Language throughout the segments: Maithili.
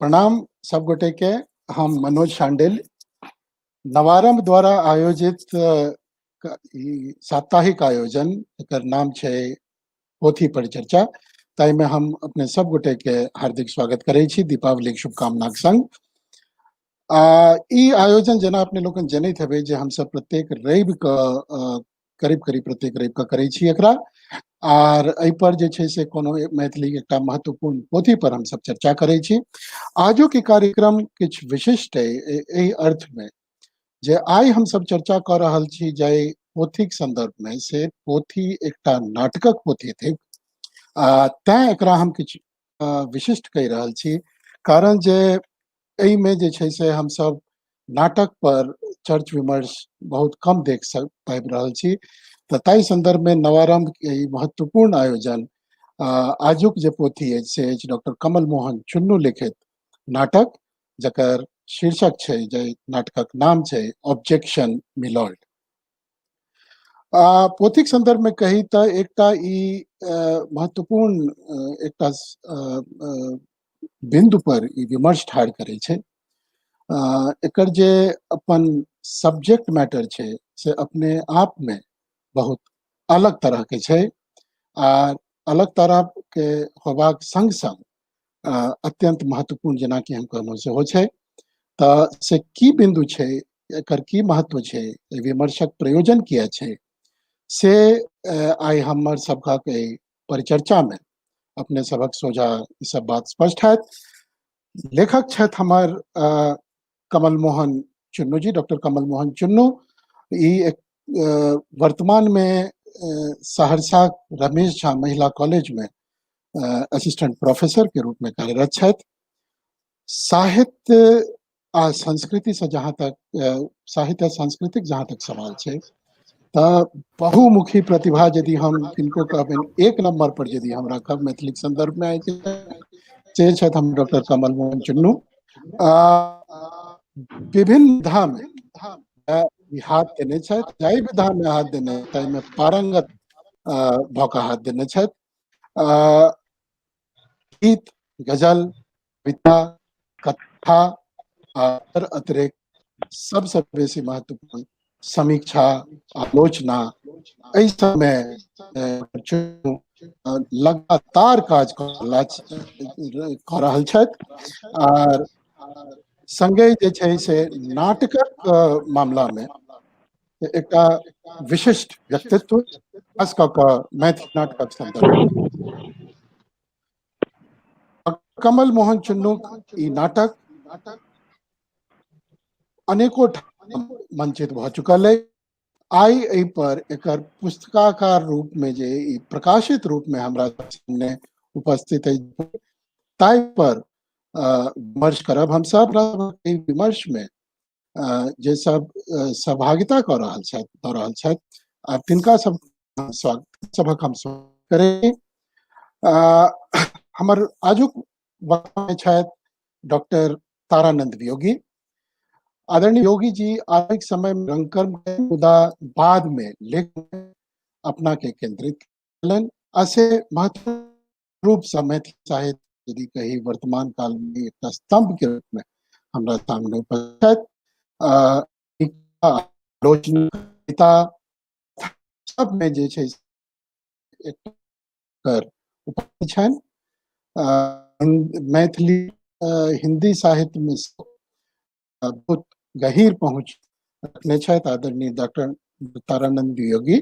प्रणाम सब गोटे के। हम मनोज शांडिल, नवारंभ द्वारा आयोजित ई साप्ताहिक आयोजन, एकर नाम छै पोथी परिचर्चा, ताहिमे हम अपने सब गोटे के हार्दिक स्वागत करै छी दीपावलीक शुभकामनाक संग। आ ई आयोजन जेना अपने लोकनि जनैत हेबै जे हमसब प्रत्येक रवि के करीब करीब प्रत्येक रवि के करै छी एकरा, आर एहि पर जे छै से कोनो मैथिली एकटा महत्वपूर्ण पोथी पर हमसब चर्चा करै छी। आजुक ई कार्यक्रम किछु विशिष्ट अइ एहि अर्थ मे जे आइ हमसब चर्चा कऽ रहल छी जाहि पोथीक संदर्भ मे, से पोथी एकटा नाटकक पोथी थिक, आ तैं एकरा हम किछु विशिष्ट कहि रहल छी, कारण जे एहिमे जे छै से हमसब नाटक पर चर्च विमर्श बहुत कम देख पाबि रहल छी। तऽ ताहि संदर्भ मे नवारंभ के ई महत्वपूर्ण आयोजन, आजुक जे पोथी अछि से अछि डॉक्टर कमल मोहन चुन्नू लिखित नाटक, जकर शीर्षक छै, जाहि नाटकक नाम छै ऑब्जेक्शन मिलॉर्ड। पोथीक संदर्भ मे कही तऽ एकटा ई महत्वपूर्ण एकटा बिंदु पर ई विमर्श ठाढ़ करै छै। एकर जे अपन सब्जेक्ट मैटर छै से अपने आप मे बहुत अलग तरह के छै, आ अलग तरह के होबाक संग संग अत्यंत महत्वपूर्ण जेनाकि हम कहलहुँ सेहो छै। तऽ से की बिंदु छै, एकर की महत्व छै, एहि विमर्शक प्रयोजन किया छै, से आइ हमर सबहक एहि परिचर्चा मे अपने सबहक सोझा ई सब बात स्पष्ट हैत। लेखक छथि हमर कमल मोहन चुन्नू जी, डॉक्टर कमल मोहन चुन्नू। ई एक वर्तमान में सहरसा रमेश झा महिला कॉलेज में असिस्टेंट प्रोफेसर के रूप में कार्यरत छथि। साहित्य आ संस्कृति से जहाँ तक साहित्य आ सांस्कृतिक जहाँ तक सवाल छै, तऽ बहुमुखी प्रतिभा यदि हम किनको कहबनि एक नंबर पर यदि हमरा कहब मैथिलीक संदर्भ में आइ से छथि हम डॉक्टर कमल मोहन चुन्नू। विभिन्न विधा में हाथ देने छथि, जाहि विधा में हाथ देने ताहिमे पारंगत भऽ कऽ हाथ देने छथि। गीत, गजल, कविता, कथा आर अतिरिक्त सबसँ बेसी महत्वपूर्ण समीक्षा, आलोचना, एहि सबमे लगातार काज कऽ रहल छथि। आर संगे जे छै से नाटकक मामलामे एकटा विशिष्ट व्यक्तित्व, खास कऽ कऽ मैथिली नाटकक संदर्भ। कमल मोहन चुन्नूक ई नाटक अनेको ठाम मंचित भऽ चुकल अइ। आइ एहि पर एकर पुस्तकाकार रूप में जे ई प्रकाशित रूप में हमरा सामने उपस्थित अछि, ताहि पर विमर्श करब हम सब। एहि विमर्श में जे सब सहभागिता कऽ रहल छथि, दऽ रहल छथि, आ तिनका सब स्वागत सभक हम स्वागत करै। हमर आजुक वक्ता छथि डॉक्टर तारानंद वियोगी। आदरणीय योगी जी आधुनिक समय में रंगकर्म मुदा बाद में लेखन अपना के केंद्रित कयलनि, आ से महत्वपूर्ण रूप से मैथिली साहित्य यदि कही वर्तमान काल में एकटा स्तंभ के रूप में हमरा सामने उपस्थित। आलोचना सब में जे छै एकर उपस्थित छनि। मैथिली हिंदी साहित्य में बहुत गहीर पहुंच रखने छथि आदरणीय डॉक्टर तारानंद वियोगी,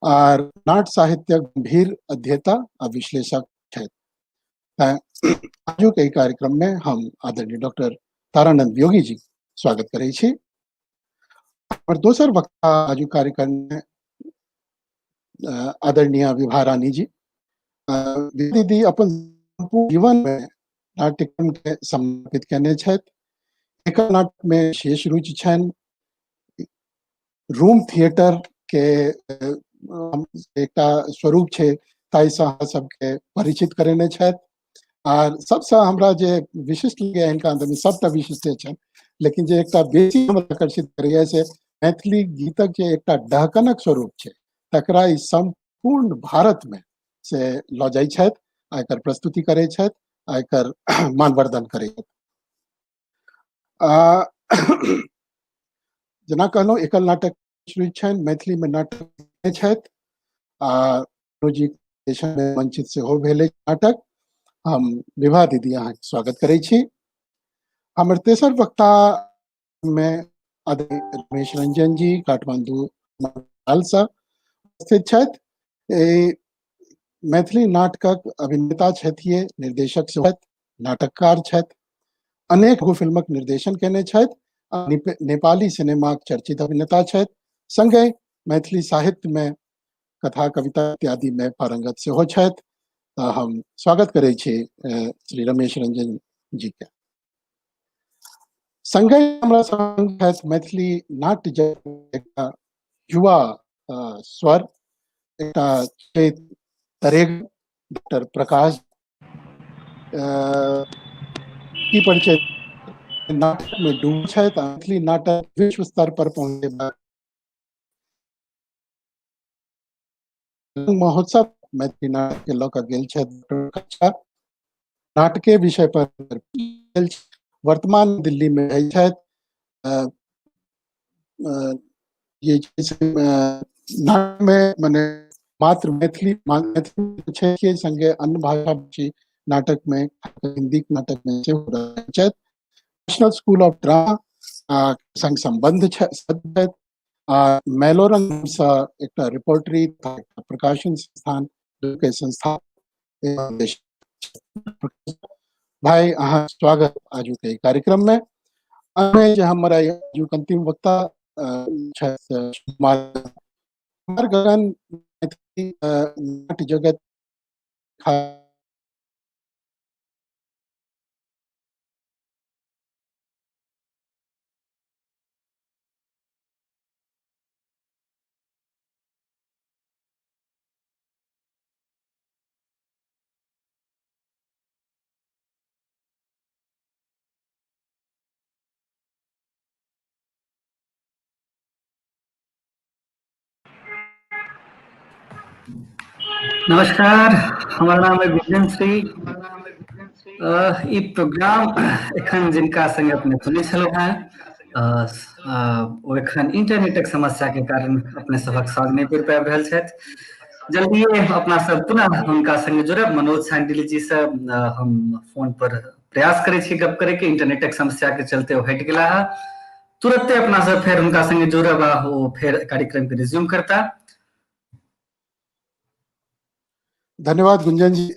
आर नाट्य साहित्यक गंभीर अध्येता आ विश्लेषक छथि। आजुक एहि कार्यक्रम में हम आदरणीय डॉक्टर तारानंद वियोगी जी स्वागत करै छी। और दोसर वक्ता आजुक कार्यक्रम में आदरणीय विभा रानी जी। दीदी अपन सम्पूर्ण जीवन में नाट्यक्रम के समर्पित केने छथि। एकर नाटक में विशेष रुचि छनि। रूम थिएटर के एकटा स्वरूप छै, ताहिसँ अहाँ सबके परिचित करेने छथि। आर सबसँ हमरा जे विशिष्ट लगैए हिनका अन्दरमे, सबटा विशिष्टे छनि, लेकिन जे एकटा बेसी हमरा आकर्षित करैए से मैथिली गीतक जे एकटा डहकनक स्वरूप छै, तकरा ई सम्पूर्ण भारतमे से लऽ जाइ छथि आ एकर प्रस्तुति करै छथि। आ एकर मानवर्धन करैत। आ जेना कहलहुँ, एकल नाटक रुचि छनि, मैथिलीमे नाटक छथि आ जी मंचित सेहो भेल नाटक। हम विभा दीदी, अहाँके स्वागत करै छी। हमर तेसर वक्ता मे रमेश रंजन जी काठमांडू से उपस्थित छथि। मैथिली नाटकक अभिनेता छथि, निर्देशक सेहो छथि, नाटककार छथि, अनेक गो फिल्मक निर्देशन केने छथि, नेपाली सिनेमाक चर्चित अभिनेता छथि, संगहि मैथिली साहित्य में कथा कविता इत्यादि में पारंगत सेहो छथि। तऽ हम स्वागत करै छी श्री रमेश रंजन जी के। संगहि हमरा संग छथि मैथिली नाट्य एकटा युवा स्वर, एकटा तरेग डॉक्टर प्रकाश की परिचय नाटक में डूब छथि, मैथिली नाटक विश्व स्तर पर पहुंचेबाक महोत्सव मैथिली नाटक के लऽ कऽ गेल छथि, नाटके विषय पर वर्तमान दिल्ली में रहै छथि। ये नाटक में मने मात्र मैथिली मैथिली छै, संगे अन्य भाषा भाषी नाटक में, हिंदी नाटक में सेहो रहै छथि। नेशनल स्कूल ऑफ ड्रामा संग संबंध छथि आ मैलोरंग से एकटा रिपोर्टरी प्रकाशन संस्थान के संस्था। भाई, अहाँ स्वागत आजू के कार्यक्रम में। जे हमर आजुक अंतिम वक्ता कुमार गगन, मैथिली नाट्य जगत नमस्कार, हमर नाम है गुंजन श्री। ई प्रोग्राम एखन जिनका संगे अपने सुनै छलहुँ हेँ, ओ एखन इंटरनेटक समस्या के कारण अपने सभक संग नहि जुड़ि पाबि रहल छथि। जल्दिए अपना सब पुनः हुनका संगे जुड़ब। मनोज सांडिल जी से हम फोन पर प्रयास करै छी गप करे के, इंटरनेटक समस्या के चलते ओ हटि गेला है। तुरंते अपना सब फेर हुनका संगे जुड़ब आ ओ फेर कार्यक्रम के रिज्यूम करता। धन्यवाद गुंजन जी।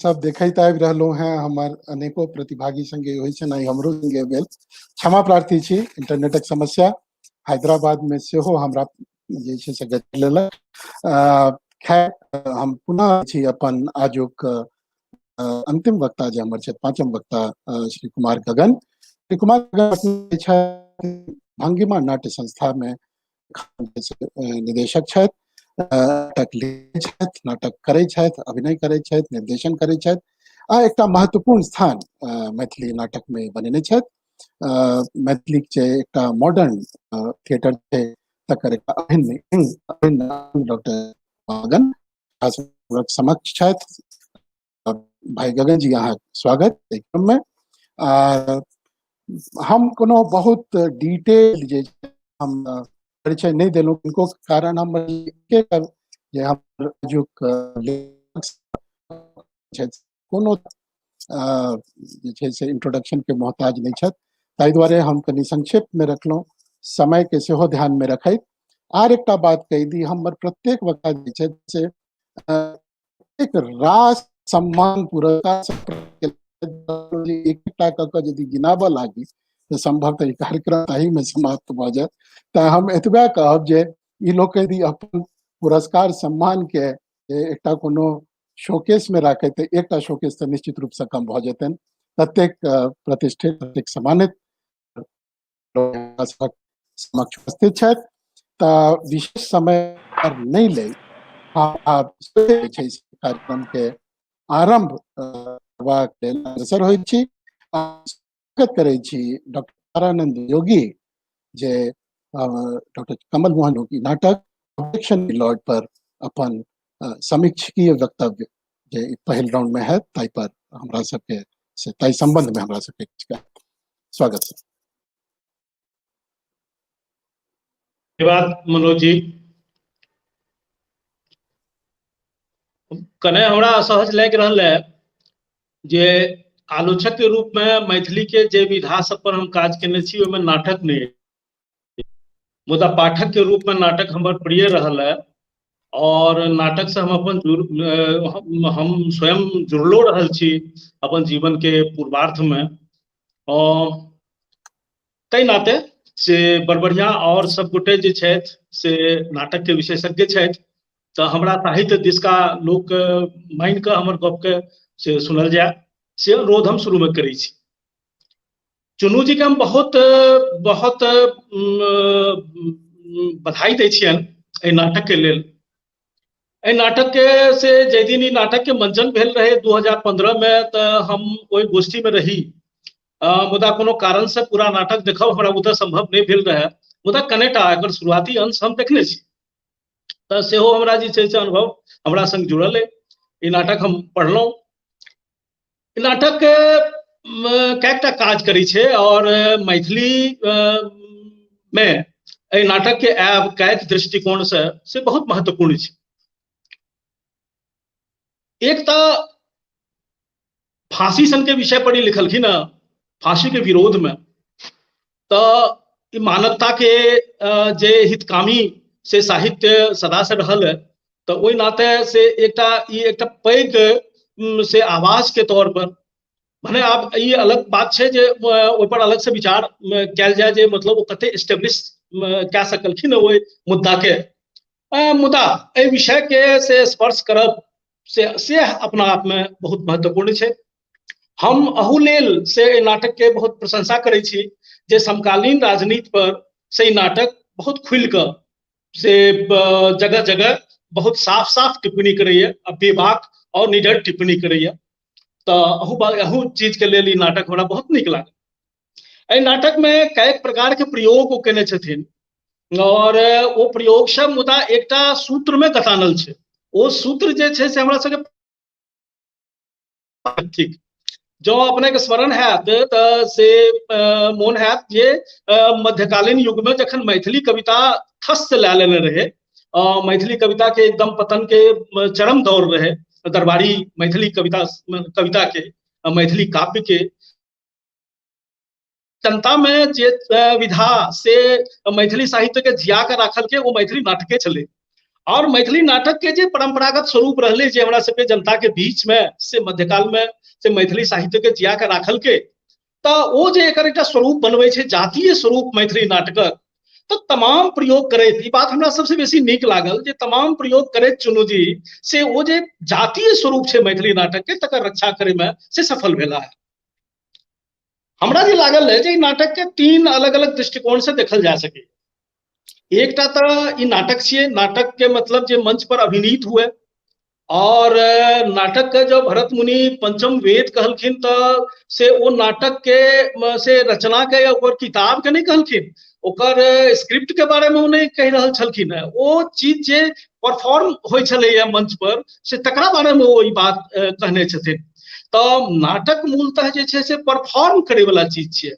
सब देखैत आबि रहलहुँ हेँ, हमर अनेको प्रतिभागी संगे होइ छै, आइ हमरो संगे भेल। क्षमा प्रार्थी छी, इंटरनेटक समस्या हैदराबाद में सेहो हमरा जे छै से गति लेलक। खैर, हम पुनः छी अपन आजुक अंतिम वक्ता जे हमर छथि, पांचम वक्ता श्री कुमार गगन। श्री कुमार गगन छथि भंगिमा नाट्य संस्था में निदेशक छथि, नाटक लिखै छथि, नाटक करै छथि, अभिनय करै छथि, निर्देशन करै छथि आ एकटा महत्वपूर्ण स्थान मैथिली नाटक में बनेने छथि। मैथिली जे एकटा मॉडर्न थिएटर छै तकर एकटा अभिन्न अभिन्न डॉक्टर गगन समक्ष छथि। भाई गगन जी, अहाँ स्वागत कार्यक्रम में। आ हम कोनो बहुत डिटेल जे हम परिचय नहि देलहुँ, किनको कारण हम जे हम आजुक कोनो जे छै से इंट्रोडक्शन के मोहताज नहि छथि, ताहि दुआरे हम कनि संक्षिप्त में रखलहुँ, समय के सेहो ध्यान में रखैत। आर एकटा बात कहि दी, हमर प्रत्येक वक्ता जे छै से एक रास सम्मान पुरस्कार एकटा कऽ कऽ यदि गिनाबऽ लागी तऽ सम्भवतः ई कार्यक्रम ताही में समाप्त भऽ जायत। तऽ हम एतबे कहब जे ई लोक यदि अपन पुरस्कार सम्मान के एकटा कोनो शोकेस में राखे तऽ एकटा शोकेस तऽ निश्चित रूप से कम भऽ जेतनि, ततेक प्रतिष्ठित, ततेक सम्मानित समक्ष उपस्थित छथि। तऽ विशेष समय नहि लै आब छै कार्यक्रम के आरंभ करबाक लेल अग्रसर होइत छी। स्वागत करै छी डॉक्टर तारानंद योगी जे डॉक्टर कमल मोहन योगी नाटक ऑब्जेक्शन लॉर्ड पर अपन समीक्षकीय वक्तव्य जे पहिल राउंड में हैत ताहि पर हमरा सबके से ताहि संबंध में हमरा सबके किछु स्वागत सर। धन्यवाद मनोज जी। कने हमरा असहज लागि रहल है जे आलोचक के रूप में मैथिली के जे विधा सब पर हम काज केने छी ओहिमे नाटक नहि, मुदा पाठक के रूप में नाटक हमर प्रिय रहल है और नाटक से हम अपन हम स्वयं जुड़लो रहल छी अपन जीवन के पूर्वार्ध में, और ताहि नाते से बड़ बढ़िया। और सब गोटे जे छथि से नाटक के विशेषज्ञ छथि, तऽ हमरा साहित्य दिशका लोक मानि कऽ हमर गपके से सुनल जाय, से अनुरोध हम शुरू में करै छी। चुन्नू जी के हम बहुत बहुत बधाई दै छियनि एहि नाटक के लेल। एहि नाटक के से जाहि दिन ई नाटक के मंचन भेल रहे 2015 में, तऽ हम ओहि गोष्ठी में रही, मुदा कोनो कारण से पूरा नाटक देखब हमरा बुते संभव नहि भेल रहे, मुदा कनेटा एकर शुरुआती अंश हम देखने छी, तऽ सेहो हमरा जे छै से अनुभव हमरा संग जुड़ल अइ। ई नाटक हम पढ़लहुँ। ई नाटक कएकटा काज करै छै और मैथिली में एहि नाटक के आयब कएक दृष्टिकोण से बहुत महत्वपूर्ण छै। एक तऽ फांसी सन के विषय पर ई लिखलखिन हँ, फांसी के विरोध में, तऽ ई मानवता के जे हितकामी से साहित्य सदा से रहल है, तऽ ओहि नाते से एकटा ई एकटा पैघ से आवाज के तौर पर, भने आब ई अलग बात छै जे ओहि पर अलग से विचार कयल जाय जे मतलब ओ कते एस्टेब्लिश कए सकलखिन ओहि मुद्दा के, मुदा एहि विषय के से स्पर्श करब से अपना आप में बहुत महत्वपूर्ण छै। हम अहू लेल से एहि नाटक के बहुत प्रशंसा करै छी जे समकालीन राजनीति पर से ई नाटक बहुत खुलि कऽ से जगह जगह बहुत साफ साफ टिप्पणी करैया आ बेबाक और निडर टिप्पणी करैया, तऽ अहू चीज के लेल ई नाटक हमरा बहुत नीक लागल। एहि नाटक में कएक प्रकार के प्रयोग ओ केने छथिन और ओ प्रयोग सब मुदा एकटा सूत्र में गतानल छै। ओ सूत्र जे छै से हमरा सबके ठीक जँ अपने के स्मरण हैत तऽ से मोन हैत जे मध्यकालीन युग में जखन मैथिली कविता थस से लए लेने रहे, मैथिली कविता के एकदम पतन के चरम दौर रहे, दरबारी मैथिली कविता के, मैथिली काव्य के जनता में जे विधा से मैथिली साहित्य के जिया के राखल के वो मैथिली नाटके छलै। और मैथिली नाटक के जे परंपरागत स्वरूप रहलै जे हमरा सबके जनता के बीच में से मध्यकाल में से मैथिली साहित्य के जिया के राखल के, तऽ ओ जे एकर एकटा स्वरूप बनबै छै जातीय स्वरूप मैथिली नाटकक, तऽ तमाम प्रयोग करैत, ई बात हमरा सबसे बेसी नीक लागल जे तमाम प्रयोग करैत चुन्नू जी से ओ जे जातीय स्वरूप छै मैथिली नाटक के तकर रक्षा करे में से सफल भेला है। हमरा जे लागल है जे ई नाटक के तीन अलग अलग दृष्टिकोण से देखल जा सके। एकटा तऽ ई नाटक छियै, नाटक के मतलब जे मंच पर अभिनीत हुए, और नाटक के जब भरत मुनि पंचम वेद कहलखिन तऽ से ओ नाटक के से रचना के या ओकर किताब के नहीं कहलखिन, ओकर स्क्रिप्ट के बारे में ओ नहीं कहि रहल छलखिन है, ओ चीज जे परफॉर्म होइ छलैया मंच पर से तकरा बारे में ओ ई बात कहने छथिन। तऽ नाटक मूलतः जे छै से परफॉर्म करे वाला चीज छियै,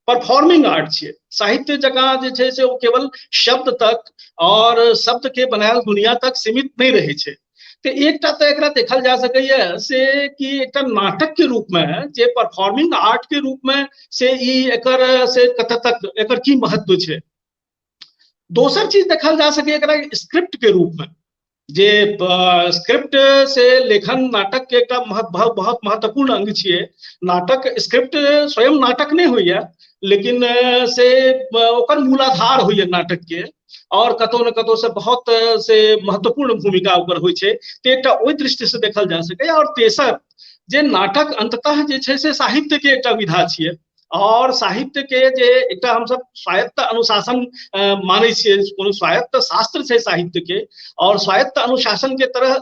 परफॉर्मिंग आर्ट छियै। साहित्य जकाँ जे छै से ओ केवल शब्द तक और शब्द के बनायल दुनिया तक सीमित नहि रहै छै। तऽ एकटा तऽ एकरा देखल जा सकैया से कि एकटा नाटक के रूप में जे परफॉर्मिंग आर्ट के रूप में से ई एकर से कतऽ तक एकर की महत्व छै। दोसर चीज देखल जा सकैया एकरा स्क्रिप्ट के रूप में, जे स्क्रिप्ट से लेखन नाटक के एकटा बहुत महत्वपूर्ण अंग छियै। नाटक स्क्रिप्ट स्वयं नाटक नहि होइया, लेकिन से ओकर मूलाधार होइया नाटक के, और कतौ ने कतौ से बहुत से महत्वपूर्ण भूमिका ओकर होइ छै। तऽ एकटा ओहि दृष्टि से देखल जा सकैया। और तेसर जे नाटक अंततः जे छै से साहित्य के एकटा विधा छियै, और साहित्य के जे एकटा हमसब स्वायत्त अनुशासन मानै छियै, कोनो स्वायत्त शास्त्र छै साहित्य के, और स्वायत्त अनुशासन के तरह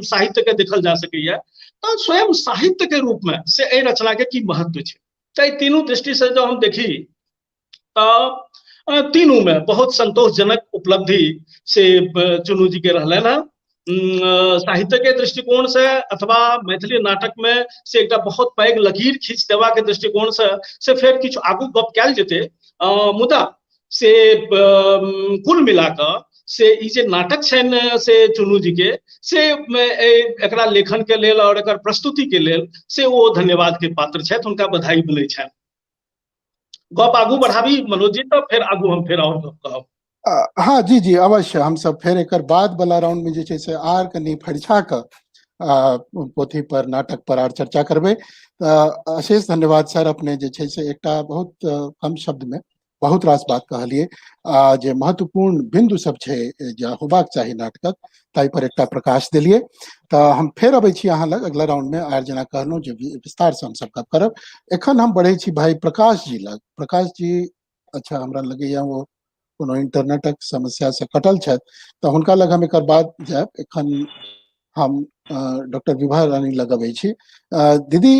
साहित्य के देखल जा सकैया। तऽ स्वयं साहित्य के रूप में से एहि रचना के की महत्व छै, तऽ एहि तीनू दृष्टि से जब हम देखी तऽ तीनू में बहुत संतोषजनक उपलब्धि से चुन्नू जी के रहलनि हँ। साहित्य के दृष्टिकोण से अथवा मैथिली नाटक में से एकटा बहुत पैघ लकीर खींच देवा के दृष्टिकोण से फेर किछु आगू गप कयल जेतै। मुदा से कुल मिलाकऽ से ई जे नाटक छनि से चुन्नू जी के से एकरा लेखन के लेल और एकर प्रस्तुति के लेल से ओ धन्यवाद के पात्र छथि, हुनका बधाई मिलै छनि। गप आगू बढ़ाबी मनोज जी, तऽ फेर आगू हम फेर और गप कहब। हाँ जी जी अवश्य, हम सब फेर एकर बाद वाला राउंड में जे छै से आर कनि फरिछा कऽ पोथी पर नाटक पर आर चर्चा करबै। अशेष धन्यवाद सर, अपने जे छै से एकटा बहुत कम शब्द में बहुत रास बात कहलिए, जे महत्वपूर्ण बिंदु सब छै जे होबाक चाही नाटकक, ताहि पर एकटा प्रकाश देलिए। तऽ हम फेर अबै छी अहाँ लग अगला राउंड में, आर जेना कहलहुँ जे विस्तार से हम सब गप करब। एखन हम बढ़ै छी भाई प्रकाश जी लग। प्रकाश जी, अच्छा हमरा लगैया ओ कोनो इंटरनेटक समस्या से कटल छथि, तऽ हुनका लग हम एकर बाद जायब। एखन हम डॉक्टर विभा रानी लग अबै छी। दीदी,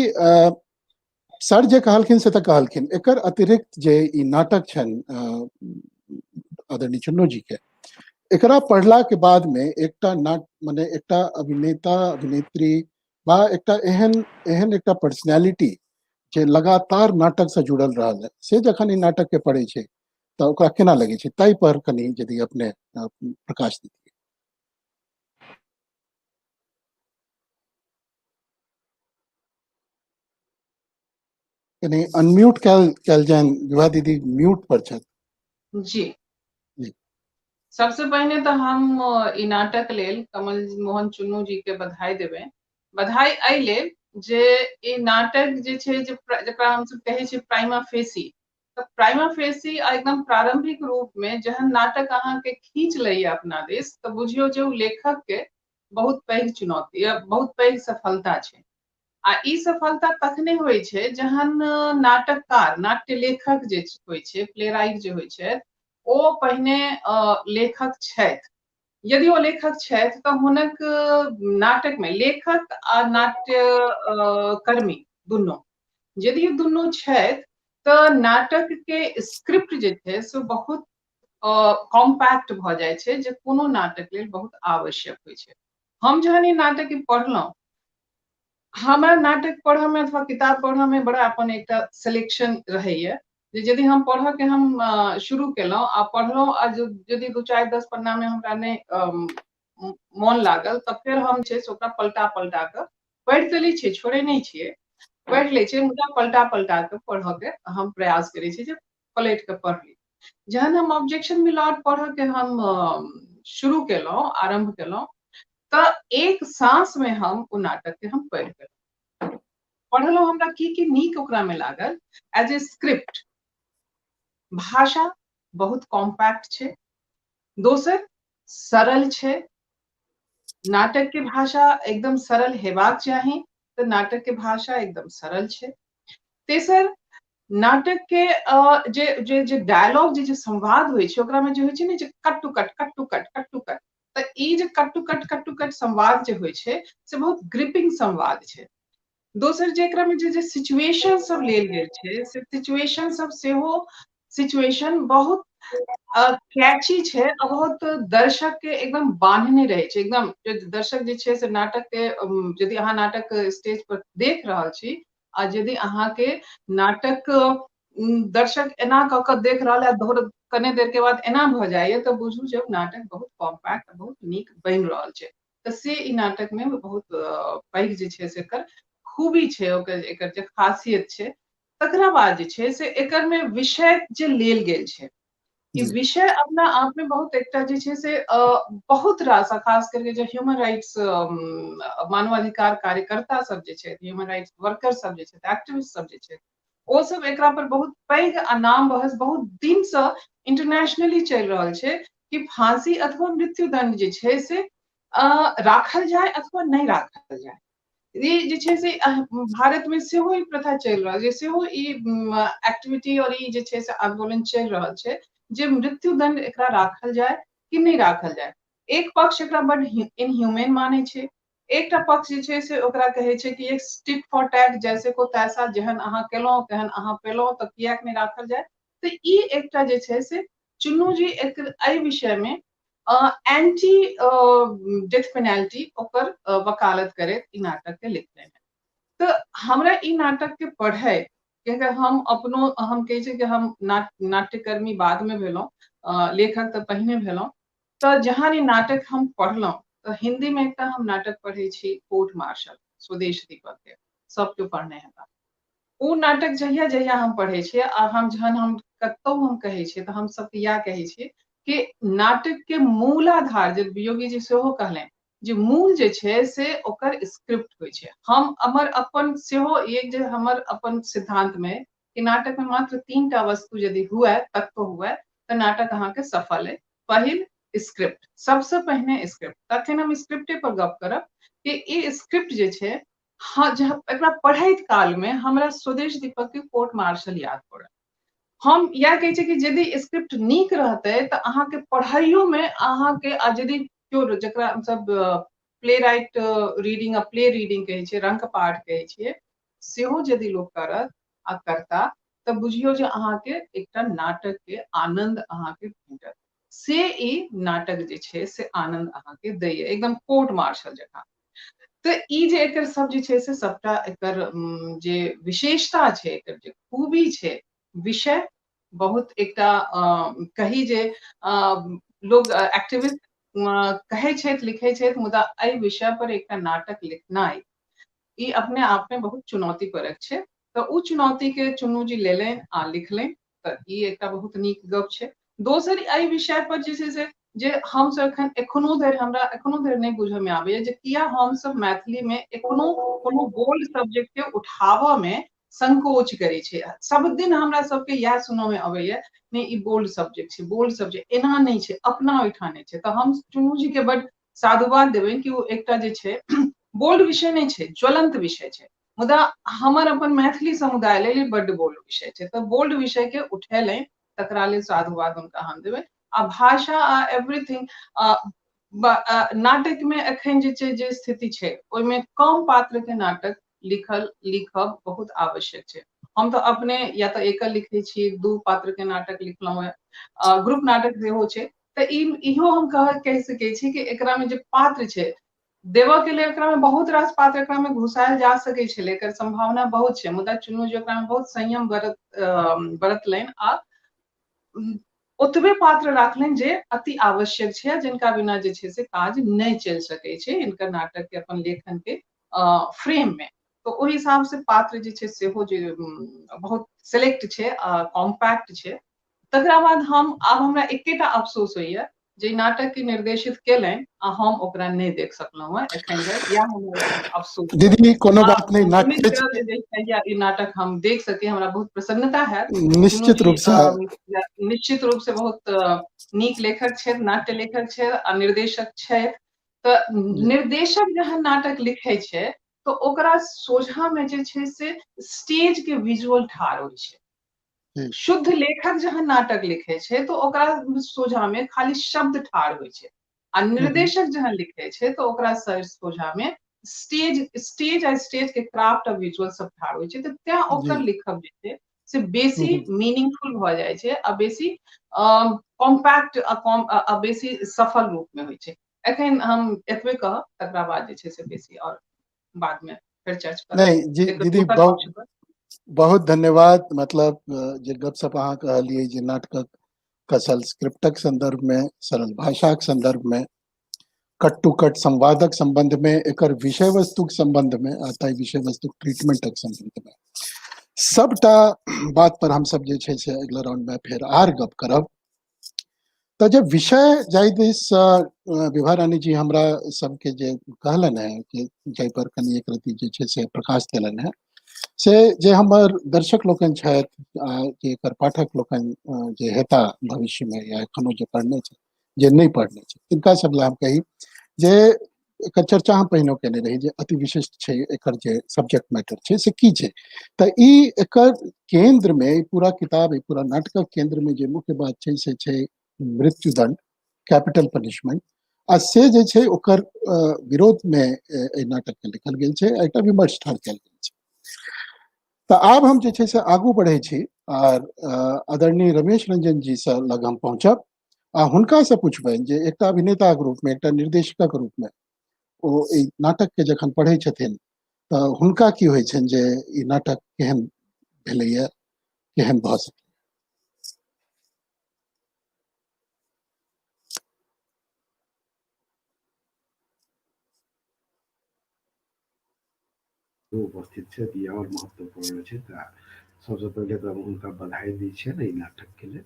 सर जे कहलखिन से तऽ कहलखिन, एकर अतिरिक्त जे ई नाटक छनि आदरणीय चुन्नू जी के, एकरा पढ़ला के बाद में एकटा नाट माने एकटा अभिनेता अभिनेत्री बा एकटा एहन एहन एकटा पर्सनैलिटी जे लगातार नाटक से जुड़ल रहल है, से जखन ई नाटक के पढ़ै छै तऽ ओकरा केना लगै छै, ताहि पर कनि यदि अपने प्रकाश दितियै। कनि अनम्यूट कयल कयल जानि, विभा दीदी म्यूट पर छथि। जी जी। सबसे पहिने तऽ हम ई नाटक लेल कमल मोहन चुन्नू जी के बधाई देबै। बधाई एहि लेल जे ई नाटक जे छै, जे जकरा हमसब कहै छियै प्राइमा फेसी, तऽ प्राइमा फेसी आ एकदम प्रारंभिक रूप में जहन नाटक अहाँके खींच लैया अपना दिस, तऽ बुझियौ जे ओ लेखक के बहुत पैघ चुनौती या बहुत पैघ सफलता छै। आ ई सफलता तखने होइ छै जहन नाटककार, नाट्य लेखक जे होइ छै, प्ले राइट जे होइ छै, ओ पहिने लेखक छथि। यदि ओ लेखक छथि तऽ हुनक नाटक में लेखक आ नाट्य कर्मी दुनू, यदि दुनू छथि तऽ नाटक के स्क्रिप्ट जे छै से बहुत कॉम्पैक्ट भऽ जाइ छै, जे कोनो नाटक लेल बहुत आवश्यक होइ छै। हम जहन ई नाटक पढ़लहुँ, हमरा नाटक पढ़ऽ में अथवा किताब पढ़ऽ में बड़ा अपन एकटा सिलेक्शन रहैया जे यदि हम पढ़ऽ के हम शुरू केलहुँ आ पढ़लहुँ आ यदि 2-4-10 पन्ना में हमरा नहि मोन लागल तऽ फेर हम छै से ओकरा पलटा पलटा कऽ पढ़ि तऽ लै छियै, छोड़ै नहि छियै, पढ़ि लै छियै, मुदा पलटा पलटा कऽ पढ़ऽ के हम प्रयास करै छियै जे पलटि कऽ पढ़ ली। जहन हम ऑब्जेक्शन मिलाउट पढ़ऽ के हम शुरू केलहुँ, आरम्भ केलहुँ, तऽ एक साँस में हम ओ नाटक के हम पढ़ि गेलहुँ। पढ़लहुँ, हमरा की की नीक ओकरा में लागल, एज ए स्क्रिप्ट भाषा बहुत कॉम्पैक्ट छै, दोसर सरल छै, नाटक के भाषा एकदम सरल हेबाक चाही, तऽ नाटक के भाषा एकदम सरल छै। तेसर, नाटक के जे जे जे डायलॉग जे जे संवाद होइ छै ओकरा में जे होइ छै ने जे cut to cut, cut to cut, cut to cut, तऽ ई जे cut to cut, cut to cut संवाद जे होइ छै से बहुत ग्रिपिंग संवाद छै। दोसर, जे एकरा में जे जे सिचुएशन सब लेल गेल छै से सिचुएशन सब सेहो सिचुएशन बहुत कैची छै आ बहुत दर्शक के एकदम बान्हने रहै छै। एकदम दर्शक जे छै से नाटक के, यदि अहाँ नाटक स्टेज पर देख रहल छी आ यदि अहाँके नाटक दर्शक एना कऽ कऽ देख रहल है, कने देर के बाद एना भऽ जाइए, तऽ बुझू जे नाटक बहुत कॉम्पैक्ट, बहुत नीक बनि रहल छै। तऽ से ई नाटक में बहुत पैघ जे छै से एकर खूबी छै, ओकर एकर जे खासियत छै। तकरा बाद जे छै से एकर में विषय जे लेल गेल छै, ई विषय अपना आप में बहुत एकटा जे छै से बहुत रास, खास करके जे ह्यूमन राइट्स, मानवाधिकार कार्यकर्ता सब जे छै, ह्यूमन राइट्स वर्कर सब जे छै, एक्टिविस्ट सब जे छै, ओ सब एकरा पर बहुत पैघ आ नाम बहस बहुत दिन से इंटरनेशनली चलि रहल छै कि फांसी अथवा मृत्युदंड जे छै से राखल जाय अथवा नहि राखल जाय। ई जे छै से भारत में सेहो ई प्रथा चलि रहल छै, सेहो ई एक्टिविटी और ई जे छै से आंदोलन चलि रहल छै जे मृत्युदंड एकरा राखल जाय कि नहि राखल जाय। एक पक्ष एकरा बड इनह्यूमेन मानै छै, एकटा पक्ष जे छै से ओकरा कहै छै कि एक स्टिक फॉर टैग, जैसे को तैसा, जेहन अहाँ केलहुँ तेहन अहाँ पेलहुँ, तऽ किएक नहि राखल जाय। तऽ ई एकटा जे छै से चुन्नू जी एहि विषय में एंटी डेथ पेनाल्टी ओकर वकालत करैत ई नाटक के लिखलनि। तऽ हमरा ई नाटक के पढ़ैत, कियाकि हम अपनो हम कहै छियै कि हम नाट्यकर्मी बादमे भेलहुँ, लेखक तऽ पहिने भेलहुँ, तऽ जहन ई नाटक हम पढ़लहुँ तऽ हिन्दीमे एकटा हम नाटक पढ़ै छी कोर्ट मार्शल, स्वदेश दीपक के, सब केओ पढ़ने हेता। ओ नाटक जहिया जहिया हम पढ़ै छियै आ हम जहन हम कतहु हम कहै छियै तऽ हम सबके इएह कहै छियै कि नाटक के मूलाधार, जे वियोगी जी सेहो कहलनि जे मूल जे छै से ओकर स्क्रिप्ट होइ छै। हम हमर अपन सेहो एक जे हमर अपन सिद्धांत मे कि नाटक में मात्र 3टा वस्तु यदि हुए, तत्व हुए, तऽ नाटक अहाँके सफल अइ। पहिल स्क्रिप्ट, सबसँ पहिने स्क्रिप्ट। तखन हम स्क्रिप्टे पर गप करब कि ई स्क्रिप्ट जे छै, हाँ, जे एकरा पढ़ैत काल में हमरा स्वदेश दीपक के कोर्ट मार्शल याद पड़ल। हम इएह कहै छियै कि यदि स्क्रिप्ट नीक रहतै तऽ अहाँके पढ़ाइयो में अहाँके, आ यदि केओ जकरा हमसब प्ले राइट रीडिंग आ प्ले रीडिंग कहै छियै, रंक पाठ कहै छियै, सेहो यदि लोक करत आ करता तऽ बुझियौ जे अहाँके एकटा नाटक के आनंद अहाँके भेटत। से ई नाटक जे छै से आनंद अहाँके दैया, एकदम कोर्ट मार्शल जकाँ। तऽ ई जे एकर सब जे छै से सबटा एकर जे विशेषता छै, एकर जे खूबी छै, विषय बहुत एकटा कही जे लोग एक्टिविस्ट कहै छथि, लिखै छथि, मुदा एहि विषय पर एकटा नाटक लिखनाइ ई अपने आप में बहुत चुनौतीपरक छै। तऽ ओ चुनौती के चुन्नू जी लेलनि आ लिखलनि, तऽ ई एकटा बहुत नीक गप छै। दोसर एहि विषय पर जे छै से जे हमसब एखन एखनो धरि हमरा एखनो धरि नहि बुझऽ मे आबैया जे किया हमसब मैथिली मे एखनो कोनो बोल्ड सब्जेक्ट के उठाबऽ मे संकोच करै छै। सब दिन हमरा सबके इएह सुनऽ मे अबैया, नहि ई बोल्ड सब्जेक्ट छै, बोल्ड सब्जेक्ट एना नहि छै, अपना ओहिठाम नहि छै। तऽ हम चुन्नू जी के बड साधुवाद देबनि कि ओ एकटा जे छै बोल्ड विषय नहि छै, ज्वलंत विषय छै, मुदा हमर अपन मैथिली समुदाय लेल ई बड्ड बोल्ड विषय छै। तऽ बोल्ड विषय के उठेलनि तकरा लेल साधुवाद हुनका हम देबनि। आ भाषा आ एवरीथिंग, नाटक मे एखन जे छै जे स्थिति छै ओहिमे कम पात्र के नाटक लिखब बहुत आवश्यक छै। हम तऽ अपने या तऽ एकल लिखै छी, 2 पात्र के नाटक लिखलहुँ हेँ, ग्रुप नाटक सेहो छै। तऽ इहो हम कहि सकै छी कि एकरा मे जे पात्र छै देबऽ के लेल एकरा मे बहुत रास पात्र एकरा मे घुसायल जा सकै छलै, एकर सम्भावना बहुत छै, मुदा चुन्नू जी ओकरा मे बहुत संयम बरतलनि आ ओतबे पात्र राखलनि जे अति आवश्यक छै, जिनका बिना जे छै से काज नहि चलि सकै छै हिनकर नाटक के अपन लेखन के फ्रेम में। तऽ ओहि हिसाब से पात्र जे छै सेहो जे बहुत सेलेक्ट छै, कॉम्पैक्ट छै। तकरा बाद हम आब हमरा एकेटा अफसोस होइया जे नाटक के निर्देशित केलनि आ हम ओकरा नहि देख सकलहुँ हेँ एखन धरि, इएह हमर अफसोस। दीदी कोनो बात नहि, नाटक ई नाटक हम देख सकी, हमरा बहुत प्रसन्नता हैत। निश्चित रूप से, निश्चित रूप से बहुत नीक लेखक छथि, नाट्य लेखक छथि आ निर्देशक छथि। तऽ निर्देशक जहन नाटक लिखै छै तऽ ओकरा सोझा में जे छै से स्टेज के विजुअल ठाढ़ होइ छै। शुद्ध लेखक जहन नाटक लिखै छै तऽ ओकरा सोझा में खाली शब्द ठाढ़ होइ छै, आ निर्देशक जहन लिखै छै तऽ ओकरा सोझा में स्टेज आ स्टेज के क्राफ्ट आ विजुअल सब ठाढ़ होइ छै। तऽ तें ओकर लिखब जे छै से बेसी मीनिंगफुल भऽ जाइ छै आ बेसी कॉम्पैक्ट आ बेसी सफल रूप में होइ छै। एखन हम एतबे कहब, तकरा बाद जे छै से बेसी और बाद में फेर चर्चा करब। नहीं जी दीदी, बहुत बहुत धन्यवाद। मतलब जे गपशप अहाँ कहलियै जे नाटकक कसल स्क्रिप्टक संदर्भ में, सरल भाषाक संदर्भ में, कट टू कट संवादक संबंध में, एकर विषय वस्तुक संबंध में आ ताहि विषय वस्तुक ट्रीटमेंटक संबंध में, सबटा बात पर हम सब जे छै से अगिला राउंड में फेर आर गप करब। तऽ जे विषय जाहि दिस विभा रानी जी हमरा सबके जे कहलनि हेँ कि जाहि पर कनि एक रति जे छै से प्रकाश देलनि हेँ, से जे हमर दर्शक लोकनि छथि, जे एकर पाठक लोकनि जे हेता भविष्य में या एखनो जे पढ़ने छथि, जे नहि पढ़ने छथि, तिनका सब लए हम कही जे एकर चर्चा हम पहिनो केने रही जे अति विशिष्ट छै एकर जे सब्जेक्ट मैटर छै से की छै। तऽ ई एकर केंद्र में पूरा किताब, ई पूरा नाटकक केंद्र में जे मुख्य बात छै से छै मृत्युदंड, कैपिटल पनिशमेंट, आ से जे छै ओकर विरोध में एहि नाटक के लिखल गेल छै, एकटा विमर्श ठाढ़ कयल गेल छै। तऽ आब हम जे छै से आगू बढ़ै छी आर आदरणीय रमेश रंजन जी से लग हम पहुंचब। आ हुनकासँ पुछबनि जे एकटा अभिनेताक रूपमे, एकटा निर्देशकक रूपमे ओ एहि नाटकके जखन पढ़ै छथिन तऽ हुनका की होइ छनि जे ई नाटक केहन भेलैए, केहन भऽ सकै। उपस्थित छथि, ई आओर महत्वपूर्ण छै। तऽ सबसँ पहिले तऽ हम हुनका बधाई दै छियनि एहि नाटकके लेल,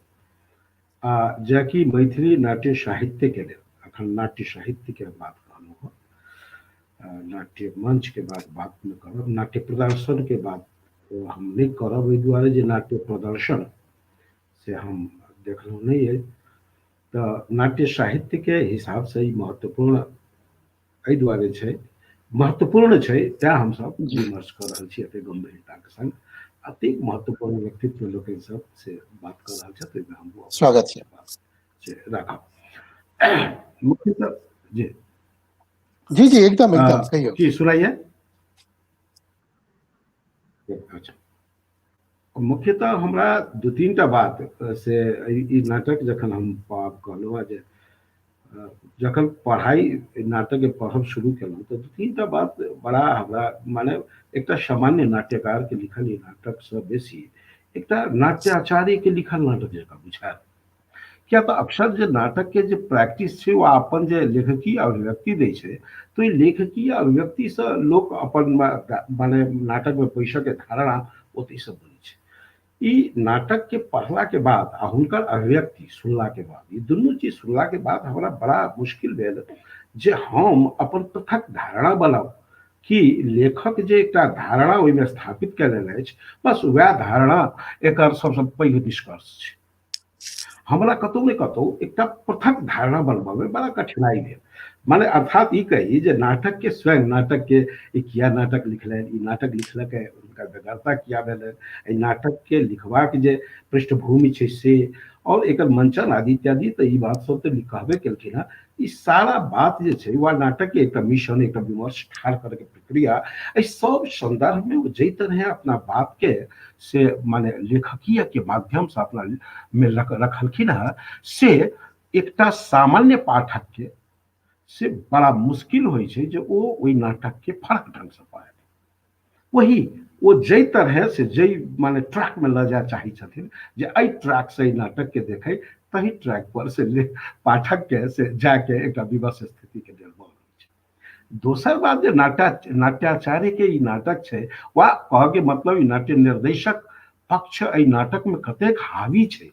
आ जेकि मैथिली नाट्य साहित्यके लेल, अखन नाट्य साहित्यके हम बात कहलहुँ हँ, नाट्य मंचके बात बात नहि करब, नाट्य प्रदर्शनके बात हम नहि करब, एहि दुआरे जे नाट्य प्रदर्शन से हम देखलहुँ नहि अछि। तऽ नाट्य साहित्यके हिसाबसँ ई महत्वपूर्ण एहि दुआरे छै, महत्वपूर्ण छै, तैं हमसब विमर्श कऽ रहल छी एते गंभीरताके संग। अतेक महत्वपूर्ण व्यक्तित्व लोकनि सब से बात कऽ रहल छथि, ओहिमे हम स्वागत छै से राखब मुख्यतः जी जी जी एकदम एकदम कहियौ। की सुनाइए? अच्छा, मुख्यतः हमरा दू तीन टा बात से ई नाटक जखन हम कहलहुँ जे जखन पढ़ाइ नाटकके पढ़ब शुरू केलहुँ तऽ दू तीन टा बात बड़ा हमरा, माने एकटा सामान्य नाट्यकारके लिखल ई नाटकसँ बेसी एकटा नाट्याचार्यके लिखल नाटक जकाँ बुझायल। किया तऽ अक्सर जे नाटकके जे प्रैक्टिस छै ओ अपन जे लेखकीय अभिव्यक्ति दै छै, तऽ ओहि लेखकीय अभिव्यक्तिसँ लोक अपन माने नाटकमे पैसके धारणा ओतहिसँ बनै छै। ई नाटक के पढ़ला के बाद आ हुनकर अभिव्यक्ति सुनला के बाद, ई दुनू चीज सुनला के बाद हमरा बड़ा मुश्किल भेल जे हम अपन पृथक धारणा बनाउ कि लेखक जे एकटा धारणा ओहिमे स्थापित कयलनि अछि, बस वएह धारणा एकर सबसँ पैघ निष्कर्ष छै। हमरा कतौ ने कतौ एकटा पृथक धारणा बनबऽमे बड़ा कठिनाइ भेल। माने अर्थात ई कही जे नाटक के स्वयं नाटक के ई किया नाटक लिखलनि, ई नाटक लिखलक हुनका बेगरता किया भेलनि, एहि नाटक के लिखबाक जे पृष्ठभूमि छै से, और एकर मंचन आदि इत्यादि, तऽ ई बात सब तऽ कहबे केलखिन हँ। ई सारा बात जे छै वा नाटक के एकटा मिशन, एकटा विमर्श ठाढ़ करैके प्रक्रिया, एहि सब संदर्भ में ओ जाहि तरहे अपना बात के से माने लेखकीय के माध्यम से अपना में रखलखिन हँ, से एकटा सामान्य पाठक के से बड़ा मुश्किल होइ छै जे ओ ओहि नाटक के फरक ढंग से पढ़े। वही ओ जाहि तरहे से जाहि माने ट्रैक में लऽ जाय चाहै छथिन जे एहि ट्रैक से एहि नाटक के देखै, तही ट्रैक पर से पाठक के से जाके एकटा विवश स्थिति के निर्माण होइ छै। दोसर बात जे नाट्याचार्य के ई नाटक छै, वा कहऽ के मतलब ई नाट्य निर्देशक पक्ष एहि नाटक में कतेक हावी छै,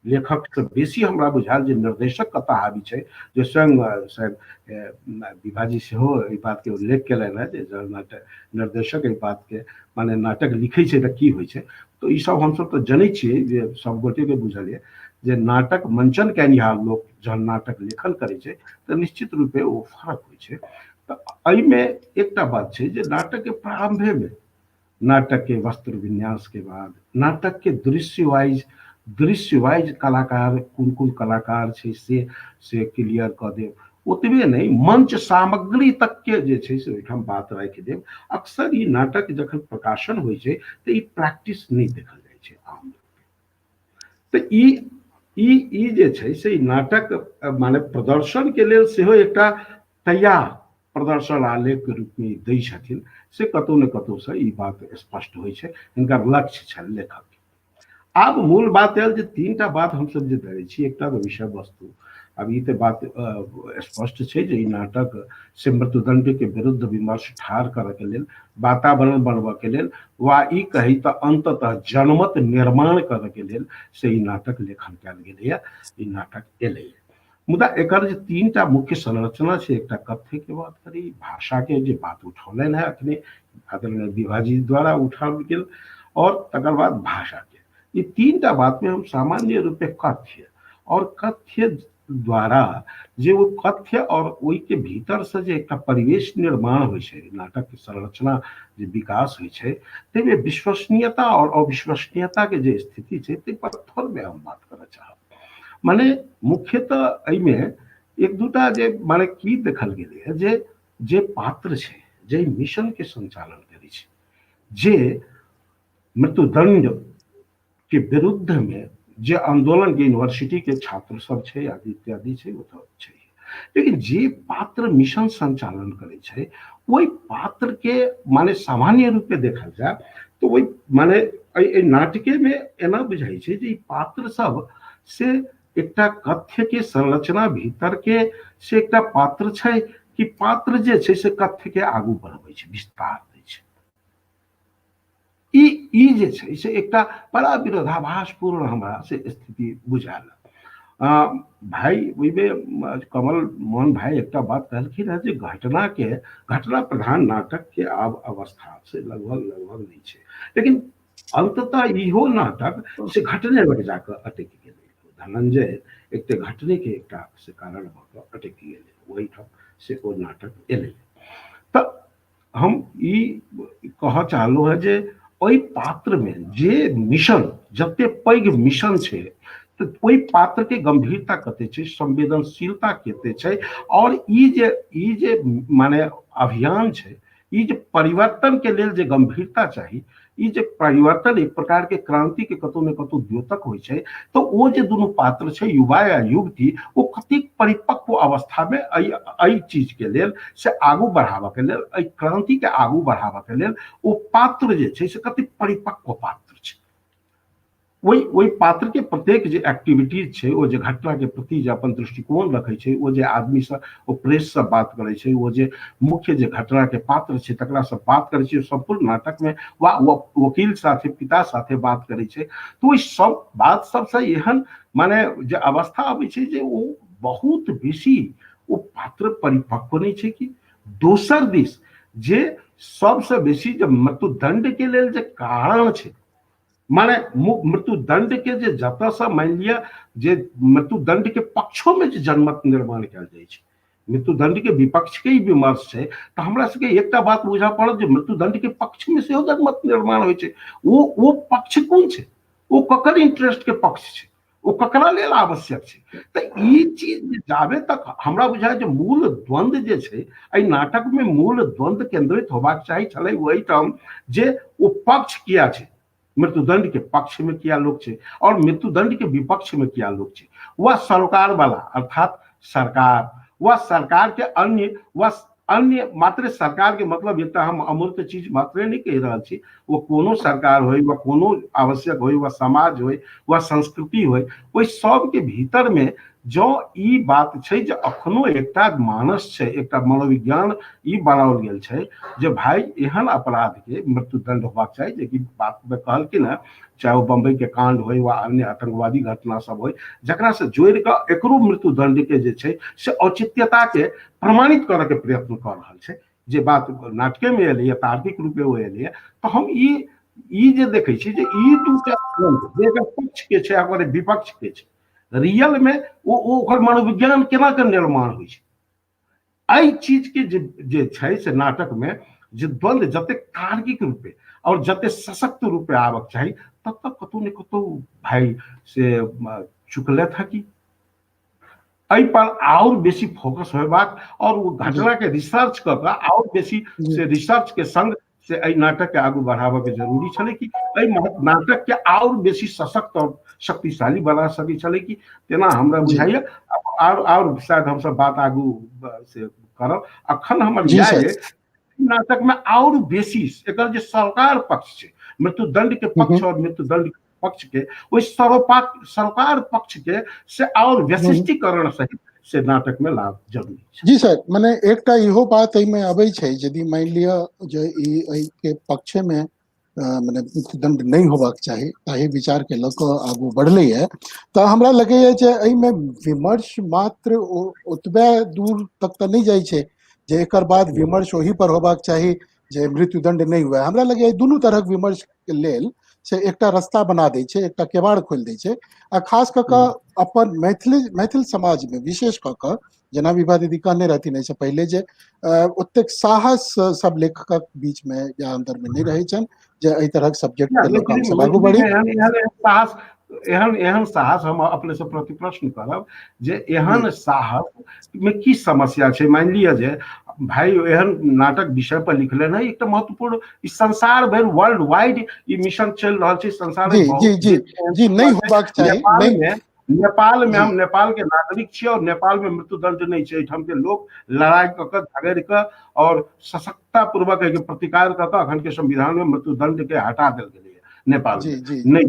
लेखक से बेसी हमरा बुझायल जे निर्देशक कतऽ हावी छै, जे स्वयं शायद विभाजी सेहो एहि बात के उल्लेख केलनि हेँ जे जहन नाटक निर्देशक एहि बात के माने नाटक लिखै छै तऽ की होइ छै। तऽ ई सब हमसब तऽ जनै छियै जे सब गोटे के बुझल यऽ जे नाटक मंचन कयनिहार लोक जहन नाटक लेखन करै छै तऽ निश्चित रूपे ओ फर्क होइ छै। तऽ एहिमे एकटा बात छै जे नाटक के प्रारंभे में नाटक के वस्त्र विन्यास के बाद नाटक के दृश्य वाइज कलाकार कोन कोन कलाकार छै से क्लियर कऽ देब। ओतबे नहि, मंच सामग्री तक के जे छै से ओहिठाम बात राखि देब। अक्सर ई नाटक जखन प्रकाशन होइ छै तऽ ई प्रैक्टिस नहि देखल जाइ छै आम लोक। तऽ ई ई ई जे छै से ई नाटक माने प्रदर्शन के लेल सेहो एकटा तैयार प्रदर्शन आलेख के रूप में दै छथिन, से कतौ ने कतौ से ई बात स्पष्ट होइ छै हिनकर लक्ष्य छल लेखक के। आब मूल बात आयल जे तीन टा बात हमसब जे धरै छी, एकटा तऽ विषय वस्तु। आब ई तऽ बात स्पष्ट छै जे ई नाटक से मृत्युदंड के विरुद्ध विमर्श ठाढ़ करऽ के लेल, वातावरण बनबऽ के लेल, वा ई कही तऽ अंततः जनमत निर्माण करऽ के लेल से ई नाटक लेखन कयल गेलैए, ई नाटक एलैए। मुदा एकर जे तीन टा मुख्य संरचना छै, एकटा कथ्य के बात करी, भाषा के जे बात उठौलनि हेँ अखने आदरणीय विभाजी द्वारा उठाओल गेल, और तकर बाद भाषा के, ई तीन टा बात में हम सामान्य रूपे कथ्य और कथ्य द्वारा जे ओ कथ्य और ओहि के भीतर से जे एकटा परिवेश निर्माण होइ छै, नाटक के संरचना जे विकास होइ छै, ताहिमे विश्वसनीयता और अविश्वसनीयता के जे स्थिति छै ताहि पर थोड़बे हम बात करऽ चाहब। माने मुख्यतः एहिमे एक दूटा जे माने की देखल गेलै जे जे पात्र छै, जे मिशन के संचालन करै छै, जे मृत्युदंड के विरुद्ध में जे आंदोलन के यूनिवर्सिटी के छात्र सब छै आदि इत्यादि छै, ओ तऽ छै, लेकिन जे पात्र मिशन संचालन करै छै ओहि पात्र के माने सामान्य रूप में देखल जाय तो ओहि माने एहि नाटके में एना बुझाइ छै जे ई पात्र सब से एकटा कथ्य के संरचना भीतर के से एकटा पात्र छै कि पात्र जे छै से कथ्य के आगू बढ़बै छै, विस्तार दै छै। ई जे छै से एकटा बड़ा विरोधाभासपूर्ण हमरा से स्थिति बुझायल। भाई ओहिमे कमल मोहन भाई एकटा बात कहलखिन हेँ जे घटना प्रधान नाटक के आब अवस्था से लगभग लगभग नहि छै, लेकिन अंततः इहो नाटक से घटने लग जाकऽ अटकि गेलै। धनंजय एकटा घटने के एकटा से कारण भऽ कऽ अटकि गेलै, ओहिठाम से ओ नाटक एलै। तऽ हम ई कहऽ चाहलहुँ हेँ जे ओहि पात्रमे जे मिशन, जते पैघ मिशन छै, तऽ ओहि पात्रके गंभीरता कते छै, संवेदनशीलता कते छै, और ई जे माने अभियान छै, ई जे परिवर्तन के लेल जे गंभीरता चाही, ई जे परिवर्तन एक प्रकार के क्रांति के कतौ ने कतौ द्योतक होइ छै, तऽ ओ जे दुनू पात्र छै, युवा या युवती, ओ कतेक परिपक्व अवस्था में एहि चीज के लेल से आगू बढ़ाबऽ के लेल, एहि क्रांति के आगू बढ़ाबऽ के लेल ओ पात्र जे छै से कतेक परिपक्व पात्र छै। ओहि पात्र के प्रत्येक जे एक्टिविटीज छै, ओ जे घटना के प्रति जे अपन दृष्टिकोण रखै छै, ओ जे आदमीसँ, ओ प्रेससँ बात करै छै, ओ जे मुख्य जे घटना के पात्र छै तकरासँ बात करै छै सम्पूर्ण नाटकमे, वा वकील साथे, पिता साथे बात करै छै, तऽ ओहि सब बात सबसँ एहन माने जे अवस्था अबै छै जे ओ बहुत बेसी ओ पात्र परिपक्व नहि छै। कि दोसर दिस जे सबसँ बेसी जे मृत्युदंड के लेल जे कारण छै, माने मृत्युदंड के जे जतऽसँ मानि लिअ जे मृत्युदंड के पक्षो में जे जनमत निर्माण कयल जाइ छै, मृत्युदंड के विपक्ष के ही विमर्श छै, तऽ हमरा सबके एकटा बात बुझऽ पड़त जे मृत्युदंड के पक्ष में सेहो जनमत निर्माण होइ छै। ओ पक्ष कोन छै, ओ ककर इंटरेस्ट के पक्ष छै, ओ ककरा लेल आवश्यक छै? तऽ ई चीज जाबे तक हमरा बुझाय जे मूल द्वंद्व जे छै एहि नाटक में मूल द्वंद्व केंद्रित होबाक चाही छलै ओहिठाम जे ओ पक्ष किया छै, मृत्युदंड के पक्ष में किया लोक छै और मृत्युदंड के विपक्ष में किया लोक छै, वा सरोकार वाला अर्थात सरकार वा सरकार के अन्य वा अन्य मात्र सरकार के मतलब एकटा हम अमूर्त चीज मात्रे नहि कहि रहल छी, ओ कोनो सरकार होय वा कोनो आवश्यक होय वा समाज होय वा संस्कृति होय, ओहि सबके भीतर में जँ ई बात छै जे अखनो एकटा मानस छै, एकटा मनोविज्ञान ई बनाओल गेल छै जे भाई एहन अपराध के मृत्युदंड होबाक चाही, जेकि बात में कहलखिन हेँ, चाहे ओ बम्बई के कांड होय वा अन्य आतंकवादी घटना सब होय, जकरा से जोड़ि कऽ एकरो मृत्युदंड के जे छै से औचित्यता के प्रमाणित करऽ के प्रयत्न कऽ रहल छै, जे बात नाटके में एलैए, तार्किक रूपे ओ एलैए। तऽ हम ई जे देखै छी जे ई दूटा जे एकर पक्ष के छै आ ओकर विपक्ष के छै, रियल में ओ ओकर मनोविज्ञान केना के निर्माण होइ छै, एहि चीज के जे जे छै से नाटक में जे द्वंद्व जतेक तार्किक रूपे और जते सशक्त रूपे आबक चाही तब तक कतौ ने कतौ भाई से चुकले था कि एहि पर और बेसी फोकस होयबाक और ओ घटना के रिसर्च कऽ कऽ और बेसी से रिसर्च के संग से एहि नाटक के आगू बढ़ाबऽ के जरूरी छलै कि एहि नाटक के और बेसी सशक्त और शक्तिशाली बना सकै छलै कि तेना हमरा बुझाइया। और शायद हमसब बात आगू से करब। अखन हमर इएह नाटक में और बेसी एकर जे सरकार पक्ष छै, मृत्युदंड के पक्ष और मृत्युदंड के पक्ष के ओहि सरकार पक्ष के से और वैशिष्टीकरण सहित से नाटक में लाभ जरूरी छै। जी सर, माने एकटा इहो बात एहिमे अबै छै, यदि मानि लिअ जे ई एहि के पक्षे में माने मृत्युदंड नहि होबाक चाही ताहि विचार के लऽ कऽ आगू बढ़लैए, तऽ हमरा लगैए जे एहिमे विमर्श मात्र ओतबे दूर तक तऽ नहि जाइ छै जे एकर बाद विमर्श ओहि पर होबाक चाही जे मृत्युदंड नहि हुए। हमरा लगैए दुनू तरहक विमर्श के लेल से एकटा रास्ता बना दै छै, एकटा केवाड़ खोलि दै छै। आ खास कऽ कऽ अपन मैथिल समाज में विशेष कऽ कऽ जेना विभा दीदी कहने रहथिन एहिसँ पहिले जे ओतेक साहस सब लेखकक बीच में या अंदर में नहि रहै छनि जे एहि तरहक सब्जेक्ट के लऽ कऽ हमसब आगू बढ़ी। साहस एहन एहन साहस, हम अपने से प्रति प्रश्न करब जे एहन साहस में की समस्या छै? मानि लिअ जे भाई एहन नाटक विषय पर लिखले है, एकटा महत्वपूर्ण ई संसार भरि वर्ल्ड वाइड ई मिशन चलि रहल छै संसार में। जी जी जी, नहि होबाक चाही। नेपाल में, नेपाल में हम नेपाल के नागरिक छी और नेपाल में मृत्युदंड नहीं छै। एहिठाम के लोग लड़ाई कऽ के, झगड़ि कऽ और सशक्ता पूर्वक एहिके प्रतिकार कऽ के अखन के संविधान में मृत्युदंड के हटा देल गेलैए नेपाल में नहीं।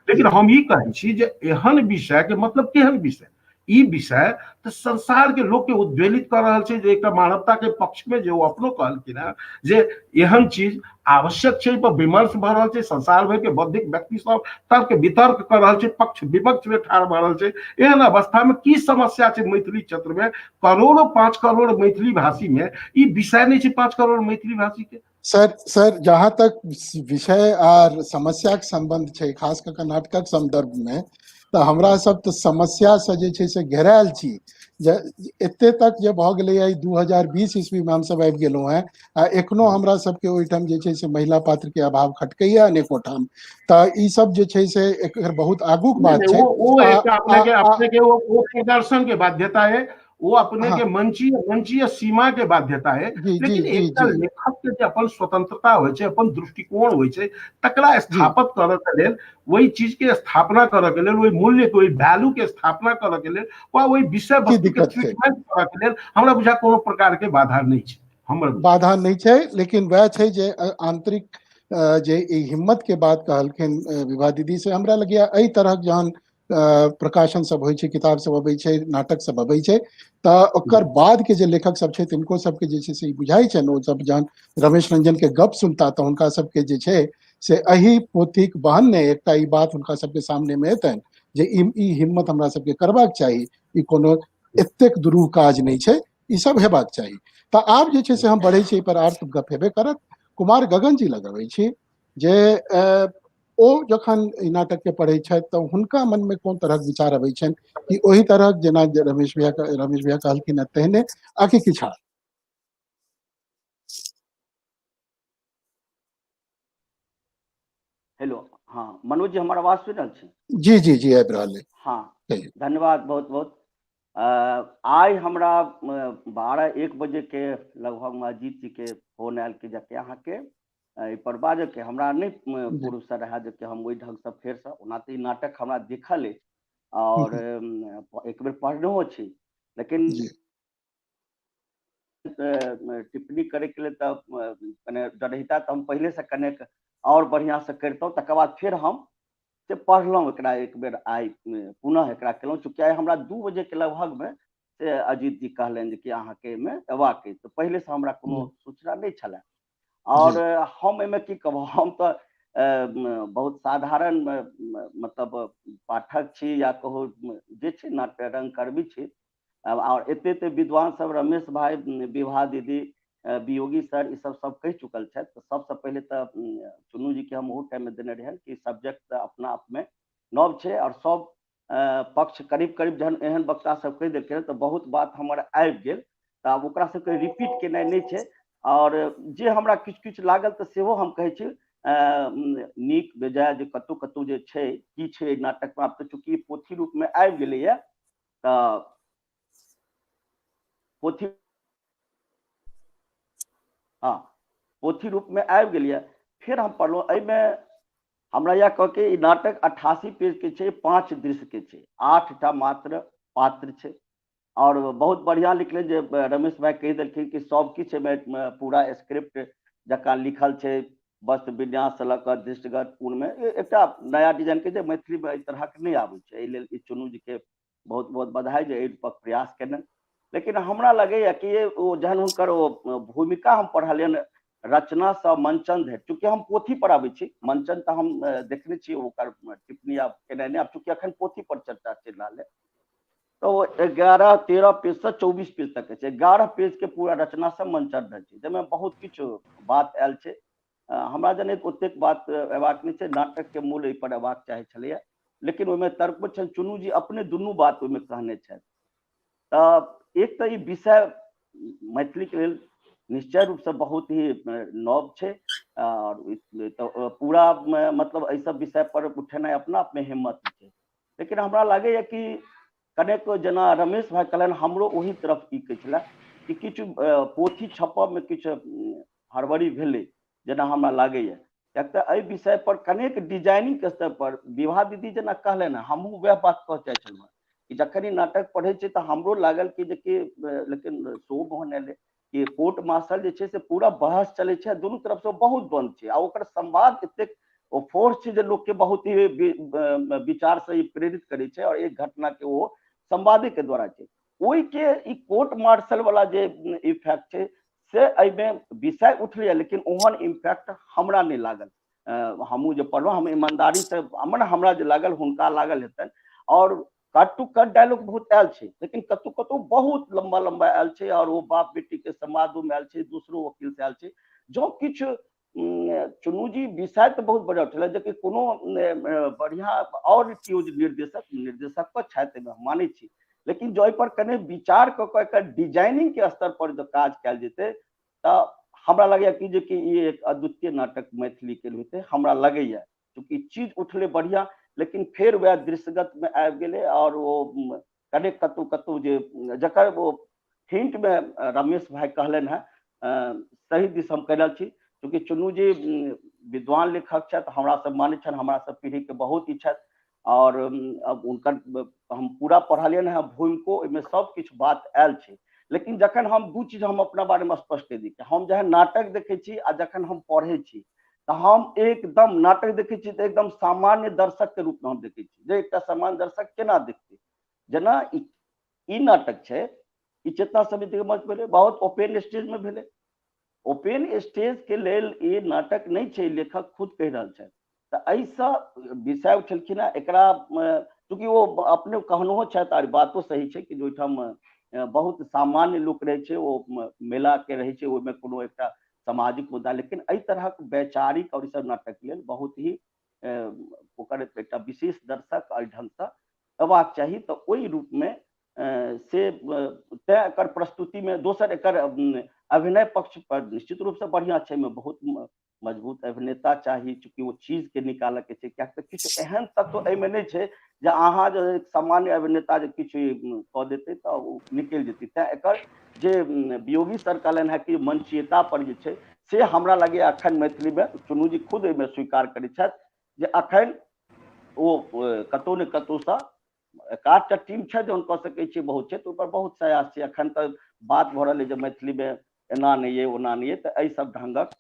लेकिन हम ई कहै छी जे एहन विषय के मतलब केहन विषय, ई विषय तऽ संसार के लोक के उद्वेलित कऽ रहल छै जे एकटा मानवता के पक्ष में जे ओ अपनो कहलखिन हेँ जे एहन चीज आवश्यक छै, पर विमर्श भऽ रहल छै, संसार भरि के बौद्धिक व्यक्ति सब तर्क वितर्क कऽ रहल छै, पक्ष विपक्ष में ठाढ़ भऽ रहल छै। एहन अवस्था में की समस्या छै मैथिली क्षेत्र में? करोड़ों 5 करोड़ मैथिली भाषी में ई विषय नहीं छै 5 करोड़ मैथिली भाषी के। सर, जहाँ तक विषय आर समस्या के संबंध छै, खास कऽ के नाटकक संदर्भ में, तऽ हमरा सब तऽ समस्या से जे छै से घेरायल छी। जे एते तक जे भऽ गेलैए 2020 ईस्वी में हमसब आबि गेलहुँ हेँ आ एखनो हमरा सबके ओहिठाम जे छै से महिला पात्र के अभाव खटकैया अनेको ठाम, तऽ ई सब जे छै से एकर बहुत आगूक बात छै। ओ अपने के अपने के वो प्रदर्शन के बाध्यता है, वो अपने के मंचीय मंचीय सीमा के बाध्यता है, लेकिन एकटा लेखक के जे अपन स्वतंत्रता होइ छै, अपन दृष्टिकोण होइ छै, तकरा स्थापित करऽ के लेल, ओहि चीज के स्थापना करऽ के लेल, ओहि मूल्य के, ओहि वैल्यू के स्थापना करऽ के लेल वा ओहि विषय वस्तु के ट्रीटमेंट करऽ के लेल हमरा बुझा कोनो प्रकार के बाधा नहि छै। हमर बाधा नहि छै, लेकिन वएह छै जे आंतरिक जे ई हिम्मत के बात कहलखिन विभा दीदी, से हमरा लगैया एहि तरहक जहन प्रकाशन सब होइ छै, किताब सब अबै छै, नाटक सब अबै छै, तऽ ओकर बाद के जे लेखक सब छै तिनको सबके जे छै से ई बुझाइ छनि। ओ सब जहन रमेश रंजन के गप सुनता तऽ हुनका सबके जे छै से एहि पोथीक बहन्ने एकटा ई बात हुनका सबके सामने मे एतनि जे ई हिम्मत हमरा सबके करबाक चाही, ई कोनो एतेक दुरूह काज नहि छै, ई सब हेबाक चाही। तऽ आब जे छै से हम बढ़ै छी, एहि पर आर गप हेबे करत। कुमार गगन जी लग अबै छी जे ओ जखन ई नाटक के पढ़ै छथि तऽ हुनका मन में कोन तरहक विचार अबै छनि, कि ओहि तरहक जेना रमेश भैया कहलखिन हेँ तेहने आकि किछु आर? हेलो, हाँ मनोज जी, हमर आवाज सुनि रहल छी? जी जी जी, आबि रहल अइ। हाँ, धन्यवाद बहुत बहुत। आइ हमरा 12-1 बजे के लगभग अजीत जी के फोन आयल कि जते अहाँके एहि पर बाजऽके, हमरा नहि पूर्वसँ रहए जे कि हम ओहि ढङ्गसँ फेरसँ, ओना तऽ ई नाटक हमरा देखल अछि आओर एक बेर पढ़नहो छी, लेकिन टिप्पणी करैके लेल तऽ कने डरहिता, तऽ हम पहिलेसँ कनेक आओर बढ़िआँसँ करितहुँ। तकर बाद फेर हम से पढ़लहुँ एकरा एक बेर, आइ पुनः एकरा केलहुँ, चूँकि आइ हमरा 2 बजेके लगभगमे से अजीत जी कहलनि जे कि अहाँके एहिमे अयबाक अछि, तऽ पहिलेसँ हमरा कोनो सूचना नहि छलए। आओर हम एहिमे की कहब, हम तऽ बहुत साधारण मतलब पाठक छी या कहू जे छै नाट्य रंगकर्मी छी, आओर एते एते विद्वान सब रमेश भाई, विभा दीदी, वियोगी सर, ई सब सब कहि चुकल छथि। तऽ सबसँ पहिले तऽ चुन्नू जी के हम ओहो टाइममे देने रहियनि कि सब्जेक्ट तऽ अपना आपमे नव छै आओर सब पक्ष करीब करीब जहन एहन वक्ता सब कहि देलखिन तऽ बहुत बात हमर आबि गेल, तऽ आब ओकरा सबके रिपीट केनाइ नहि छै। आओर जे हमरा किछु किछु लागल तऽ सेहो हम कहै छी, नीक बेजाय जे कतहु कतहु जे छै की छै एहि नाटकमे, आब तऽ चूँकि पोथी रूपमे आबि गेलैए तऽ पोथी, हँ पोथी रूपमे आबि गेलैए, फेर हम पढ़लहुँ। एहिमे हमरा इएह कहके ई नाटक 88 पेज के छै, 5 दृश्य के छै, 8टा मात्र पात्र छै, और बहुत बढ़िया लिखले जे रमेश भाई कहि देलखिन कि सब किछु एहिमे पूरा स्क्रिप्ट जकाँ लिखल छै, वस्त्र विन्यास से लऽ कऽ दृष्टिगत पूर्णमे एकटा नया डिजाइन के जे मैथिलीमे एहि तरहक नहि आबै छै। एहि लेल ई चुनू जी के बहुत बहुत बधाई जे एहि पर प्रयास केलनि। लेकिन हमरा लगैए कि ओ जहन हुनकर ओ भूमिका हम पढ़लियनि रचनासँ मंचन धरि, चूँकि हम पोथी पर आबै छी, मंचन तऽ हम देखने छी, ओकर टिप्पणी आब केनाइ नहि, आब चूँकि अखन पोथी पर चर्चा चलि रहल है, तऽ ओ 11-13 पेजसँ 24 पेज तक छै। 11 पेज के पूरा रचनासँ मंचन धरि छै, जाहिमे बहुत किछु बात आयल छै। हमरा जनैत ओतेक बात अयबाक नहि छै, नाटकके मूल एहि पर अयबाक चाही छलैए, लेकिन ओहिमे तर्को छनि, चुनू जी अपने दुनू बात ओहिमे कहने छथि। तऽ एक तऽ ई विषय मैथिलीके लेल निश्चय रूपसँ बहुत ही नव छै, आओर तऽ पूरा मतलब एहि सब विषय पर उठेनाइ अपना आपमे हिम्मत छै। लेकिन हमरा लागैए कि कनेक जेना रमेश भाई कहलनि, हमरो ओही तरफ ई कहै छलै कि किछु पोथी छपबमे किछु हड़बड़ी भेलै जेना हमरा लागैए, किएक तऽ एहि विषय पर कनेक डिजाइनिंग स्तर पर विभा दीदी जेना कहलनि, हमहूँ वएह बात कहऽ चाहै छलहुँ हेँ कि जखन ई नाटक पढ़ै छै तऽ हमरो लागल कि जे लेकिन शो मोहन एलै कि कोर्ट मार्शल जे छै से पूरा बहस चलै छै, दुनू तरफसँ बहुत द्वंद्व छै आ ओकर संवाद एतेक ओ फोर्स छै जे लोकके बहुत ही विचारसँ ई प्रेरित करै छै और एक घटना के ओ संवादे के द्वारा छै। ओहिके ई कोर्ट मार्शल वाला जे इफेक्ट छै से एहिमे विषय उठलैए, लेकिन ओहन इम्पैक्ट हमरा नहि लागल। हमहूँ जे पढ़लहुँ, हम ईमानदारीसँ हमरा जे लागल हुनका लागल हेतनि। और कट टू कट डायलॉग बहुत आयल छै, लेकिन कतहु कतहु बहुत लम्बा लम्बा आयल छै और ओ बाप बेटी के संवादोमे आयल छै, दोसरो वकील से आयल छै। जँ किछु चुन्नू जी विषय तऽ बहुत बढ़िआँ उठेलनि, जेकि कोनो बढ़िआँ आओर केओ निर्देशक निर्देशक तऽ छथि, एहिमे हम मानै छी, लेकिन जँ एहिपर कने विचार कऽ कऽ एकर डिजाइनिंग के स्तर पर जँ काज कयल जेतै तऽ हमरा लगैए कि जे कि ई एक अद्वितीय नाटक मैथिली के होइतै। हमरा लगैए चूँकि चीज उठलै बढ़िआँ, लेकिन फेर वएह दृश्यगतमे आबि गेलै आओर ओ कने कतहु कतहु जे जकर ओ हिंटमे रमेश भाई कहलनि हेँ, सही दिस हम कहि रहल छी। चूँकि चुन्नू जी विद्वान लेखक छथि, हमरा सब मानै छनि, हमरा सब पीढ़ीके बहुत ई छथि और हुनकर हम पूरा पढ़लियनि हेँ भूमिको, ओहिमे सब किछु बात आयल छै। लेकिन जखन हम दू चीज हम अपना बारेमे स्पष्ट कहि दी, हम जहन नाटक देखै छी आ जखन हम पढ़ै छी तऽ हम एकदम नाटक देखै छी तऽ एकदम सामान्य दर्शकके रूपमे हम देखै छी, जे एकटा सामान्य दर्शक केना देखतै। जेना ई नाटक छै, ई चेतना समितिके मंच भेलै, बहुत ओपेन स्टेजमे भेलै। ओपेन स्टेज के लेल ई नाटक नहि छै, लेखक खुद कहि रहल छथि। तऽ एहिसँ विषय उठेलखिन हेँ एकरा, चूँकि ओ अपने कहनहो छथि आर बातो सही छै कि ओहिठाम बहुत सामान्य लोक रहै छै, ओ मेलाके रहै छै, ओहिमे कोनो एकटा सामाजिक मुद्दा, लेकिन एहि तरहक वैचारिक और ई सब नाटक लेल बहुत ही ओकर एकटा विशेष दर्शक एहि ढंगसँ अयबाक चाही। तऽ ओहि रूपमे से तैँ एकर प्रस्तुतिमे दोसर एकर अभिनय पक्ष पर निश्चित रूपसँ बढ़िआँ छै, एहिमे बहुत मजबूत अभिनेता चाही, चूँकि ओ चीजके निकालऽके छै, किएक तऽ किछु एहन तत्व एहिमे नहि छै जे अहाँ जे सामान्य अभिनेता जे किछु कऽ देतै तऽ ओ निकलि जेतै। तैँ एकर जे वियोगी सर कहलनि हेँ कि मंचीयता पर जे छै से हमरा लगैए अखन मैथिलीमे चुन्नू जी खुद एहिमे स्वीकार करै छथि जे अखन ओ कतहु ने कतहुसँ एकाधटा टीम छै जहन कऽ सकै छियै, बहुत छै तऽ ओहिपर बहुत प्रयास छै। अखन तऽ बात भऽ रहल अइ जे मैथिलीमे एना नहि अइ ओना नहि अइ, तऽ एहि सब ढंगक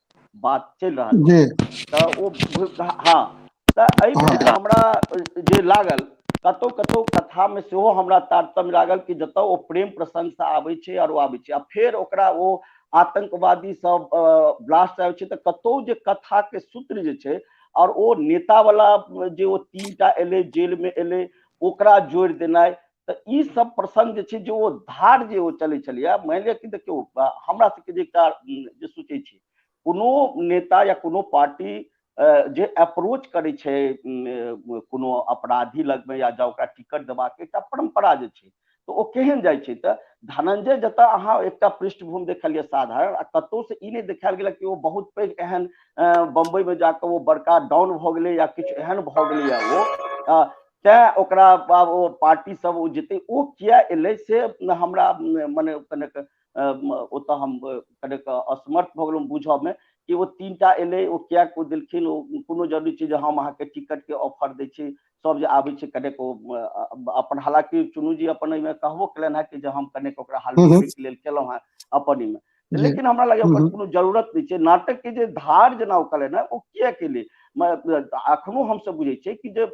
बात चलि रहल छै। तऽ ओ हँ, तऽ एहिमे हमरा जे लागल कतहु कतहु कथामे सेहो हमरा तारतम्य लागल कि जतऽ ओ प्रेम प्रसङ्गसँ आबै छै आओर ओ आबै छै आ फेर ओकरा ओ आतंकवादी सब ब्लास्ट आबै छै, तऽ कतहु जे कथाके सूत्र जे छै आओर ओ नेता वाला जे ओ तीनटा एलै जेलमे एलै ओकरा जोड़ि देनाइ, तऽ ई सब प्रसंग जे छै जे ओ धार जे ओ चलै छलैया, मानि लिअ कि देखियौ हमरा सबके जे एकटा जे सोचै छी कोनो नेता या कोनो पार्टी जे अप्रोच करै छै कोनो अपराधी लगमे या जँ ओकरा टिकट देबाक एकटा परम्परा जे छै तऽ ओ केहन जाइ छै। तऽ धनंजय जतऽ अहाँ एकटा पृष्ठभूमि देखलियै साधारण आ कतहुसँ ई नहि देखायल गेलै कि ओ बहुत पैघ एहन बम्बईमे जाकऽ ओ बड़का डाउन भऽ गेलै या किछु एहन भऽ गेलैया ओ, तैँ ओकरा आब ओ पार्टी सब ओ जेतै ओ किया एलै से हमरा मने कनेक ओतऽ हम कनेक असमर्थ भऽ गेलहुँ बुझऽमे कि ओ तीनटा एलै ओ किया ओ देलखिन। ओ कोनो जरूरी छै जे हम अहाँके टिकटके ऑफर दै छी, सब जे आबै छै कनेक ओ अपन, हालांकि चुन्नू जी अपन एहिमे कहबो केलनि हेँ कि जे हम कनेक ओकरा हल्लुक करैके लेल केलहुँ हेँ अपन एहिमे, लेकिन हमरा लगैए ओकर कोनो जरूरत नहि छै। नाटक के जे धार जेना ओ कहलनि हेँ ओ किया केलै, अखनो हमसब बुझै छियै कि जे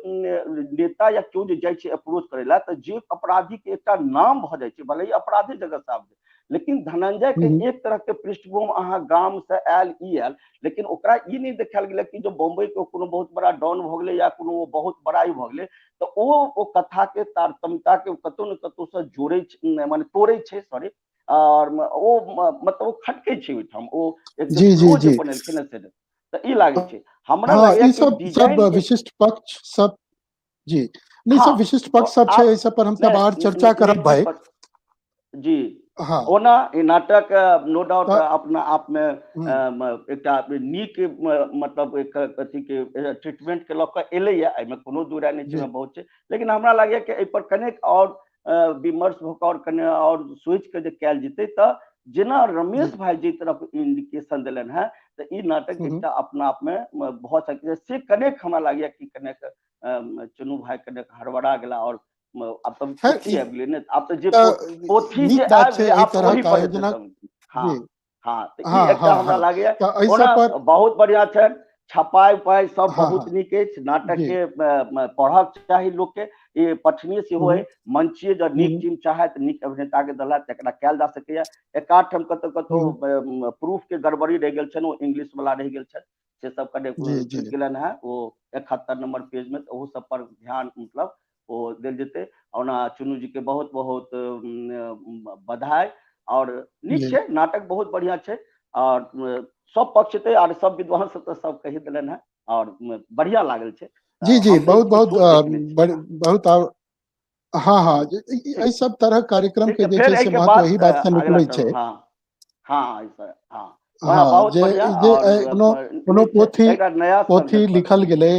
नेता या केओ जे जाइ छै अप्रोच करै लए तऽ जे अपराधी के एकटा नाम भऽ जाइ छै, भले ही अपराधे जगत से आबै, लेकिन धनंजय के एक तरह के पृष्ठभूमि अहाँ गाम से आयल ई आयल, लेकिन ओकरा ई नहि देखायल गेलै कि जे बम्बई के कोनो बहुत बड़ा डॉन भऽ गेलै या कोनो बहुत बड़ा ई भऽ गेलै, तऽ ओ कथा के तारतम्यता के कतहु ने कतहु से जोड़ै छै, माने तोड़ै छै, सॉरी, और ओ मतलब ओ खटकै छै ओहिठाम ओ एक जे जी जी फ्लो जे जी बनेलखिन हँ से तऽ ई लागै छै हमरा हँ, लगैया ई कि सब सब डिजाइन के विशिष्ट पक्ष सब जी नहि, हँ सब विशिष्ट तो पक्ष सब छै, आप एहि सब पर हम सब नहि आर चर्चा करब निश्चित भाई पक्ष जी। हँ। ओना ई नाटक नो डाउट तऽ अपना आपमे हूँ। एकटा नीक मतलब एक अथीके ट्रीटमेंट के लऽ कऽ एलैया, एहिमे कोनो दू राय नहि छै, जी। बहुत छै। लेकिन हमरा लागैया कि एहि पर कनेक आओर विमर्श भऽ कऽ आओर कने आओर सोचि कऽ जे कयल जेतै तऽ जेना रमेश जी। भाई जे तरफ इंडिकेशन देलनि हेँ तऽ ई नाटक हूँ। एकटा अपना आपमे भऽ सकैए, से कनेक हमरा लागैया कि कनेक चुनू भाई कनेक हड़बड़ा गेला। और आब तऽ खैर पोथी ई आबि गेलै ने, आब तऽ जे तऽ पोथी नीक जे बात आबि छै गेलै एहि आब तऽ ओही तरहक पर हेतै आयोजनक। सब। जी। हँ हँ, तऽ ई हँ एकटा हँ हमरा हँ, लागैया। तऽ एहि ओना सब पर बहुत बढ़िआँ छनि, छपाइ उपाइ सब हँ बहुत हँ। नीक अछि, नाटक जी। के पढ़क चाही लोकके, ई पठनीय सेहो हूँ अइ। मंचीय जँ नीक हूँ टीम चाहत, नीक अभिनेता के देलथि तऽ एकरा कयल जा सकैया। एकाध ठाम कतौ कतौ हूँ। प्रूफ के गड़बड़ी रहि गेल छनि, ओ इंग्लिश वाला रहि गेल छनि, से सब कने जी छुटि जी। गेलनि हेँ ओ 71 नंबर पेज में, तऽ ओहो सब पर ध्यान मतलब ओ देल जेतै। ओना चुनू जी के बहुत बहुत बधाई। और नीक जी। छै नाटक, बहुत बढ़िया छै और सब पक्ष ते आर सब विद्वान सब तऽ सब कहि देलनि हेँ और बढ़िया लागल छै। जी जी, हम तऽ बहुत ई बहुत शो देखने छी। बहुत हँ हँ, एहि सब तरहक कार्यक्रम ठीक के छै, जे फेर छै से एहिके महत्व बाद एही बात से अगला निकलै टर्म। छै। हँ हँ, हँ ओना हँ, बहुत जे बढ़िया जे और कोनो कोनो नीक छै, पोथी एकटा नया पोथी संकल्प। लिखल गेलै।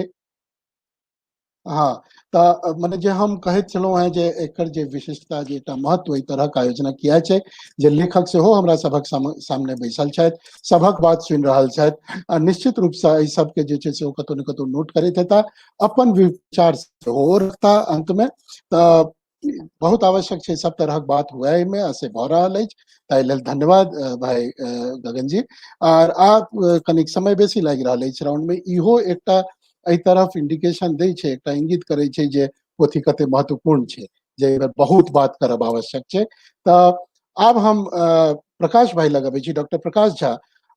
हँ, तऽ मने जे हम कहैत छलहुँ हेँ जे एकर जे विशिष्टता, जे एकटा महत्व एहि तरहक आयोजना किया छै, जे लेखक सेहो हमरा सभक सामने बैसल छथि, सभक बात सुनि रहल छथि आ निश्चित रूपसँ एहि सबके जे छै से ओ कतौ ने कतौ नोट करैत हेता, अपन विचार सेहो रखता अंतमे। तऽ बहुत आवश्यक छै सब तरहक बात हुए एहिमे, आ से भऽ रहल अछि, ताहि लेल धन्यवाद भाई गगन जी। आर आब कनिक समय बेसी लागि रहल अछि राउंड में, इहो एकटा एहि तरफ इंडिकेशन दै छै, एकटा इंगित करै छै जे पोथी कते महत्वपूर्ण छै, जे एहिमे बहुत बात करब आवश्यक छै। तऽ आब हम प्रकाश भाई लग अबै छी, डॉक्टर प्रकाश झा।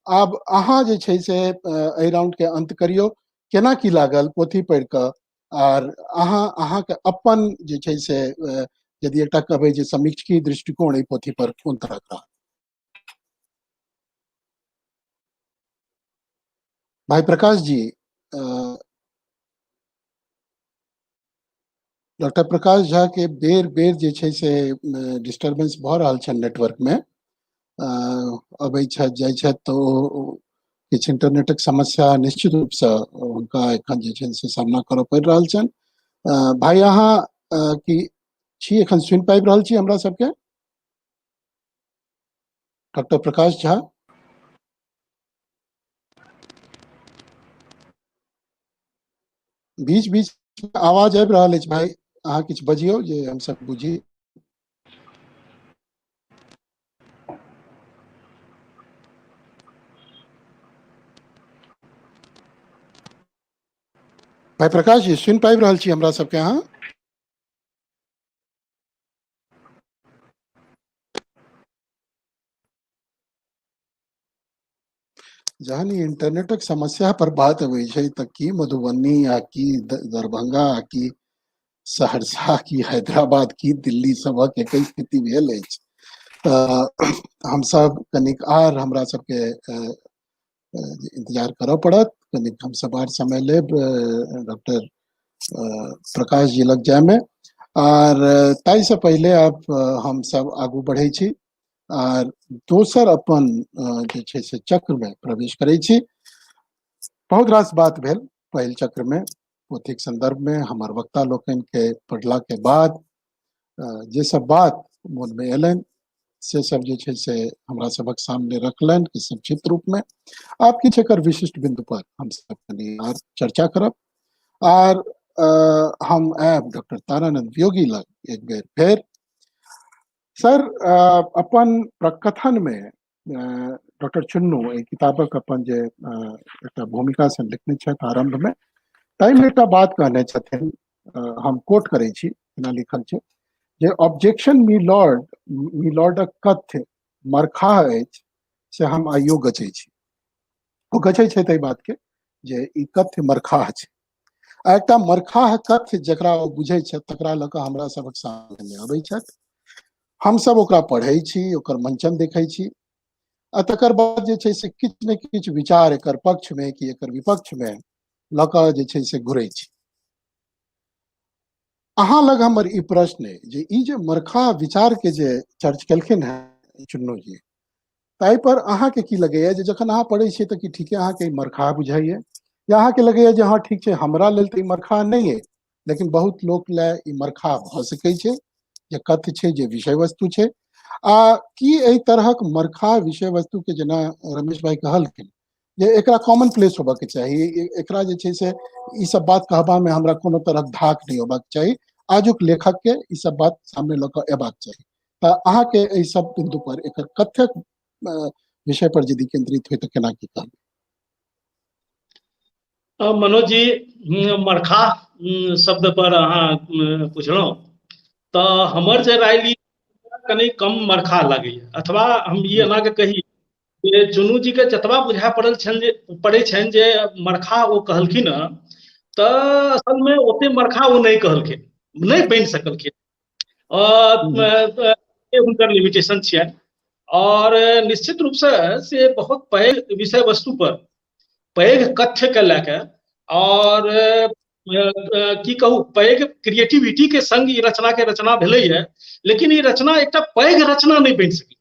आब अहाँ जे छै से एहि राउंड के अंत करियौ, केना की लागल पोथी पढ़ि कऽ, आर अहाँके अपन जे छै से यदि एकटा कहबै जे समीक्षकी दृष्टिकोण एहि पोथी पर कोन तरहक रहल? भाई प्रकाश जी, डॉक्टर प्रकाश झा के बेर बेर जे छै से डिस्टर्बेंस भऽ रहल छनि नेटवर्क में, अबै छथि जाइ छथि तऽ ओ किछु इंटरनेटक समस्या निश्चित रूपसँ हुनका एखन जे छै से सामना करऽ पड़ि रहल छनि। भाई अहाँ की छी एखन सुनि पाबि रहल छी हमरा सबके? डॉक्टर प्रकाश झा? बीच बीच आवाज आबि रहल अछि भाई, अहाँ किछु बजियौ जे हमसब बुझी। भाई प्रकाश जी सुनि पाबि रहल छी हमरा सबके अहाँ? जहन इंटरनेटक समस्या पर बात अबै छै तऽ की मधुबनी आ की दरभंगा आ की सहरसा की हैदराबाद की दिल्ली सबक एक स्थिति भेल अछि। तऽ हमसब कनिक आर हमरा सबके इंतजार करऽ पड़त, कनिक हमसब आर समय लेब डॉक्टर प्रकाश जी लग जायमे। आर ताहिसँ पहिले आब हमसब आगू बढ़ै छी आर दोसर अपन जे छै से चक्र में प्रवेश करै छी। बहुत रास बात भेल पहिल चक्र में पोथीक संदर्भ में, हमर वक्ता लोकनि के पढ़ला के बाद जे सब बात मोन में एलनि से सब जे छै से हमरा सबक सामने रखलनि कि संक्षिप्त रूप में। आब किछु एकर विशिष्ट बिंदु पर हम सब कनि आर चर्चा करब। आर हम आयब डॉक्टर तारानंद वियोगी लग एक बेर फेर। सर, अपन प्रकथन में डॉक्टर चुन्नू एहि किताबक अपन जे एकटा भूमिका से लिखने छथि आरंभ में, ताहिमे एकटा बात कहने छथिन, हम कोट करै छी, एना लिखल छै जे ऑब्जेक्शन मी लॉर्ड, मी लॉर्डक कथ्य मरखाह अछि से हम आइयो गचै छी। ओ गचै छथि एहि बात के जे ई कथ्य मरखाह छै, आ एकटा मरखाह कथ्य जकरा ओ बुझै छथि तकरा लऽ कऽ हमरा सबक सामने अबै छथि, हमसब ओकरा पढ़ै छी, ओकर मंचन देखै छी, आ तकर बाद जे छै से किछु ने किछु विचार एकर पक्ष में कि एकर विपक्ष में लऽ कऽ जे छै से घुरै छी। अहाँ लग हमर ई प्रश्न अइ जे ई जे मरखाह विचार के जे चर्च केलखिन हेँ चुन्नू जी, ताहि पर अहाँके की लगैया जे जखन अहाँ पढ़ै छियै तऽ की ठीके अहाँके ई मरखाह बुझाइया, या अहाँके लगैया जे हँ ठीक छै हमरा लेल तऽ ई मरखाह नहि अइ, लेकिन बहुत लोक लए ई मरखाह भऽ सकै छै, जे कथ्य छै, जे विषय वस्तु छै, आ की एहि तरहक मरखाह विषय वस्तु के जेना रमेश भाई कहलखिन जे एकरा कॉमन प्लेस होबाक चाही, एकरा जे छै से ई सब बात कहबा में हमरा कोनो तरहक धाक नहि होबाक चाही, आजुक लेखक के ई सब बात सामने लऽ कऽ एबाक चाही। तऽ अहाँके एहि सब बिंदु पर एकर कथ्यक विषय पर यदि केंद्रित होइ तऽ केना की कहबै? मनोज जी, मरखा शब्द पर अहाँ पुछलहुँ तऽ हमर जे राय ली कनि कम मरखा लगैया, अथवा हम ई एना के कही जे चुनू जी के जतबा बुझाय पड़ल छनि जे पड़ै छनि जे मरखा ओ कहलखिन हँ, तऽ असल में ओते मरखा ओ नहि कहलखिन, नहि बनि सकलखिन, हुनकर लिमिटेशन छियनि। और निश्चित रूप से बहुत पैघ विषय वस्तु पर पैघ कथ्य के लए के और की कहू पैघ क्रिएटिविटी के संग ई रचना के रचना भेलैया, लेकिन ई रचना एकटा पैघ रचना नहि बनि सकलै।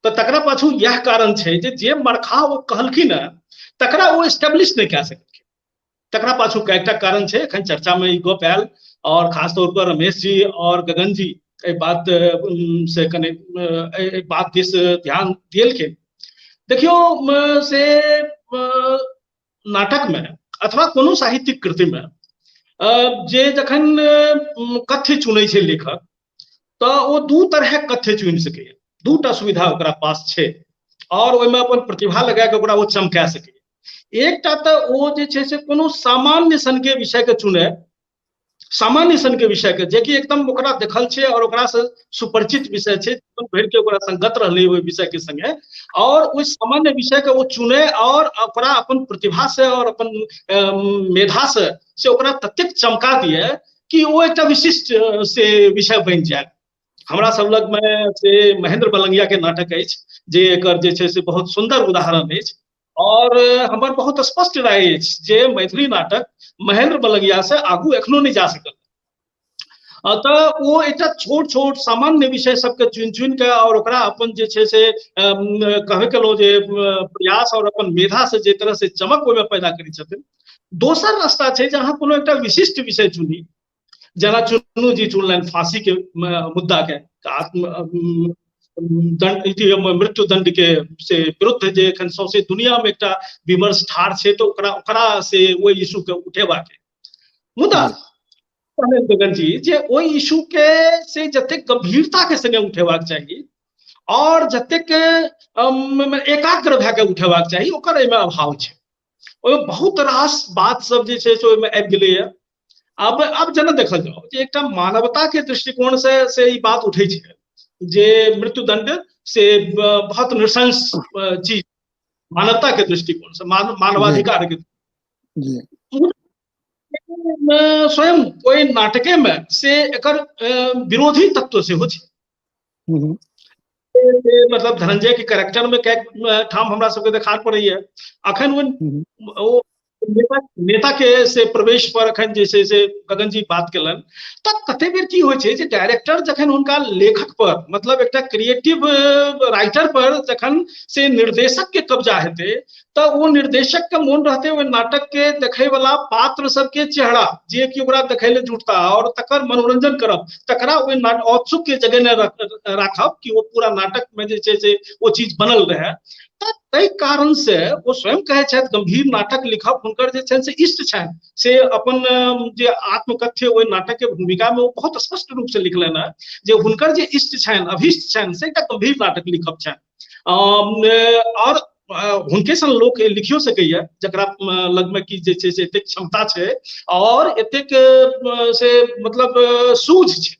तऽ तकरा पाछू इएह कारण छै जे जे मरखा ओ कहलखिन हँ तकरा ओ एस्टेब्लिश नहि कए सकलखिन। तकरा पाछू कएकटा कारण छै, एखन चर्चा में ई गप आयल और खास तौर पर रमेश जी और गगन जी एहि बात से कने एहि बात दिस ध्यान देलखिन। देखियौ से नाटक में अथवा कोनो साहित्यिक कृति में जे जखन कथ्य चुनै छै लेखक तऽ ओ दू तरहक कथ्य चुनि सकैए, दूटा सुविधा ओकरा पास छै और ओहिमे अपन प्रतिभा लगा कऽ ओकरा ओ चमका सकैए। एकटा तऽ ओ जे छै से कोनो सामान्य सनके विषय के चुने, सामान्य सनके विषय के जेकि एकदम ओकरा देखल छै और ओकरा से सुपरिचित विषय छै, जीवन भरि के ओकरा संगत रहलै ओहि विषय के संगे, और ओहि सामान्य विषय के ओ चुने और ओकरा अपन प्रतिभा से और अपन मेधा से ओकरा ततेक चमका दिए कि ओ एकटा विशिष्ट से विषय बनि जाय। हमरा सब लग में से महेंद्र बलंगिया के नाटक अछि जे एकर जे छै से बहुत सुंदर उदाहरण अछि, और हमर बहुत स्पष्ट राय अछि जे मैथिली नाटक महेंद्र बलंगिया से आगू एखनो नहि जा सकल। तऽ ओ एकटा छोट छोट सामान्य विषय सबके चुनि चुनि कऽ और ओकरा अपन जे छै से कहबे केलहुँ जे प्रयास और अपन मेधा से जे तरह से चमक ओहिमे पैदा करै छथिन। दोसर रास्ता छै जे अहाँ कोनो एकटा विशिष्ट विषय चुनी, जेना चुन्नू जी चुनलनि फांसी के मुद्दा के, आत्म दंड मृत्यु दंड के से विरुद्ध जे एखन सौंसे दुनिया में एकटा विमर्श ठाढ़ छै, तऽ ओकरा ओकरा से ओहि इशू के उठेबाक। मुदा गगन जी जे ओहि इशू के से जतेक गंभीरता के संगे उठेबाक चाही और जतेक एकाग्र भए के उठेबाक चाही ओकर एहिमे अभाव छै। ओहिमे बहुत रास बात सब जे छै से ओहिमे आबि गेलैया। अब जेना देखल जाओ जे एकटा मानवता के दृष्टिकोण से ई बात उठै छै जे मृत्युदंड से बहुत नृशंस चीज मानवता के दृष्टिकोण से, मानवाधिकार के स्वयं ओहि नाटके में से एकर विरोधी तत्व सेहो छै। मतलब धनंजय के कैरेक्टर में कए ठाम हमरा सबके देखार पड़ैया। अखन ओ नेता के से प्रवेश पर अखन जे छै से गगन जी बात केलनि, तऽ कते बेर की होइ छै जे डायरेक्टर जखन हुनका लेखक पर मतलब एकटा क्रिएटिव राइटर पर जखन से निर्देशक के कब्जा हेतै तऽ ओ निर्देशक के मोन रहतै ओहि नाटक के देखै वाला पात्र सबके चेहरा जे कि ओकरा देखै लए जुटता और तकर मनोरंजन करब, तकरा ओहि औत्सुक के जगह ने राखब कि ओ पूरा नाटक में जे छै से ओ चीज बनल रहै। तऽ ताहि कारण से ओ स्वयं कहै छथि गंभीर नाटक लिखब हुनकर जे छनि से इष्ट छनि, से अपन जे आत्मकथ्य ओहि नाटक के भूमिका में ओ बहुत स्पष्ट रूप से लिखलनि हँ जे हुनकर जे इष्ट छनि अभीष्ट छनि से एकटा गंभीर नाटक लिखब छनि। और हुनके सन लोक लिखियो सकैया जकरा लगमे कि जे छै से एतेक क्षमता छै और एतेक से मतलब सूझ छै।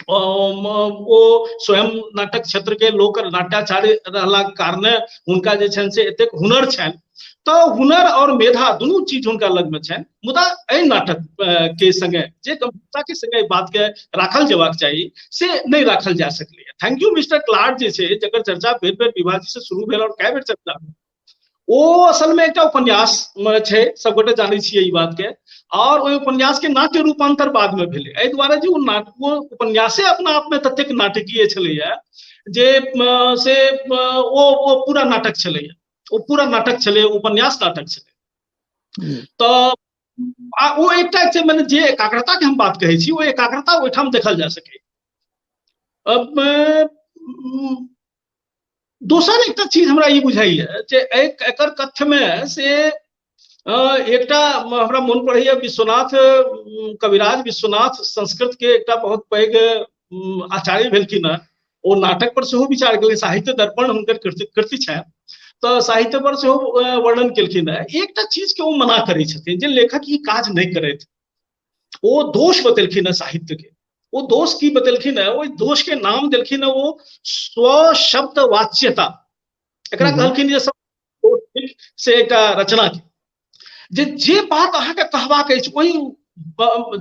ओ स्वयं नाटक क्षेत्र के लोक नाट्याचार्य रहला के कारणे हुनका जे छनि से एतेक हुनर छनि, तऽ हुनर और मेधा दुनू चीज हुनका लगमे छनि। मुदा एहि नाटक के संगे जे गंभीरता के संगे बात के राखल जेबाक चाही से नहि राखल जा सकलैया। Thank you mister Claude जे छै जकर चर्चा बेर बेर विभाजी से शुरू भेल और कए बेर चर्चा भेल, ओ असल में एकटा उपन्यास छै, सबगोटे जानै छियै ई बात के, और ओहि उपन्यास के नाट्य रूपांतर बाद में भेलै। एहि दुआरे जे ओ उपन्यासे अपना आप में ततेक नाटकीय छलैया जे से ओ पूरा नाटक छलैया, ओ पूरा नाटक छलै, उपन्यास नाटक छलै। तऽ आ ओ एकटा छै, मने जे एकाग्रता के हम बात कहै छी, ओ एकाग्रता ओहिठाम देखल जा सकै। अब दोसर एकटा चीज हमरा ई बुझाइया जे एकर कथ्य में से एकटा हमरा मोन पड़ैया विश्वनाथ कविराज विश्वनाथ संस्कृत के एकटा बहुत पैघ आचार्य भेलखिन हँ। ओ नाटक पर सेहो विचार केलखिन, साहित्य दर्पण हुनकर कृति छनि, तऽ साहित्य पर सेहो वर्णन केलखिन हँ। एकटा चीज के ओ मना करै छथिन जे लेखक ई काज नहि करथि। ओ दोष बतेलखिन हँ साहित्य के। ओ दोष की बतेलखिन हँ, ओहि दोष के नाम देलखिन हँ ओ स्वशब्द वाच्यता। एकरा कहलखिन जे सब से एकटा रचना के जे जे बात अहाँके कहबाक अछि, ओहि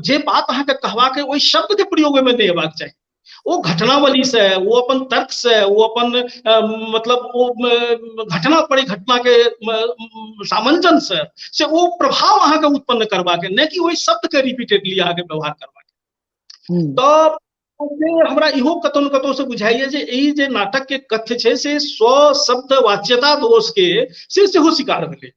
जे बात अहाँके कहबाक अछि ओहि शब्द के प्रयोग ओहिमे नहि हेबाक चाही। ओ घटनावली से, ओ अपन तर्क से, ओ अपन मतलब ओ घटना परिघटना के सामंजन से ओ प्रभाव अहाँके उत्पन्न करबाक, नहि कि ओहि शब्द के रिपीटेडली अहाँके व्यवहार करबाक। तऽ हमरा इहो कतौ न कतौ से बुझाइया जे ई जे नाटक के कथ्य छै से स्वशब्द वाच्यता दोष के से सेहो शिकार भेलै।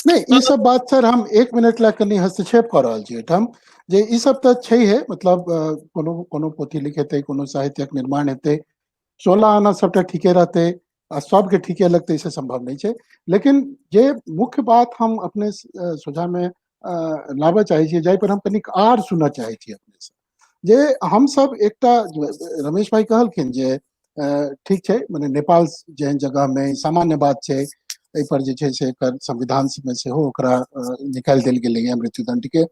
नहि, ई सब बात सर हम एक मिनट ला कनि हस्तक्षेप कऽ रहल छी एहिठाम, जे ई सब तऽ छैहे, मतलब कोनो कोनो पोथी लिखेतै, कोनो साहित्यक निर्माण हेतै, 16 आना सबटा ठीके रहतै आ सबके ठीके लगतै से सम्भव नहि छै। लेकिन जे मुख्य बात हम अपने सोझामे लाबऽ चाहै छियै, जाहि पर हम कनिक आर सुनऽ चाहै छी अपने से, जे हमसब एकटा रमेश भाई कहलखिन जे ठीक छै, मने नेपाल जेहन जगह में सामान्य बात छै, एहि पर जे छै से एकर संविधान में सेहो ओकरा निकालि देल गेलैए मृत्युदंड के।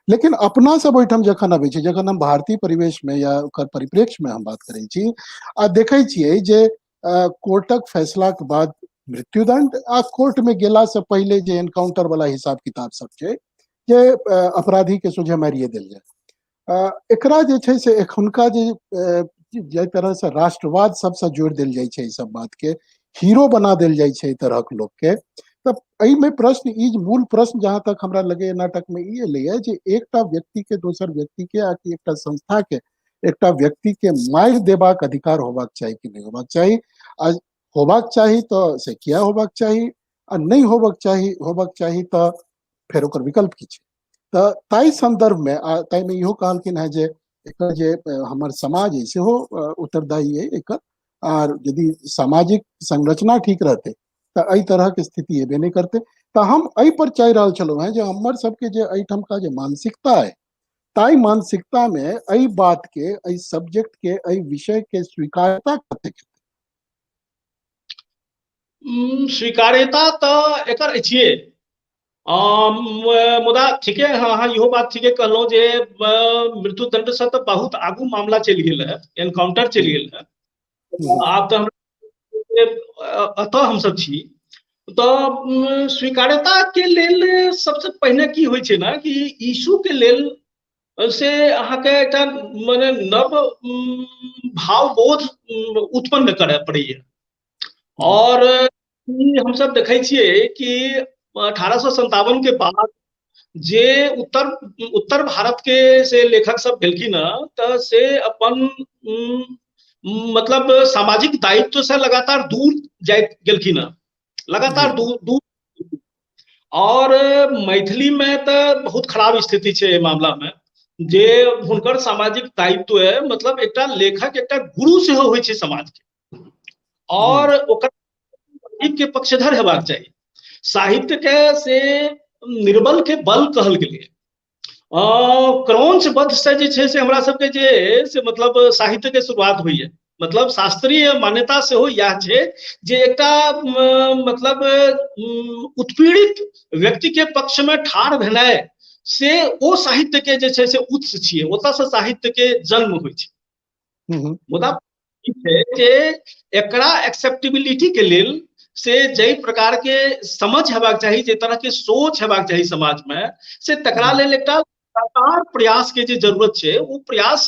लेकिन अपना सब ओहिठाम जखन अबै छै, जखन हम भारतीय परिवेश में या ओकर परिप्रेक्ष्य में हम बात करै छी आ देखै छियै जे कोर्टक फैसलाक बाद मृत्युदंड आ कोर्ट में गेला से पहिले जे एनकाउंटर वाला हिसाब किताब सब छै जे अपराधी के सोझे मारिए देल जाय, एकरा जे छै से एखुनका जे जाहि तरह से राष्ट्रवाद सबसँ जोड़ि देल जाइ छै, ई सब बात के हीरो बना देल जाइ छै एहि तरहक लोक के, तऽ एहिमे प्रश्न ई मूल प्रश्न जहाँ तक हमरा लगैए नाटक में ई एलैए जे एकटा व्यक्ति के दोसर व्यक्ति के आ कि एकटा संस्था के एकटा व्यक्ति के मारि देबाक अधिकार होबाक चाही कि नहि होबाक चाही, आ होबाक चाही तऽ से किया होबाक चाही, आ नहि होबाक चाही, होबाक चाही तऽ फेर ओकर विकल्प की छै। तऽ ताहि संदर्भ में आ ताहिमे इहो कहलखिन हेँ जे एकर जे हमर समाज अइ सेहो उत्तरदायी अइ एकर, आर यदि सामाजिक संरचना ठीक रहतै तऽ एहि तरहक स्थिति एबे नहि करतै। तऽ हम एहि पर चाहि रहल छलहुँ हेँ जे हमर सबके जे एहिठामका जे मानसिकता अइ, ताहि मानसिकता में एहि बात के, एहि सब्जेक्ट के, एहि विषय के स्वीकार्यता कतेक हेतै? स्वीकार्यता तऽ एकर अछिए, मुदा ठीके अहाँ इहो बात ठीके कहलहुँ जे मृत्युदंड से तऽ बहुत आगू मामला चलि गेल है, एनकाउंटर चलि गेल है। आब तऽ एतऽ हमसब छी, तऽ स्वीकार्यता के लेल सबसे पहिने की होइ छै ने कि इशू के लेल से अहाँके एकटा मने नव भावबोध उत्पन्न करय पड़ैया। और हमसब देखै छियै कि 1857 के बाद जे उत्तर उत्तर भारत के से लेखक सब भेलखिन हँ, तऽ से अपन मतलब सामाजिक दायित्व से लगातार दूर जाइत गेलखिन हँ, लगातार दूर दूर। और मैथिली में तऽ बहुत खराब स्थिति छै एहि मामला में, जे हुनकर सामाजिक दायित्व है, मतलब एकटा लेखक एकटा गुरु सेहो होइ छै समाज के, और ओकर के पक्षधर हेबाक चाही। साहित्य के से निर्बल के बल कहल गेलै। क्रौंच बध से जे छै से हमरा सबके जे से मतलब साहित्य के शुरुआत होइए, मतलब शास्त्रीय मान्यता सेहो इएह छै जे एकटा मतलब उत्पीड़ित व्यक्ति के पक्ष में ठाढ़ भेनाइ से ओ साहित्य के जे छै से उत्स छियै, ओतऽ से साहित्य के जन्म होइ छै। मुदा ई छै जे एकरा एक्सेप्टेबिलिटी के लेल से जाहि प्रकार के समझ हेबाक चाही, जे तरह के सोच हेबाक चाही समाज में, से तकरा लेल एकटा लगातार प्रयास के जे जरूरत छै, ओ प्रयास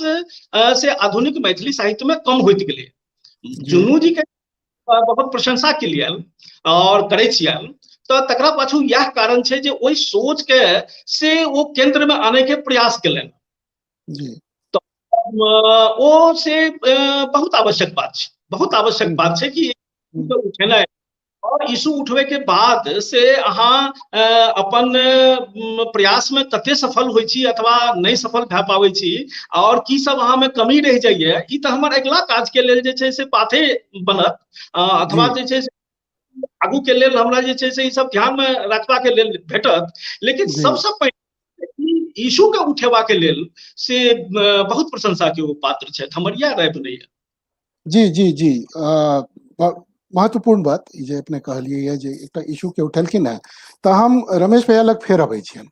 से आधुनिक मैथिली साहित्य में कम होइत गेलै। जुन्नू जी के बहुत प्रशंसा केलियनि और करै छियनि तऽ तकरा पाछू इएह कारण छै जे ओहि सोच के से ओ केंद्र में आने के प्रयास केलनि। तऽ ओ से बहुत आवश्यक बात छै, बहुत आवश्यक बात छै कि उठेनाइ और इशू उठबै के बाद से अहाँ अपन प्रयास में कते सफल होइ छी अथवा नहि सफल भए पाबै छी और की सब अहाँ में कमी रहि जाइए, ई तऽ हमर अगिला काज के लेल जे छै से पाथे बनत अथवा जे छै से आगू के लेल हमरा जे छै से ई सब ध्यान में रखबा के लेल भेटत। लेकिन सबसे पहिने इशू के उठेबा के लेल से बहुत प्रशंसा के ओ पात्र छथि, हमर इएह राय बनैया। जी जी जी, महत्वपूर्ण बात ई जे अपने कहलियै जे एकटा इशू के उठेलखिन हेँ। तऽ हम रमेश भैया लग फेर अबै छियनि।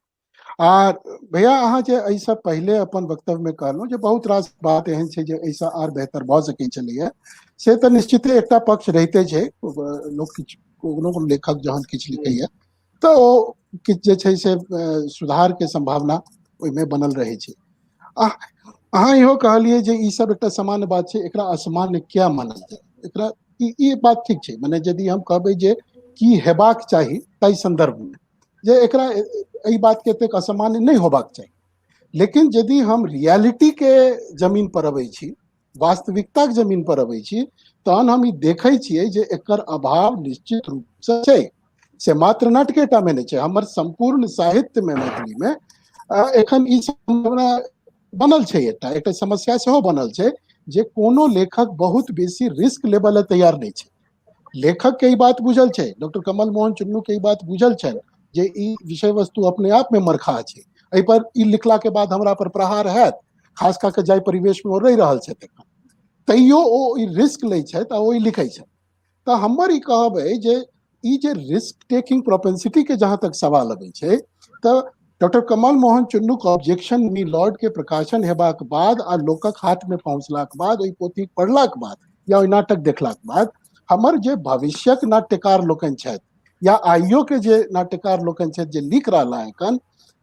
आ भैया अहाँ जे एहिसँ पहिले अपन वक्तव्यमे कहलहुँ जे बहुत रास बात एहन छै जे एहिसँ आर बेहतर भऽ सकै छलैए, से तऽ निश्चिते एकटा पक्ष रहिते छै। लोक किछु कोनो कोनो लेखक जहन किछु लिखैए तऽ ओ किछु जे छै से सुधारके सम्भावना ओहिमे बनल रहै छै। आ अहाँ इहो कहलियै जे ई सब एकटा सामान्य बात छै, एकरा असामान्य किया मानल जाय, एकरा ई बात ठीक छै। मने यदि हम कहबै जे की हेबाक चाही ताहि सन्दर्भमे जे एकरा एहि बात के एतेक असामान्य नहि होबाक चाही, लेकिन यदि हम रियलिटी के जमीन पर अबै छी, वास्तविकताके जमीन पर अबै छी, तहन हम ई देखै छियै जे एकर अभाव निश्चित रूपसँ छै। से मात्र नाटकेटा मे नहि छै, हमर सम्पूर्ण साहित्यमे मैथिलीमे एखन ई सम्भावना बनल छै, एकटा एकटा समस्या सेहो बनल छै जे कोनो लेखक बहुत बेसी रिस्क लेबऽ लए तैयार नहि छै। लेखक के ई बात बुझल छै, डॉक्टर कमल मोहन चुन्नू के ई बात बुझल छनि जे ई विषय वस्तु अपने आप में मरखा छै, एहि पर ई लिखला के बाद हमरा पर प्रहार हैत, खास कऽ के जाहि परिवेश में ओ रहि रहल छथि एखन, तैयो ओ ई रिस्क लै छथि आ ओ ई लिखै छथि। तऽ हमर ई कहब अइ जे ई जे रिस्क टेकिंग प्रोपेंसिटी के जहाँ तक सवाल अबै छै, तऽ डॉक्टर कमल मोहन चुन्नूक ऑब्जेक्शन मी लॉर्ड के प्रकाशन हेबाक बाद आ लोकक हाथ में पहुंचलाक बाद, ओहि पोथी पढ़लाक बाद या ओहि नाटक देखलाक बाद, हमर जे भविष्यक नाट्यकार लोकनि छथि या आइयो के जे नाट्यकार लोकनि छथि जे लिख रहला एखन,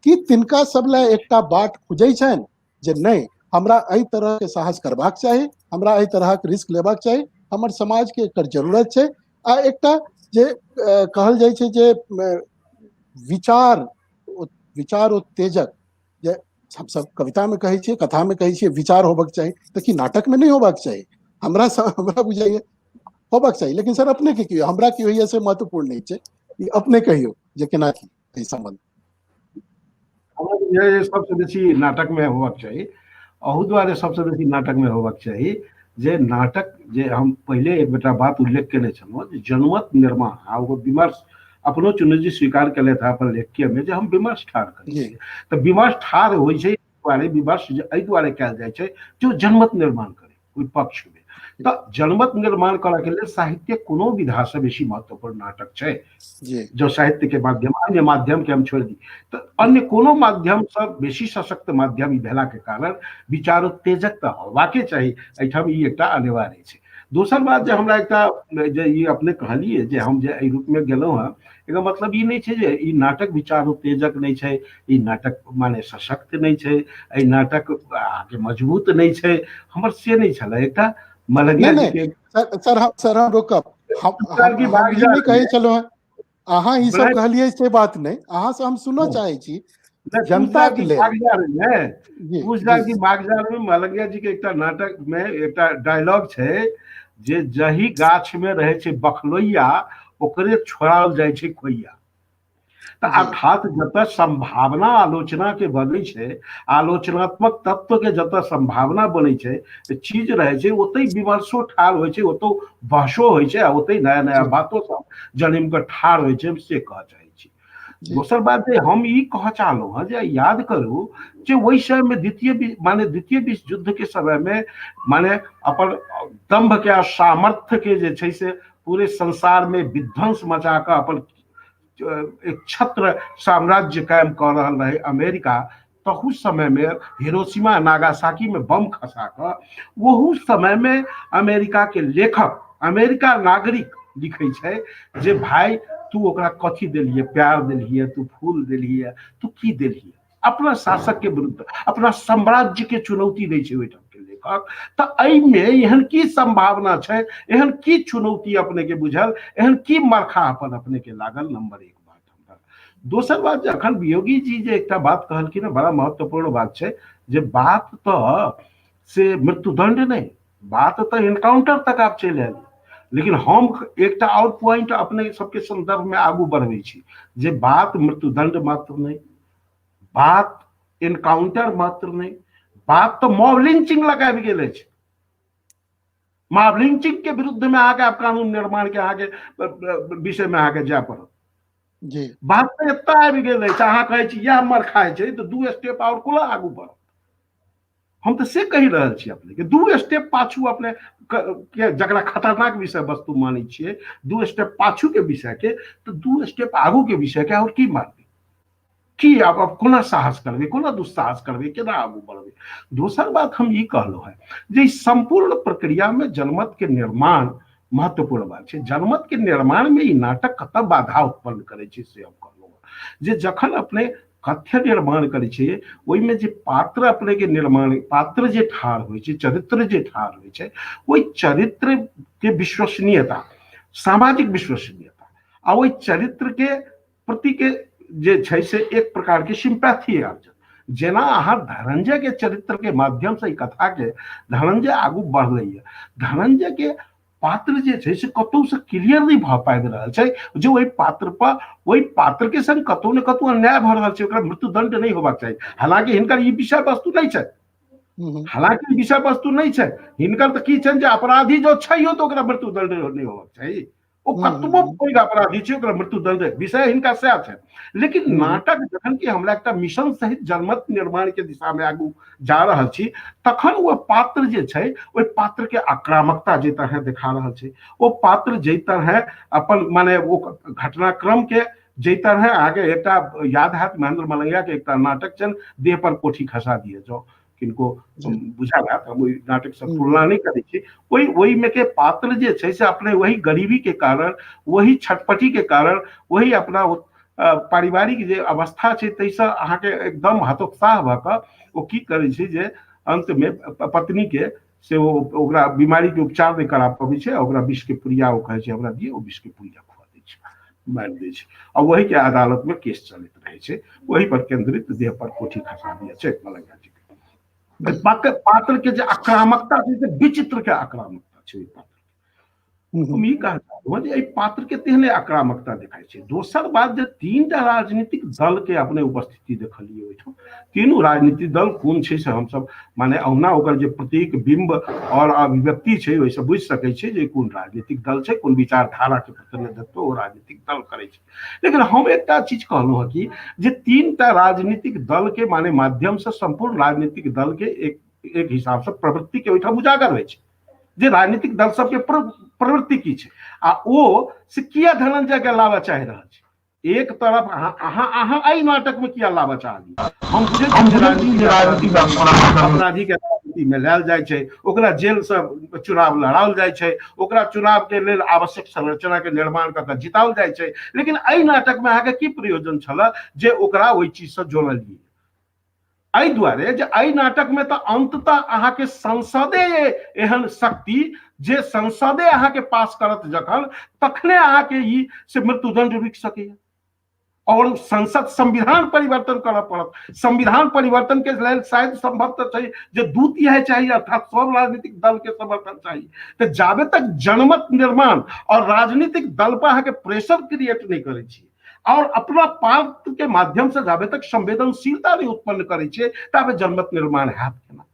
कि तिनका सब लए एकटा बाट खुजै छनि जे नहि, हमरा एहि तरह के साहस करबाक चाही, हमरा एहि तरहक रिस्क लेबाक चाही, हमर समाज के एकर जरूरत छै। आ एकटा जे कहल जाइ छै जे विचार विचारोत्तेजक, जे हमसब कविता में कहै छियै, कथा में कहै छियै विचार होबक चाही, तऽ की नाटक में नहि होबाक चाही? हमरा हमरा बुझाइए होबाक चाही। लेकिन सर अपने के की, हमरा की होइए से महत्वपूर्ण नहि छै, ई अपने कहियौ जे केना की एहि सम्बन्ध। हमरा बुझाइए सबसँ बेसी नाटक में होबाक चाही। अहू दुआरे सबसँ बेसी नाटक में होबाक चाही जे नाटक, जे हम पहिले एक बेटा बात उल्लेख केने छलहुँ जे जनमत निर्माण आ ओकर विमर्श अपनो चुन्नूजी स्वीकार केलथि हँ अपन लेखकीय में जे हम विमर्श ठाढ़ करै छियै। तऽ विमर्श ठाढ़ होइ छै दुआरे, विमर्श एहि दुआरे कयल जाइ छै जे ओ जनमत निर्माण करै ओहि पक्ष में। तऽ जनमत निर्माण करऽ के लेल साहित्य कोनो विधा से बेसी महत्वपूर्ण नाटक छै। जो साहित्य के माध्यम, अन्य माध्यम के हम छोड़ि दी तऽ अन्य कोनो माध्यम से बेसी सशक्त माध्यम ई भेला के कारण विचारोत्तेजक तऽ होबाके चाही, एहिठाम ई एकटा अनिवार्य छै। दोसर बात जे हमरा एकटा जे ई अपने कहलियै जे हम जे एहि रूप में गेलहुँ हँ, एकर मतलब ई नहि छै जे ई नाटक विचारोत्तेजक नहि छै, ई नाटक माने सशक्त नहि छै, एहि नाटक अहाँके मजबूत नहि छै, हमर से नहि छलै। एकटा मलंगिया जी के सर हम रोकब, हम ई नहि कहै छलहुँ हँ, अहाँ ई सब कहलियै से बात नहि, अहाँ से हम सुनऽ चाहै छी जनता के लेल। जी बागजार में मलंगिया जी के एकटा नाटक में एकटा डायलॉग छै जे जही गाछ में रहै छै बखलोइया ओकरे छोड़ाओल जाइ छै खोइया। तऽ अर्थात जतऽ संभावना आलोचना के बनै छै, आलोचनात्मक तत्व के जतऽ संभावना बनै छै, चीज रहै छै, ओतहि विमर्शो ठाढ़ होइ छै, ओतौ बहसो होइ छै आ ओतहि नया नया बातो सब जनमि कऽ ठाढ़ होइ छै, हम से कहऽ चाहै छी। दोसर बात जे हम ई कहऽ चाहलहुँ हँ जे याद करू जे ओहि समय में द्वितीय माने द्वितीय विश्व युद्ध के समय में माने अपन दम्भ के आ सामर्थ्य के जे छै से पूरे संसार में विध्वंस मचा कऽ अपन एक छत्र साम्राज्य कायम कऽ रहल रहै अमेरिका, तहू समय में हिरोशिमा नागासाकी में बम खसा कऽ ओहू समय में अमेरिका के लेखक, अमेरिका नागरिक लिखै छै जे भाई तू ओकरा कथी देलियै, प्यार देलियै, तू फूल देलियै, तू की देलियै, अपना शासक के विरुद्ध अपना साम्राज्य के चुनौती दै छै ओहिठाम के लेखक। तऽ एहिमे एहन की संभावना छै, एहन की चुनौती अपने के बुझल, एहन की मरखा अपन अपने के लागल, नंबर एक बात। दोसर बात जे अखन वियोगी जी जे एकटा बात कहलखिन हँ, बड़ा महत्वपूर्ण बात छै जे बात तऽ से मृत्युदंड नहि, बात तऽ इनकाउंटर तक आब चलि आयल। लेकिन हम एकटा आओर पॉइंट अपने सबके संदर्भ में आगू बढ़बै छी जे बात मृत्युदंड मात्र नहि, बात इनकाउंटर मात्र नहि, बात तऽ मॉब लिंचिंग लग आबि गेल अछि। मॉब लिंचिंग के विरुद्ध में अहाँके आब कानून निर्माण के अहाँके विषय में अहाँके जाय पड़त। जी बात तऽ एतऽ आबि गेल अछि, अहाँ कहै छी इएह मर खाइ छै तऽ 2 स्टेप आओर कोना आगू बढ़त? हम तऽ से कहि रहल छी अपने के 2 स्टेप पाछू अपने के जकरा खतरनाक विषय वस्तु मानै छियै, 2 स्टेप पाछू के विषय के तऽ 2 स्टेप आगू के विषय के और की मानबै? की आब कोना साहस करबै, कोना दुस्साहस करबै, केना आगू बढ़बै? दोसर बात हम ई कहलहुँ हेँ जे सम्पूर्ण प्रक्रिया में जनमत के निर्माण महत्वपूर्ण बात छै। जनमत के निर्माण में ई नाटक कतऽ बाधा उत्पन्न करै छै से हम कहलहुँ हेँ जे जखन अपने कथ्य निर्माण करै छै ओहिमे जे पात्र अपने के निर्माण, पात्र जे ठाढ़ होइ छै, चरित्र जे ठाढ़ होइ छै, ओहि चरित्र के विश्वसनीयता, सामाजिक विश्वसनीयता आ ओहि चरित्र के प्रति के जे छै से एक प्रकार के सिम्पैथी आबि जायत। जेना अहाँ धनंजय के चरित्र के माध्यम से ई कथा के धनंजय आगू बढ़लैया, धनंजय के पात्र जे छै से कतौ से क्लियर नहि भऽ पाबि रहल छै जे ओहि पात्र पर, ओहि पात्र के संग कतौ ने कतौ अन्याय भऽ रहल छै, ओकरा मृत्युदंड नहि होबाक चाही। हालांकि हिनकर ई विषय वस्तु नहि छै, हालांकि विषय वस्तु नहि छै हिनकर, तऽ की छनि जे अपराधी जो छै तऽ ओकरा मृत्युदंड नहि होबाक चाही, ओ कतबो पैघ अपराधी छै ओकरा मृत्युदंड, विषय हिनका सएह छै। लेकिन नाटक जखन कि हमरा एकटा मिशन सहित जनमत निर्माण के दिशा में आगू जा रहल छी तखन ओ पात्र जे छै ओहि पात्र के आक्रामकता जे तरह देखा रहल छै, ओ पात्र जे तरह अपन माने ओ घटनाक्रम के जे तरह अहाँके एकटा याद हैत महेंद्र मलंगिया के एकटा नाटक छनि देह पर कोठी खसा दिए, जो किनको बुझायल हैत, हम ओहि नाटक से तुलना नहि करै छी, ओहिमे के पात्र जे छै से अपने वही गरीबी के कारण, वही छटपटी के कारण, वही अपना पारिवारिक जे अवस्था छै ताहिसँ अहाँके एकदम हतोत्साह भऽ कऽ ओ की करै छै जे अंतमे पत्नी के से ओ ओकरा बीमारी के उपचार नहि करा पबै छै, ओकरा विष के पुड़िया ओ कहै छै हमरा दिअ, ओ विष के पुड़िया खुआ दै छै, मारि दै छै आ वही के अदालत में केस चलैत रहै छै, वही पर केंद्रित देह पर कोठी खसा दिया छै मलंगिया जी के। पात्र के जे आक्रामकता छै से विचित्र के आक्रामकता छै ओहि पात्र। हम ई कह चाहलहुँ जे एहि पात्र के तेहने आक्रामकता देखाइ छै। दोसर बात जे 3टा राजनीतिक दल के अपने उपस्थिति देखलियै ओहिठाम, तीनू राजनीतिक दल कोन छै से हमसब माने अहुना ओकर जे प्रतीक बिंब और अभिव्यक्ति छै ओहिसँ बुझि सकै छियै जे कोन राजनीतिक दल छै, कोन विचारधारा के प्रतिनिधित्व ओ राजनीतिक दल करै छै। लेकिन हम एकटा चीज कहलहुँ हँ कि जे 3टा राजनीतिक दल के माने माध्यम से सम्पूर्ण राजनीतिक दल के एक हिसाब से प्रवृत्ति के ओहिठाम उजागर होइ छै जे राजनीतिक दल सबके प्रवृत्ति की छै आ ओ से किया धनंजय के लाबऽ चाहि रहल छै। एक तरफ अहाँ अहाँ अहाँ एहि नाटक में किया लाबऽ चाहलियै? हम बुझै छी जे राजनीतिक अपराधी के राजनीति में लायल जाइ छै, ओकरा जेल से चुनाव लड़ाओल जाइ छै, ओकरा चुनाव के लेल आवश्यक संरचना के निर्माण कऽ के जिताओल जाइ छै, लेकिन एहि नाटक में अहाँके की प्रयोजन छल जे ओकरा ओहि चीज से जोड़लियै? एहि दुआरे जे एहि नाटक में तऽ अंततः अहाँके संसदे एहन शक्ति जे संसदे अहाँके पास करत जखन तखने अहाँके ई से मृत्युदंड रुकि सकैया और संसद संविधान परिवर्तन करऽ पड़त। संविधान परिवर्तन के लेल शायद संभव तऽ छै जे 2/3 चाही, अर्थात सब राजनीतिक दल के समर्थन चाही। तऽ जाबे तक जनमत निर्माण और राजनीतिक दल पर अहाँके प्रेशर क्रिएट नहि करै छी और अपना पात्र के माध्यम से जाबे तक संवेदनशीलता नहीं उत्पन्न करै छियै ताबे जनमत निर्माण हैत केना।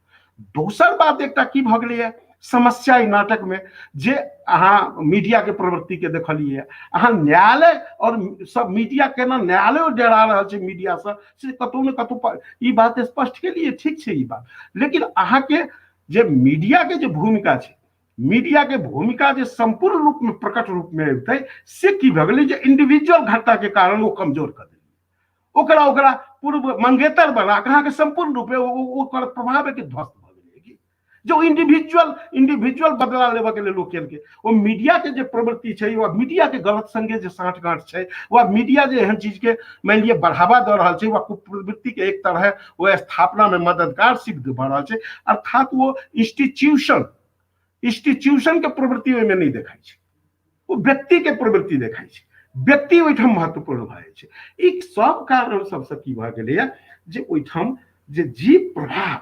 दोसर बात एकटा की भऽ गेलैया समस्या ई नाटक में जे अहाँ मीडिया के प्रवृत्ति के देखलियै, अहाँ न्यायालय और सब मीडिया केना न्यायालय डरा रहल छै मीडिया से, से कतौ ने कतौ ई बात स्पष्ट केलियै, ठीक छै ई बात। लेकिन अहाँके जे मीडिया के जे भूमिका छै, मीडिया के भूमिका जे संपूर्ण रूप में प्रकट रूप में अबितै से की भऽ गेलै जे इंडिविजुअल घटना के कारण ओ कमजोर कऽ देलियै, ओकरा ओकरा पूर्व मंगेतर बना कऽ अहाँके संपूर्ण रूपे ओकर प्रभाव के ध्वस्त भऽ गेलै कि जो इंडिविजुअल बदला लेबऽ के लेल ओ केलकै। ओ मीडिया के जे प्रवृत्ति छै वा मीडिया के गलत संगे जे साँठगाँठ छै वा मीडिया जे एहन चीज के मानि लिअ बढ़ावा दऽ रहल छै वा कुप्रवृत्ति के एक तरह ओ स्थापना में मददगार सिद्ध भऽ रहल छै, अर्थात ओ इंस्टीट्यूशन के प्रवृत्ति ओहिमे नहि देखाइ छै, ओ व्यक्ति के प्रवृत्ति देखाइ छै। व्यक्ति ओहिठाम महत्वपूर्ण भऽ जाइ छै। ई सब कारण सबसँ की भऽ गेलैया जे ओहिठाम जे जीव प्रभाव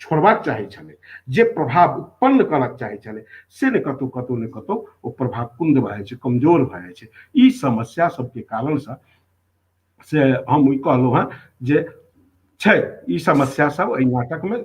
छोड़बाक चाहै छलै, जे प्रभाव उत्पन्न करक चाहै छलै, से ने कतहु कतहु ने कतहु ओ प्रभाव कुंद भऽ जाइ छै, कमजोर भऽ जाइ छै। ई समस्या सबके कारणसँ से हम ई कहलहुँ हँ जे छै ई समस्या सब एहि नाटकमे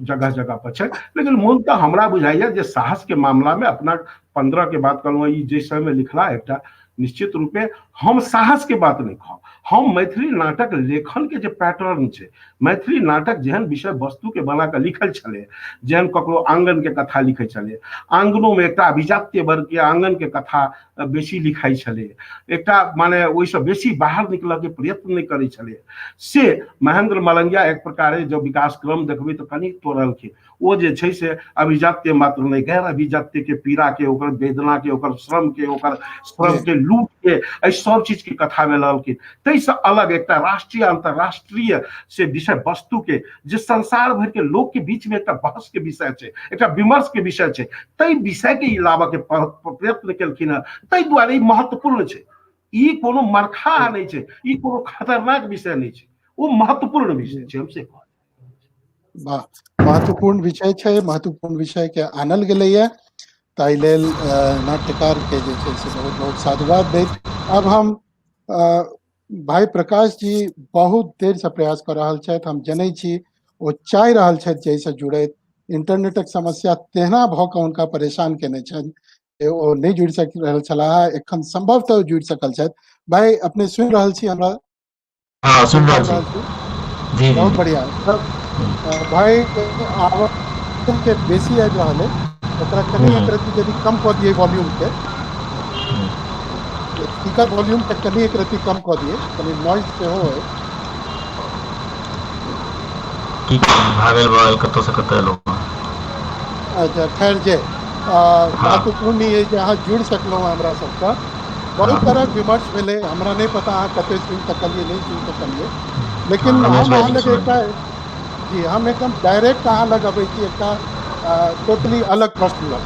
जगह जगह पर छै। लेकिन मूलतः हमरा बुझाइया जे साहस के मामला में अपना 15 के बात कहलहुँ, ई जाहि समय लिखला एकटा निश्चित रूपे हम साहस के बात नहीं कहब, हम मैथिली नाटक लेखन के जे पैटर्न छै, मैथिली नाटक जेहन विषय वस्तु के बना कऽ लिखल छलै, जेहन ककरो आंगन के कथा लिखै छलै, आंगनो में एकटा अभिजात्य वर्ग के आंगन के कथा बेसी लिखाइ छलै, एकटा माने ओहिसँ बेसी बाहर निकलऽ के प्रयत्न नहि करै छलै, से महेंद्र मलंगिया एक प्रकारे जब विकास क्रम देखबै तऽ कनि तोड़लखिन। ओ जे छै से अभिजात्य मात्र नहि, गैर अभिजात्य के पीड़ा के, ओकर वेदना के, ओकर श्रम के, ओकर श्रम के लूट के, एहि सब चीज के कथा में ललखिन। ताहिसँ अलग एकटा राष्ट्रीय अंतर्राष्ट्रीय से विषय वस्तु के जे संसार भर के लोक के बीच में एकटा बहस के विषय छै, एकटा विमर्श के विषय छै, ताहि विषय के ई लाबऽ के प्रयत्न केलखिन हँ। ताहि दुआरे ई महत्वपूर्ण छै। ई कोनो मरखा नहि छै, ई कोनो खतरनाक विषय नहि छै, ओ महत्वपूर्ण विषय छै। हम से कहब वाह, महत्वपूर्ण विषय छै, महत्वपूर्ण विषय के आनल गेलैया, ताहि लेल नाट्यकार के जे छै से बहुत बहुत साधुवाद दैत। अब हम भाई प्रकाश जी बहुत देर से प्रयास कर रहल छथि, हम जनै छी ओ चाहि रहल छथि जाहिसँ जुड़ैत, इंटरनेटक समस्या तेना भऽ कऽ हुनका परेशान केने छनि जे ओ नहि जुड़ि सकि रहल छलाह, एखन संभवतः जुड़ि सकल छथि। भाई अपने सुनि रहल छी हमरा? हाँ, सुन रहल छी जी। बहुत बढ़िया। भाई आवाज के बेसी आबि रहल है, ओकरा कनि एक रत्ती यदि कम कऽ दियै वॉल्यूम के, स्पीकर वॉल्यूम के कनि एक रत्ती कम कऽ दियै, कनि नॉइज सेहो है। की भागल भागल कतौ से कतौ एलहुँ। अच्छा खैर, जे महत्वपूर्ण ई अइ जे अहाँ जुड़ि सकलहुँ हमरा सबसँ। बहुत तरहक विमर्श भेलै, हमरा नहि पता अहाँ कते सुनि सकलियै नहि सुनि सकलियै, लेकिन हम अहाँ लग एकटा जी हम एकदम डायरेक्ट अहाँ लग अबै छी एकटा टोटली अलग प्रश्न लग,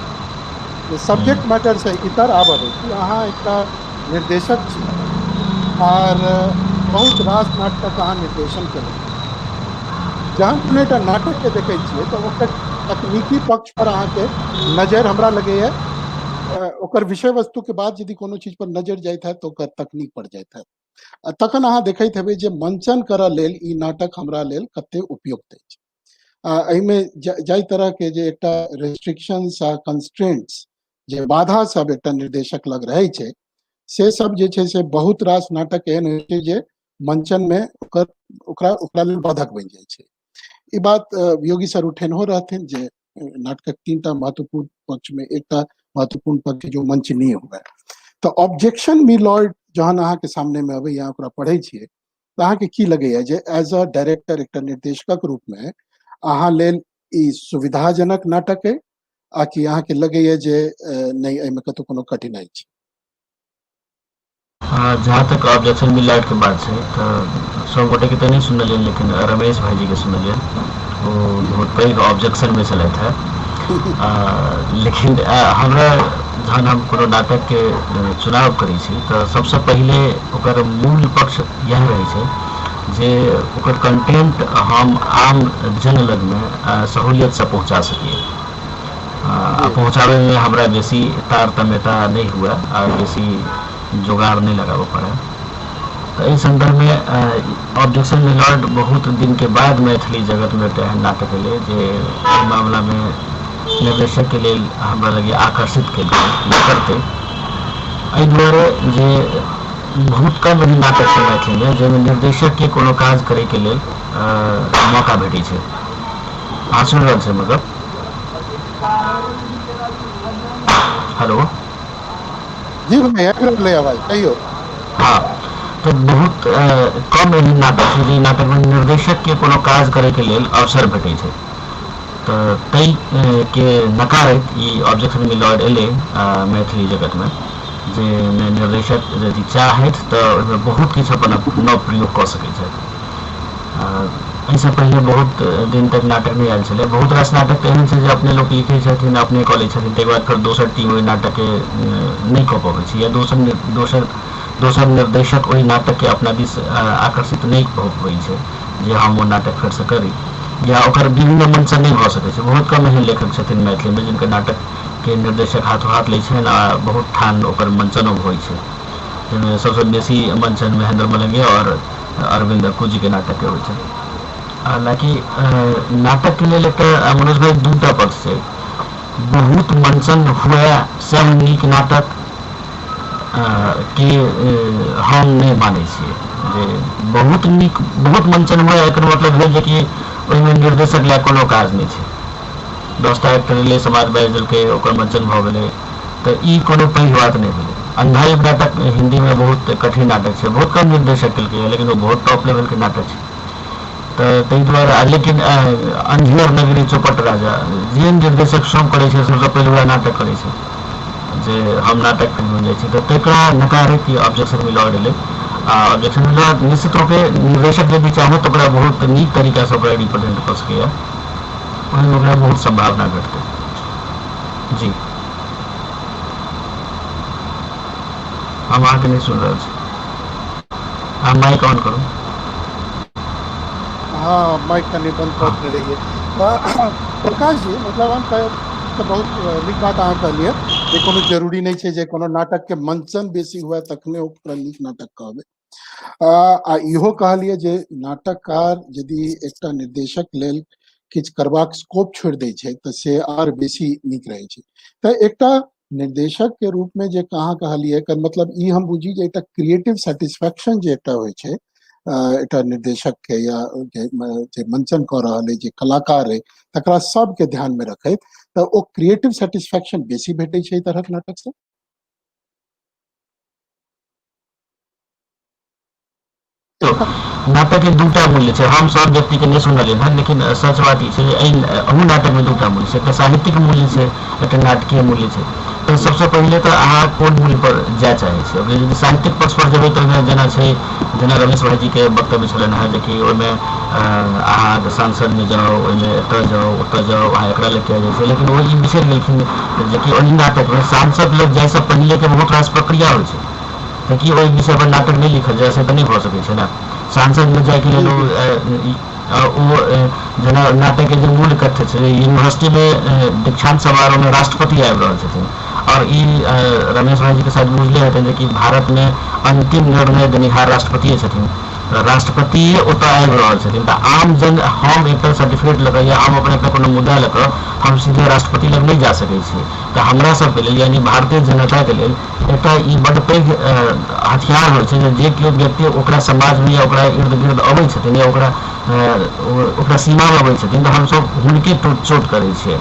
जे सब्जेक्ट मैटर से इतर आब अबै छी। अहाँ एकटा निर्देशक छी आर बहुत रास नाटकक अहाँ निर्देशन केलहुँ। जहन कोनो एकटा नाटक के देखै छियै तऽ ओकर तकनीकी पक्ष पर अहाँके नजर हमरा लगैया ओकर विषय वस्तु के बाद यदि कोनो चीज पर नजर जाइत हैत तऽ ओकर तकनीक पर जाइत हैत, आ तखन अहाँ देखैत हेबै जे मंचन करऽ लेल ई नाटक हमरा लेल कते उपयुक्त अछि। एहिमे जाहि तरह के जे एकटा रेस्ट्रिक्शंस आ कंस्ट्रेंट्स जे बाधा सब एकटा निर्देशक लग रहै छै, से सब जे छै से बहुत रास नाटक एहन होइ छै जे मंचन में ओकर ओकरा ओकरा लेल बाधक बनि जाइ छै। ई बात योगी सर उठेनहो रहथिन जे नाटकक तीनटा महत्वपूर्ण पक्ष में एकटा महत्वपूर्ण पक्ष जो मंचनीय हुए। तऽ ऑब्जेक्शन मी लॉर्ड जहन अहाँके सामने में अबैया, ओकरा पढ़ै छियै तऽ अहाँके की लगैया जे एज अ डायरेक्टर एकटा निर्देशकक रूप में अहाँ लेल ई सुविधाजनक नाटक अइ, आ कि अहाँके लगैया जे नहि एहिमे कतौ कोनो कठिनाई छै? जहाँ तक ऑब्जेक्शन मी लॉर्ड के बात छै तऽ सब गोटे के तऽ नहि सुनलियनि, लेकिन रमेश भाईजी के सुनलियनि, ओ बहुत पैघ ऑब्जेक्शन में छलथि हेँ। लेकिन हमरा जहन हम कोनो नाटक के चुनाव करै छी तऽ सबसँ पहिले ओकर मूल पक्ष इएह रहै छै जे ओकर कंटेंट हम आम जन लगमे सहूलियतसँ पहुँचा सकिए, आ पहुँचाबैमे हमरा बेसी तारतम्यता नहि हुए आ बेसी जोगाड़ नहि लगाबऽ पड़ै। तऽ एहि सन्दर्भमे ऑब्जेक्शन मी लॉर्ड बहुत दिनके बाद मैथिली जगतमे एकटा एहन नाटक एलै जे एहि मामलामे निर्देशकके लेल हमरा लगैए आकर्षित केलकै या करतै। एहि दुआरे जे बहुत कम एहन नाटक छै मैथिलीमे जाहिमे निर्देशकके कोनो काज करैके लेल मौका भेटै छै। अहाँ सुनि रहल छियै मतलब? हेलो जी भाई, आबि रहल अइ आवाज, कहियौ। हाँ, तऽ बहुत कम एहन नाटक छै जाहि नाटकमे निर्देशकके कोनो काज करैके लेल अवसर भेटै छै। तऽ ताहि के नकारैत ई ऑब्जेक्शन मी लॉर्ड एलै मैथिली जगतमे, जाहिमे निर्देशक यदि चाहथि तऽ ओहिमे बहुत किछु अपन नव प्रयोग कऽ सकै छथि। एहिसँ पहिले बहुत दिन तक नाटक नहि आयल छलै। बहुत रास नाटक तऽ एहन छै जे अपने लोक लिखै छथिन, अपने कऽ लै छथिन, ताहिके बाद फेर दोसर टीम ओहि नाटकके नहि कऽ पबै छै या दोसर दोसर दोसर निर्देशक ओहि नाटकके अपना दिस आकर्षित नहि भऽ पबै छै जे हम ओ नाटक फेरसँ करी, या ओकर विभिन्न मंचन नहि भऽ सकै छै। बहुत कम एहन लेखक छथिन मैथिलीमे जिनकर नाटकके निर्देशक हाथों हाथ लै छनि आ बहुत ठान ओकर मंचनो होइ छै, जाहिमे सबसँ बेसी मंचन महेंद्र मलंगिया आओर अरविंद अक्कू जीके नाटकके होइ छै। हालाँकि नाटकके लेल एकटा मनोज भाई दूटा पक्ष छै, बहुत मंचन हुए सएह नीक नाटक के हम नहि मानै छियै जे बहुत नीक बहुत मंचन हुए एकर मतलब भेल जेकि ओहिमे निर्देशक लए कोनो काज नहि छै। 10टा एक्टर एलै, समाज बाजि देलकै, ओकर मंचन भऽ गेलै, तऽ ई कोनो पैघ बात नहि भेलै। अंधा युग नाटक हिन्दीमे बहुत कठिन नाटक छै, बहुत कम निर्देशक केलकै, लेकिन ओ बहुत टॉप लेवलके नाटक छै। तऽ ताहि दुआरे, लेकिन अंधियर नगरी चौपट राजा जे निर्देशक स्वयं करै छै सबसँ पहिले वएह नाटक करै छै जे हम नाटक बनि जाइ छी, तऽ तकरा नकारैत ई ऑब्जेक्शन मिलऽ एलै। आ ऑब्जेक्शन मिलऽ निश्चित रूपे निर्देशक यदि चाहे तऽ ओकरा बहुत नीक तरीकासँ ओकरा रिप्रेजेंट कऽ सकैए, ओहिमे ओकरा बहुत सम्भावना भेटतै। जी हम अहाँके नहि सुनि रहल छी, अहाँ माइक ऑन करू। हाँ, माइक कनि बंद कऽ देने रहियै। प्रकाश जी, मतलब हम तऽ बहुत नीक बात अहाँ कहलियै जे कोनो जरूरी नहि छै जे कोनो नाटक के मंचन बेसी हुए तखने ओकरा नीक नाटक कहबै। आ इहो कहलियै जे नाटककार यदि एकटा निर्देशक लेल किछु करबाक स्कोप छोड़ि दै छै तऽ से आर बेसी नीक रहै छै। तऽ एकटा निर्देशक के रूप में जे अहाँ कहलियै, एकर मतलब ई हम बुझी जे एकटा क्रिएटिव सेटिस्फैक्शन जे एकटा होइ छै एकटा निर्देशक के या जे मंचन कऽ रहल अइ, जे कलाकार अइ, तकरा सबके ध्यान में रखैत तऽ ओ क्रिएटिव सेटिस्फैक्शन बेसी भेटै छै एहि तरहक नाटक से। नाटक के दूटा मूल्य छै, हम सब व्यक्ति के नहि सुनलियै हन, लेकिन सच बात ई छै जे एहि नाटक में दूटा मूल्य छै, एकटा साहित्यिक मूल्य छै, एकटा नाटकीय मूल्य छै। तऽ सबसँ पहिले तऽ अहाँ कोन मूल्य पर जाय चाहै छियै? यदि साहित्यिक पक्ष पर जेबै तऽ ओहिमे जेना छै, जेना रमेश भाईजी के वक्तव्य छलनि हेँ जेकि ओहिमे अहाँ सांसदमे जाउ, ओहिमे एतऽ जाउ, ओतऽ जाउ, अहाँ एकरा लग किया जाइ छै, लेकिन ओ ई बिसरि गेलखिन जेकि ओहि नाटकमे सांसद लग जाइसँ पहिलेके बहुत रास प्रक्रिया होइ छै। तऽ की ओहि विषय पर नाटक नहि लिखल जाय? से तऽ नहि भऽ सकै छै ने। सांसदमे जायके लेल ओ जेना नाटकके जे मूल कथ्य छै, यूनिवर्सिटीमे दीक्षांत समारोहमे राष्ट्रपति आबि रहल छथिन, आओर ई रमेश भाईजीके शायद बुझले हेतनि जे कि भारतमे अंतिम निर्णय देनिहार राष्ट्रपतिए छथिन। राष्ट्रपति ओतऽ आबि रहल छथिन तऽ आम जन हम एकटा सर्टिफिकेट लऽ कऽ या हम अपन एकटा कोनो मुद्दा लऽ कऽ हम सीधे राष्ट्रपति लग नहि जा सकै छी। तऽ हमरा सबके लेल यानी भारतीय जनताके लेल एकटा ई बड्ड पैघ हथियार होइ छै जे केओ व्यक्ति ओकरा समाजमे या ओकरा इर्द गिर्द अबै छथिन या ओकरा ओकरा सीमामे अबै छथिन तऽ हमसब हुनके चोट करै छियै,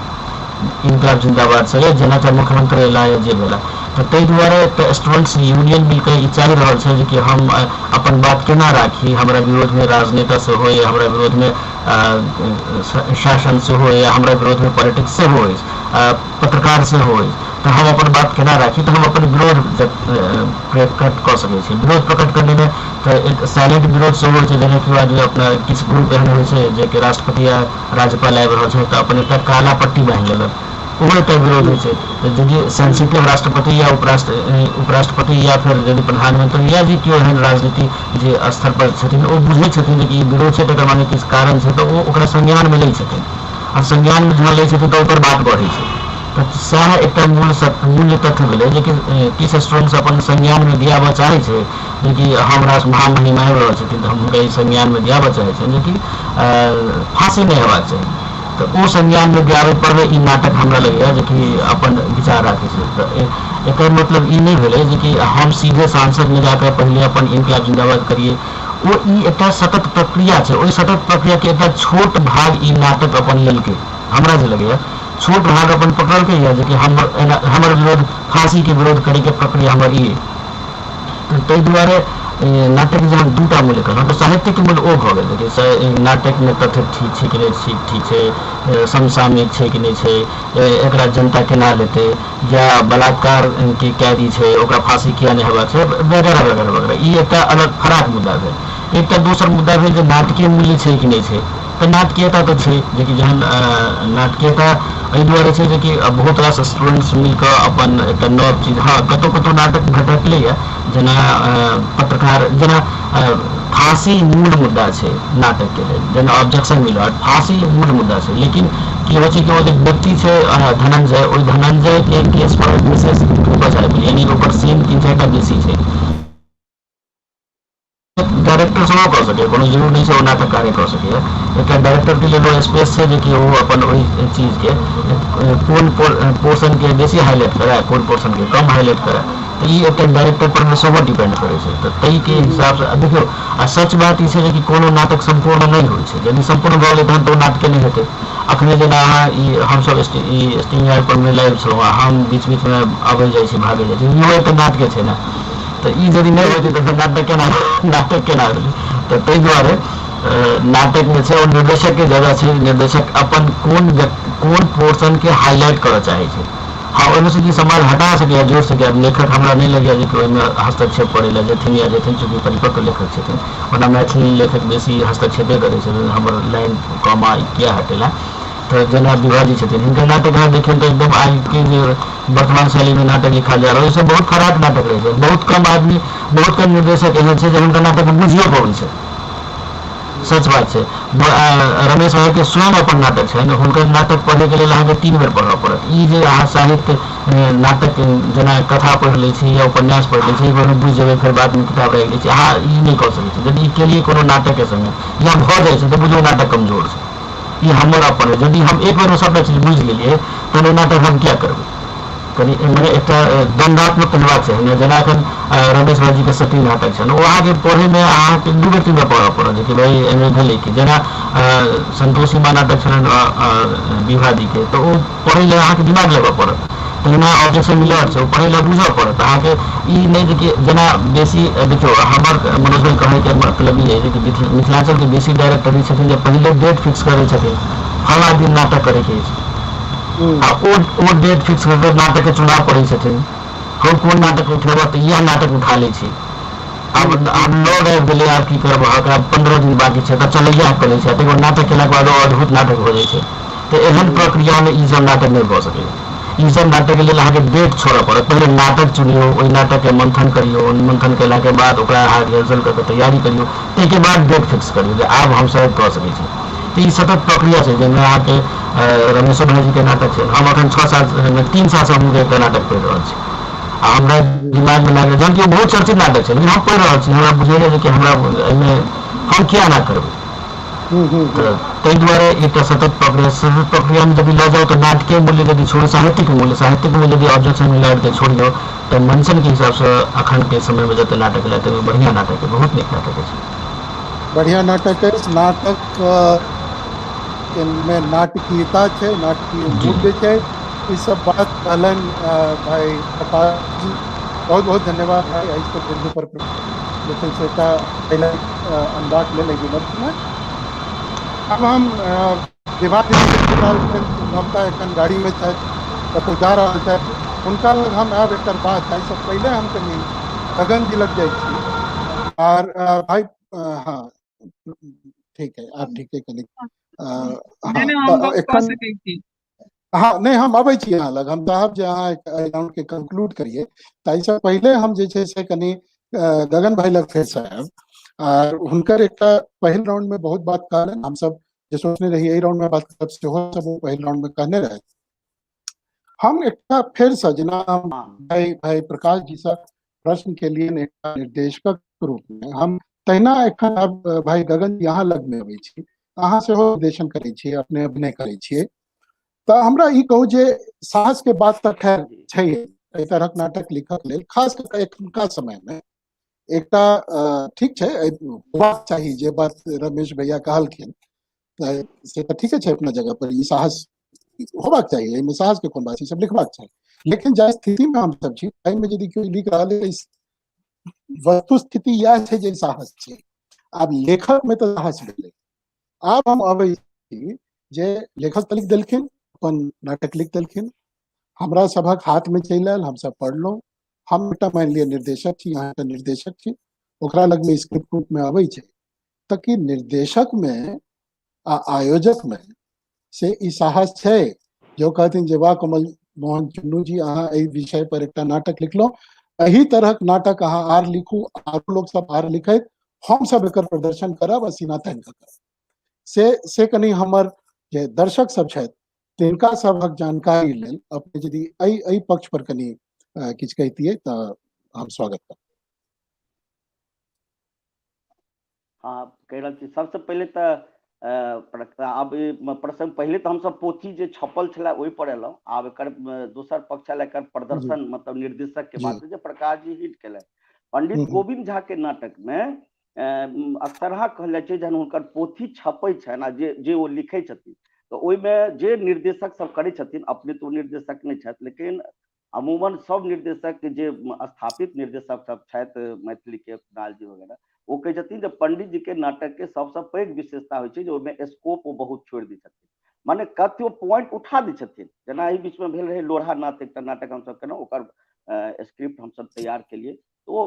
इनकलाब जिंदाबाद से या जेना चाहे मुख्यमंत्री एला या जे भेला। तऽ ताहि दुआरे एकटा स्टूडेंट्स यूनियन मिलके ई चाहि रहल छै जे कि हम अपन बात केना राखी, हमरा विरोधमे राजनेता सेहो या हमरा विरोधमे शासन सेहो या हमरा विरोधमे पॉलिटिक्स सेहो अछि, पत्रकार सेहो अछि, तऽ हम अपन बात केना राखी, तऽ हम अपन विरोध प्रकट कऽ सकै छी। विरोध प्रकट करैमे तऽ एक साइलेंट विरोध सेहो होइ छै, जेना कि आदमी अपना किछु ग्रुप एहन होइ छै जेकि राष्ट्रपति या राज्यपाल आबि रहल छै तऽ अपन एकटा काला पट्टी बान्हि लेलक, ओहो एकटा विरोध होइ छै। तऽ यदि सेंसिटिव राष्ट्रपति या उपराष्ट्रपति या फेर यदि प्रधानमंत्री या जे केओ एहन राजनीति जे स्तर पर छथिन ओ बुझै छथिन जे ई विरोध छै तकर माने किछु कारण छै, तऽ ओ ओकरा संज्ञानमे लै छथिन, आ संज्ञानमे जहन लै छथिन तऽ ओकर बात बढ़ै छै। तऽ सएह एकटा मूल्य तथ्य भेलै जेकि किछु स्टूडेंट्स अपन संज्ञानमे दियाबऽ चाहै छै जेकि हमरा महामहिम आबि रहल छथिन तऽ हम हुनका ई संज्ञानमे दियाबऽ चाहै छियनि जेकि फाँसी नहि हेबाक चाही। तऽ ओ संज्ञानमे दियाबै पर ई नाटक हमरा लगैए जेकि अपन विचार राखै छै। तऽ एकर मतलब ई नहि भेलै जेकि हम सीधे सांसदमे जाकऽ पहिले अपन इनकलाब जिंदाबाद करियै, ओ ई एकटा सतत प्रक्रिया छै। ओहि सतत प्रक्रियाके एकटा छोट भाग ई नाटक अपन लेलकै, हमरा जे लगैए छोट भाग अपन पकड़लकै यऽ जेकि हमर विरोध फाँसीके विरोध करैके प्रक्रिया हमर ई। तऽ ताहि दुआरे नाटक जे हम दूटा मूल्य कहलहुँ तऽ साहित्यिक मूल्य ओ भऽ गेल जेकि नाटकमे तथ्य ठीक छै कि नहि ठीक छै, समसामयिक छै कि नहि छै, एकरा जनता केना लेतै, या बलात्कार के कैदी छै ओकरा फाँसी किया नहि हेबाक छै, वगैरह वगैरह वगैरह। ई एकटा अलग फराक मुद्दा भेल। एकटा दोसर मुद्दा भेल जे नाटकीय मूल्य छै कि नहि छै। तऽ नाटकीयता तऽ छै जेकि जहन नाटकीयता एहि दुआरे छै जेकि बहुत रास स्टूडेंट्स मिल कऽ अपन एकटा नव चीज। हँ, कतहु कतहु नाटक भटकलैए, जेना पत्रकार, जेना फाँसी मूल मुद्दा छै नाटकके लेल, जेना ऑब्जेक्शन मिलत, फाँसी मूल मुद्दा छै, लेकिन की होइ छै कि ओ जे व्यक्ति छै धनंजय, ओहि धनंजयके केस पर विशेष फोकस आबि गेलै, यानी ओकर सीन 3-4 टा बेसी छै। डायरेक्टर सेहो कऽ सकैए, कोनो जरूरी नहि छै ओ नाटककारे कऽ सकैए। एकटा डायरेक्टरके लेल ओ स्पेस छै जेकि ओ अपन ओहि चीजके कोन पोर्शनके बेसी हाईलाइट करए, कोन पोर्शनके कम हाईलाइट करए, तऽ ई एकटा डायरेक्टर पर सेहो डिपेंड करै छै। तऽ ताहिके हिसाबसँ देखियौ, आ सच बात ई छै जे कि कोनो नाटक सम्पूर्ण नहि होइ छै। यदि सम्पूर्ण भऽ गेलै तहन तऽ ओ नाटके नहि हेतै। अखने जेना अहाँ ई हमसभ ई स्ट्रीम यार्ड पर मे लाइव छलहुँ आ हम बीच बीचमे अबै जाइ छी, भागै जाइ छी, इहो एकटा नाटके छै ने। तऽ ई यदि नहि होइ छै तऽ नाटक केना भेलै? तऽ ताहि दुआरे नाटकमे छै ओ निर्देशकके जगह छै, निर्देशक अपन कोन कोन पोर्शनके हाईलाइट करऽ चाहै छै। हँ, ओहिमे से कि समाज हटा सकैए, जोड़ि सकैए, लेखक हमरा नहि लगैए जे कि ओहिमे हस्तक्षेप करै लए जेथिन या जेथिन, चूँकि परिपक्व लेखक छथिन। ओना मैथिली लेखक बेसी हस्तक्षेपे करै छथिन, हमर लाइन कॉमा किया हटेला। तऽ जेना विभाजी छथिन, हिनकर नाटक अहाँ देखियौ तऽ एकदम आइके जे वर्तमान शैलीमे नाटक लिखल जा रहल, ओहिसँ बहुत फराक नाटक रहै छै। बहुत कम आदमी, बहुत कम निर्देशक एहन छै जे हुनकर नाटक बुझियो पबै छै। सच बात छै। रमेश भाईके स्वयं अपन नाटक छनि, हुनकर नाटक पढ़ैके लेल अहाँके 3 बेर पढ़ऽ पड़त। ई जे अहाँ साहित्य नाटक जेना कथा पढ़ि लै छी या उपन्यास पढ़ि लै छी, एक बेरमे बुझि जेबै, फेर बादमे किताब राखि लै छी, अहाँ ई नहि कऽ सकै छी। यदि ई केलियै कोनो नाटकके संगे या भऽ जाइ छै, तऽ बुझू नाटक कमजोर छै। ई हमर अपन, यदि हम एक बेरमे सभटा चीज बुझि गेलियै, तहन ओ नाटक हम किया करबै? कनि मने एकटा द्वन्द्वात्मक हेबाक चाही ने। जेना एखन रमेश भाईजीके सती नाटक छनि, ओ अहाँके पढ़ैमे अहाँके 2 बेर 3 बेर पढ़ऽ पड़त जे कि भाइ एहिमे भेलै कि। जेना संतोषी माँ नाटक छलनि विभा जीके, तऽ ओ पढ़ै लए अहाँके दिमाग लगबऽ पड़त। तहिना ऑब्जेक्शन मिलर छै, ओ पढ़ै लए बुझऽ पड़त अहाँके। ई नहि जे कि जेना बेसी देखियौ, हमर मनोज भाई कहैके मतलब ई अइ कि मिथिलाञ्चलके बेसी डायरेक्टर ई छथिन जे पहिले डेट फिक्स करै छथिन, फलाँ दिन नाटक करैके अछि, आ ओ ओ डेट फिक्स कऽ कऽ नाटकके चुनाव करै छथिन। हम कोन नाटक उठेबह? तऽ इएह नाटक उठा लै छी। आब आब लग आबि गेलै, आब की करब अहाँके? आब 15 दिन बाँकी छै, तऽ चल इएह करै छै। ताहिके बाद नाटक केलाके बाद ओ अद्भुत नाटक भऽ जाइ छै। तऽ एहन प्रक्रियामे ई सब नाटक नहि भऽ सकैए। ई सब नाटकके लेल अहाँके डेट छोड़ऽ पड़त। पहिले नाटक चुनियौ, ओहि नाटकके मंथन करियौ, मंथन केलाके बाद ओकरा अहाँ रिहर्सल कऽ के तैयारी करियौ, ताहिके बाद डेट फिक्स करियौ जे आब हमसभ कऽ सकै छी। तऽ ई सतत प्रक्रिया छै, जाहिमे अहाँके रमेशो भाईजीके नाटक छै। हम अखन 6 साल, 3 सालसँ हुनकर एकटा नाटक पढ़ि रहल छी आ हमरा दिमागमे लागल, जहन कि ओ बहुत चर्चित नाटक छै, लेकिन हम पढ़ि रहल छी, हमरा बुझैए जे कि हमरा एहिमे हम किया एना करबै। तऽ ताहि दुआरे एकटा सतत प्रक्रिया, सतत प्रक्रियामे यदि लऽ जाउ तऽ नाटकीय मूल्य यदि छोड़ू, साहित्यिक मूल्य यदि ऑब्जेक्शन मिलाके छोड़ियौ, तऽ मंचनके हिसाबसँ अखनके समयमे जते नाटक एलै, ताहिमे बढ़िआँ नाटक अइ, बहुत नीक नाटक अछि। बढ़िया नाटक अछि। नाटक मे नाटकीयता छै, नाटकीय मूल्य छै, ई सब बात कहलनि भाई प्रकाश जी। बहुत बहुत धन्यवाद भाई, एहि सब बिंदु पर जे छै से एकटा हाईलाइट अनबाक लेल एहि विमर्शमे। आब हम विभा संभवतः एखन गाड़ीमे छथि, कतहु जा रहल छथि, हुनका लग हम आयब एकर बाद। ताहिसँ पहिले हम कनि गगन जी लग जाइ छी। आर भाई, हाँ, ठीक है, आब ठीक है कनि। हाँ, एखन हाँ, नहि, हम अबै छी अहाँ लग। हम चाहब जे अहाँ एहि राउंड के कंक्लूड करियै। ताहिसँ पहिले हम जे छै से कनि गगन भाई लग फेरसँ आयब आर हुनकर एकटा पहिल राउंड में बहुत बात कहलनि। हमसब जे सोचने रही एहि राउंड में बात करब, सेहो सब पहिल राउंड में कहने रहथि। हम एकटा फेरसँ जेना भाई भाई प्रकाश जी सँ प्रश्न केलियनि एकटा निर्देशकक रूपमे, हम तहिना एखन आब भाई गगन यहाँ लगमे अबै छी। अहाँ सेहो निर्देशन करै छियै, अपने अभिनय करै छियै, तऽ हमरा ई कहू जे साहस के बात तऽ खैर छै एहि तरहक नाटक लिखक लेल, खास कऽ कऽ एखुनका समयमे एकटा ठीक छै, होबाक चाही। जे बात रमेश भैया कहलखिन तऽ से तऽ ठीके छै अपना जगह पर, ई साहस होबाक चाही, एहिमे साहस के कोन बात छै, ई सब लिखबाक चाही। लेकिन जाहि स्थितिमे हमसब छी, ताहिमे यदि केओ लिख रहल है, वस्तु स्थिति इएह छै जे साहस छै। आब लेखक मे तऽ साहस भेलै, आब हम अबै छी जे लेखक तऽ लिख देलखिन, अपन नाटक लिख देलखिन, हमरा सभक हाथ में चलि आयल, हमसब पढ़लहुँ। हम एकटा मानि लिअ निर्देशक छी, अहाँ एकटा निर्देशक छी, ओकरा लगमे स्क्रिप्ट रूप में अबै छै, तऽ की निर्देशक में आ आयोजक में से ई साहस छै जो कहथिन जे वाह कमल मोहन चुन्नू जी, अहाँ एहि विषय पर एकटा नाटक लिखलहुँ, एहि तरहक नाटक अहाँ आर लिखू, आरो लोक सब आर लिखैत, हम सब एकर प्रदर्शन करब आ सीना तानि कऽ करब। से कनि हमर जे दर्शक सब छथि तिनका सभक जानकारी लेल अपने यदि एहि एहि पक्ष पर कनि किछु कहितियै तऽ हम स्वागत करब। हाँ, कहि रहल छी। सबसँ पहिले तऽ आब प्रसंग, पहिले तऽ हमसब पोथी जे छपल छलै ओहि पर एलहुँ, आब एकर दोसर पक्ष आयल एकर प्रदर्शन, मतलब निर्देशक के बात जे प्रकाश जी हिट केलनि। पंडित गोविंद झा के नाटक में अक्सरहा कहल जाइ छै जहन हुनकर पोथी छपै छनि आ जे जे ओ लिखै छथिन तऽ ओहिमे जे निर्देशक सब करै छथिन, अपने तऽ ओ निर्देशक नहि छथि लेकिन अमूमन सब निर्देशक जे स्थापित निर्देशक सब छथि मैथिली के, कुणाल जी वगैरह, ओ कहै छथिन जे पंडित जी के नाटक के सबसँ पैघ विशेषता होइ छै जे ओहिमे स्कोप ओ बहुत छोड़ि दै छथिन, माने कथ्य ओ पॉइंट उठा दै छथिन। जेना एहि बीचमे भेल रहै लोढ़ा नाथ एकटा नाटक हमसब केलहुँ, ओकर स्क्रिप्ट हमसब तैयार केलियै, ओ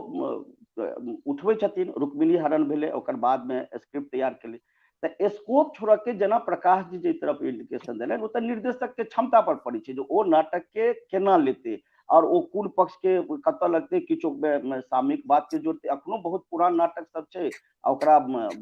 उठबै छथिन, रुक्मिणी हरण भेलै, ओकर बादमे स्क्रिप्ट तैयार केलियै। तऽ स्कोप छोड़ऽ के जेना प्रकाश जी जाहि तरफ इंडिकेशन देलनि ओ तऽ निर्देशक के क्षमता पर पड़ै छै जे ओ नाटक के केना लेतै और ओ कोन पक्ष के कतऽ लगतै, किछु सामयिक बात के जोड़तै। अखनो बहुत पुरान नाटक सब छै आ ओकरा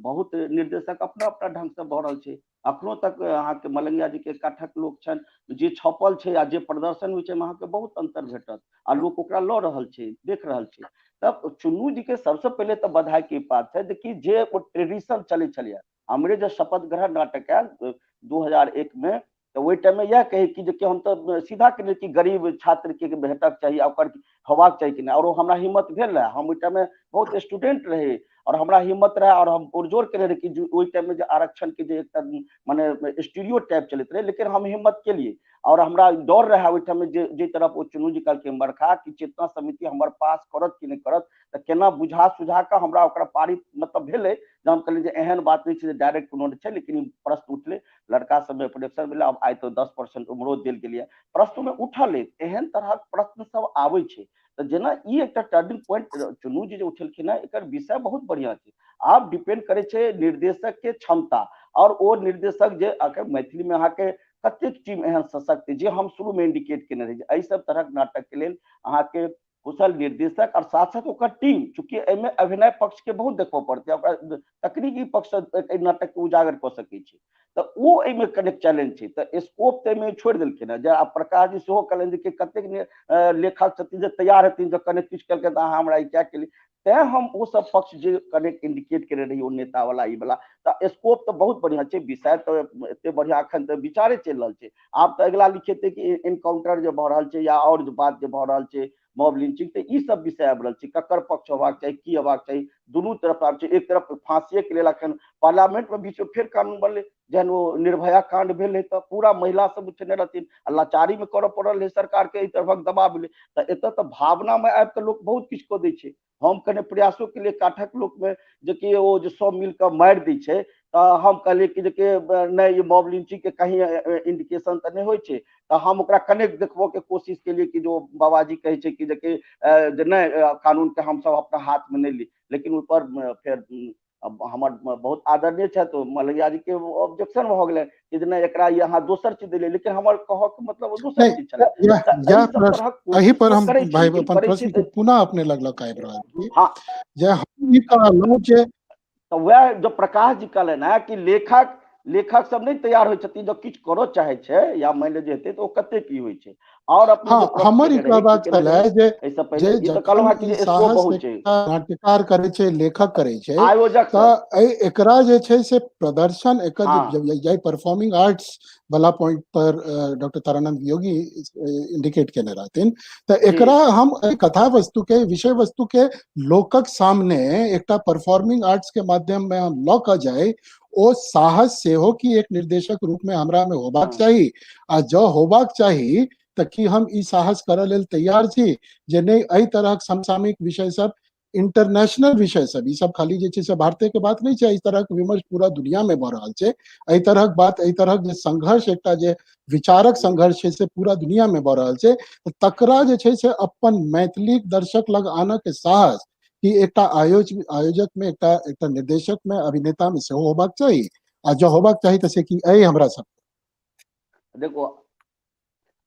बहुत निर्देशक अपना अपना ढंग से भऽ रहल छै। अखनो तक अहाँके मलंगिया जी के काठक लोक छनि जे छपल छै आ जे प्रदर्शन होइ छै अहाँके बहुत अंतर भेटत आ लोक ओकरा लऽ रहल छै, देख रहल छै। तब चुन्नू जी के सबसे पहिले तऽ बधाई के बात छै कि जे ओ ट्रेडिशन चलै छलैया, हमरे जे शपथ ग्रहण नाटक आयल 2001 में, तऽ ओहि टाइममे इएह कहै कि जे हम तऽ सीधा केने कि गरीब छात्रके भेटक चाही आ ओकर होबाक चाही कि नहि, आओर ओ हमरा हिम्मत भेल रहए। हम ओहि टाइममे बहुत स्टूडेंट रही और हमरा हिम्मत रहे और हम पुरजोर केने रही कि ओहि टाइममे जे आरक्षण के जे एकटा माने स्टीरियो टाइप चलैत रहै, लेकिन हम हिम्मत केलियै और हमरा डर रहे ओहि टाइममे जे जाहि तरफ ओ चुन्नू जी कहलखिन बरखा कि चेतना समिति हमर पास करत कि नहि करत, तऽ केना बुझा सुझा कऽ हमरा ओकरा पारित मतलब भेलै। जे हम कहलियै जे एहन बात नहि छै जे डायरेक्ट कोनो छै, लेकिन प्रश्न उठलै, लड़का सबमे प्रोडक्शन भेलै, आब आइ तऽ 10% उम्रो देल गेलैए, प्रश्न मे उठल अछि, एहन तरहक प्रश्न सब आबै छै। तऽ जेना ई एकटा टर्निंग पॉइंट चुन्नू जी जे उठेलखिन हेँ, एकर विषय बहुत बढ़िआँ छै। आब डिपेंड करै छै निर्देशक के क्षमता और ओ निर्देशक जे मैथिलीमे अहाँके कतेक टीम एहन सशक्त, जे हम शुरूमे इंडिकेट केने रही एहि सब तरहक नाटक के लेल अहाँके कुशल निर्देशक और साथ साथ ओकर टीम, चूँकि एहिमे अभिनय पक्ष के बहुत देखबऽ पड़तै, ओकरा तकनीकी पक्ष एहि नाटक के उजागर कऽ सकै छै, तऽ ओ एहिमे कनेक चैलेंज छै। तऽ स्कोप तऽ एहिमे छोड़ि देलखिन हेँ। जे आब प्रकाश जी सेहो कहलनि जे कतेक लेखक छथिन जे तैयार हेथिन, जे कनेक किछु केलकै तऽ अहाँ हमरा ई किया केलियै, तैं हम ओ सब पक्ष जे कनेक इंडिकेट केने रही, ओ नेता वाला ई वाला। तऽ स्कोप तऽ बहुत बढ़िआँ छै, विषय तऽ एते बढ़िआँ एखन तऽ विचारे चलि रहल छै। आब तऽ अगिला लिखेतै कि इनकाउंटर जे भऽ रहल छै या आओर जे बात जे भऽ रहल छै, मॉब लिंचिंग, तऽ ई सब विषय आबि रहल छै, ककर पक्ष होबाक चाही, की होबाक चाही, दुनू तरफ आब छै। एक तरफ फांसीए के लेल अखन पार्लियामेंट मे बीच मे फेर कानून बनलै, जहन ओ निर्भया कांड भेल रहै तऽ पूरा महिला सब उठेने रहथिन आ लाचारी मे करऽ पड़ल रहै सरकार के, एहि तरहक दबाव भेलै। तऽ एतऽ तऽ भावना मे आबि कऽ लोक बहुत किछु कऽ दै छै। हम कने प्रयासो केलियै काठक लोक मे जेकि ओ जे सब मिल कऽ मारि दै छै, तऽ हम कहलियै कि जे नहि ई मॉब लिंचिंग के कहीं इंडिकेशन तऽ नहि होइ छै, तऽ हम ओकरा कनेक्ट देखबऽ के कोशिश केलियै कि जो बाबाजी कहै छै कि जे जे नहि कानून के हमसब अपना हाथ मे नहि ली, लेकिन ओहिपर फेर हमर बहुत आदरणीय छथि मलैया जी के ऑब्जेक्शन भऽ गेलै कि जे नहि एकरा अहाँ दोसर चीज देलियै, लेकिन हमर कहऽ के मतलब दोसर चीज छलै। एहि पर हम भाई अपन प्रश्न के पुनः अपने लग लग आबि रहल छी। हाँ, जे हम ई कहलहुँ जे तऽ वएह जो प्रकाश जी कहलनि हेँ कि लेखक लेखक सब नहि तैयार होइ छथिन, जब किछु करऽ चाहै छै या मानि लिअ जे हेतै तऽ ओ कते की होइ छै। और अपने हाँ, हमर ई कहबाक छलै जे जे जखन ई साहस नाट्यकार करै छै, लेखक करै छै, आयोजक तऽ एहि एकरा जे छै से प्रदर्शन एकर जाहि परफॉर्मिंग आर्ट्स वाला पॉइंट पर डॉक्टर तारानंद योगी इंडिकेट केने रहथिन, तऽ एकरा हम एहि कथा वस्तु के विषय वस्तु के लोकक सामने एकटा परफॉर्मिंग आर्ट्स के माध्यम में हम लऽ कऽ जाय, ओ साहस सेहो कि एक निर्देशक रूप में हमरा में होबाक चाही, आ जँ होबाक चाही तऽ की हम ई साहस करऽ लेल तैयार छी जे नहि एहि तरहक समसामयिक विषय सब, इंटरनेशनल विषय सब, ई सब खाली जे छै से भारते के बात नहि छै, एहि तरहक विमर्श पूरा दुनिया में भऽ रहल छै, एहि तरहक बात, एहि तरहक जे संघर्ष, एकटा जे विचारक संघर्ष छै से पूरा दुनिया में भऽ रहल छै, तकरा जे छै से अपन मैथिली दर्शक लग आनऽ के साहस कि एकटा आयोजक में, एकटा एकटा निर्देशक में, अभिनेता में सेहो होबाक चाही, आ जँ होबाक चाही तऽ से की एहि हमरा सब देखो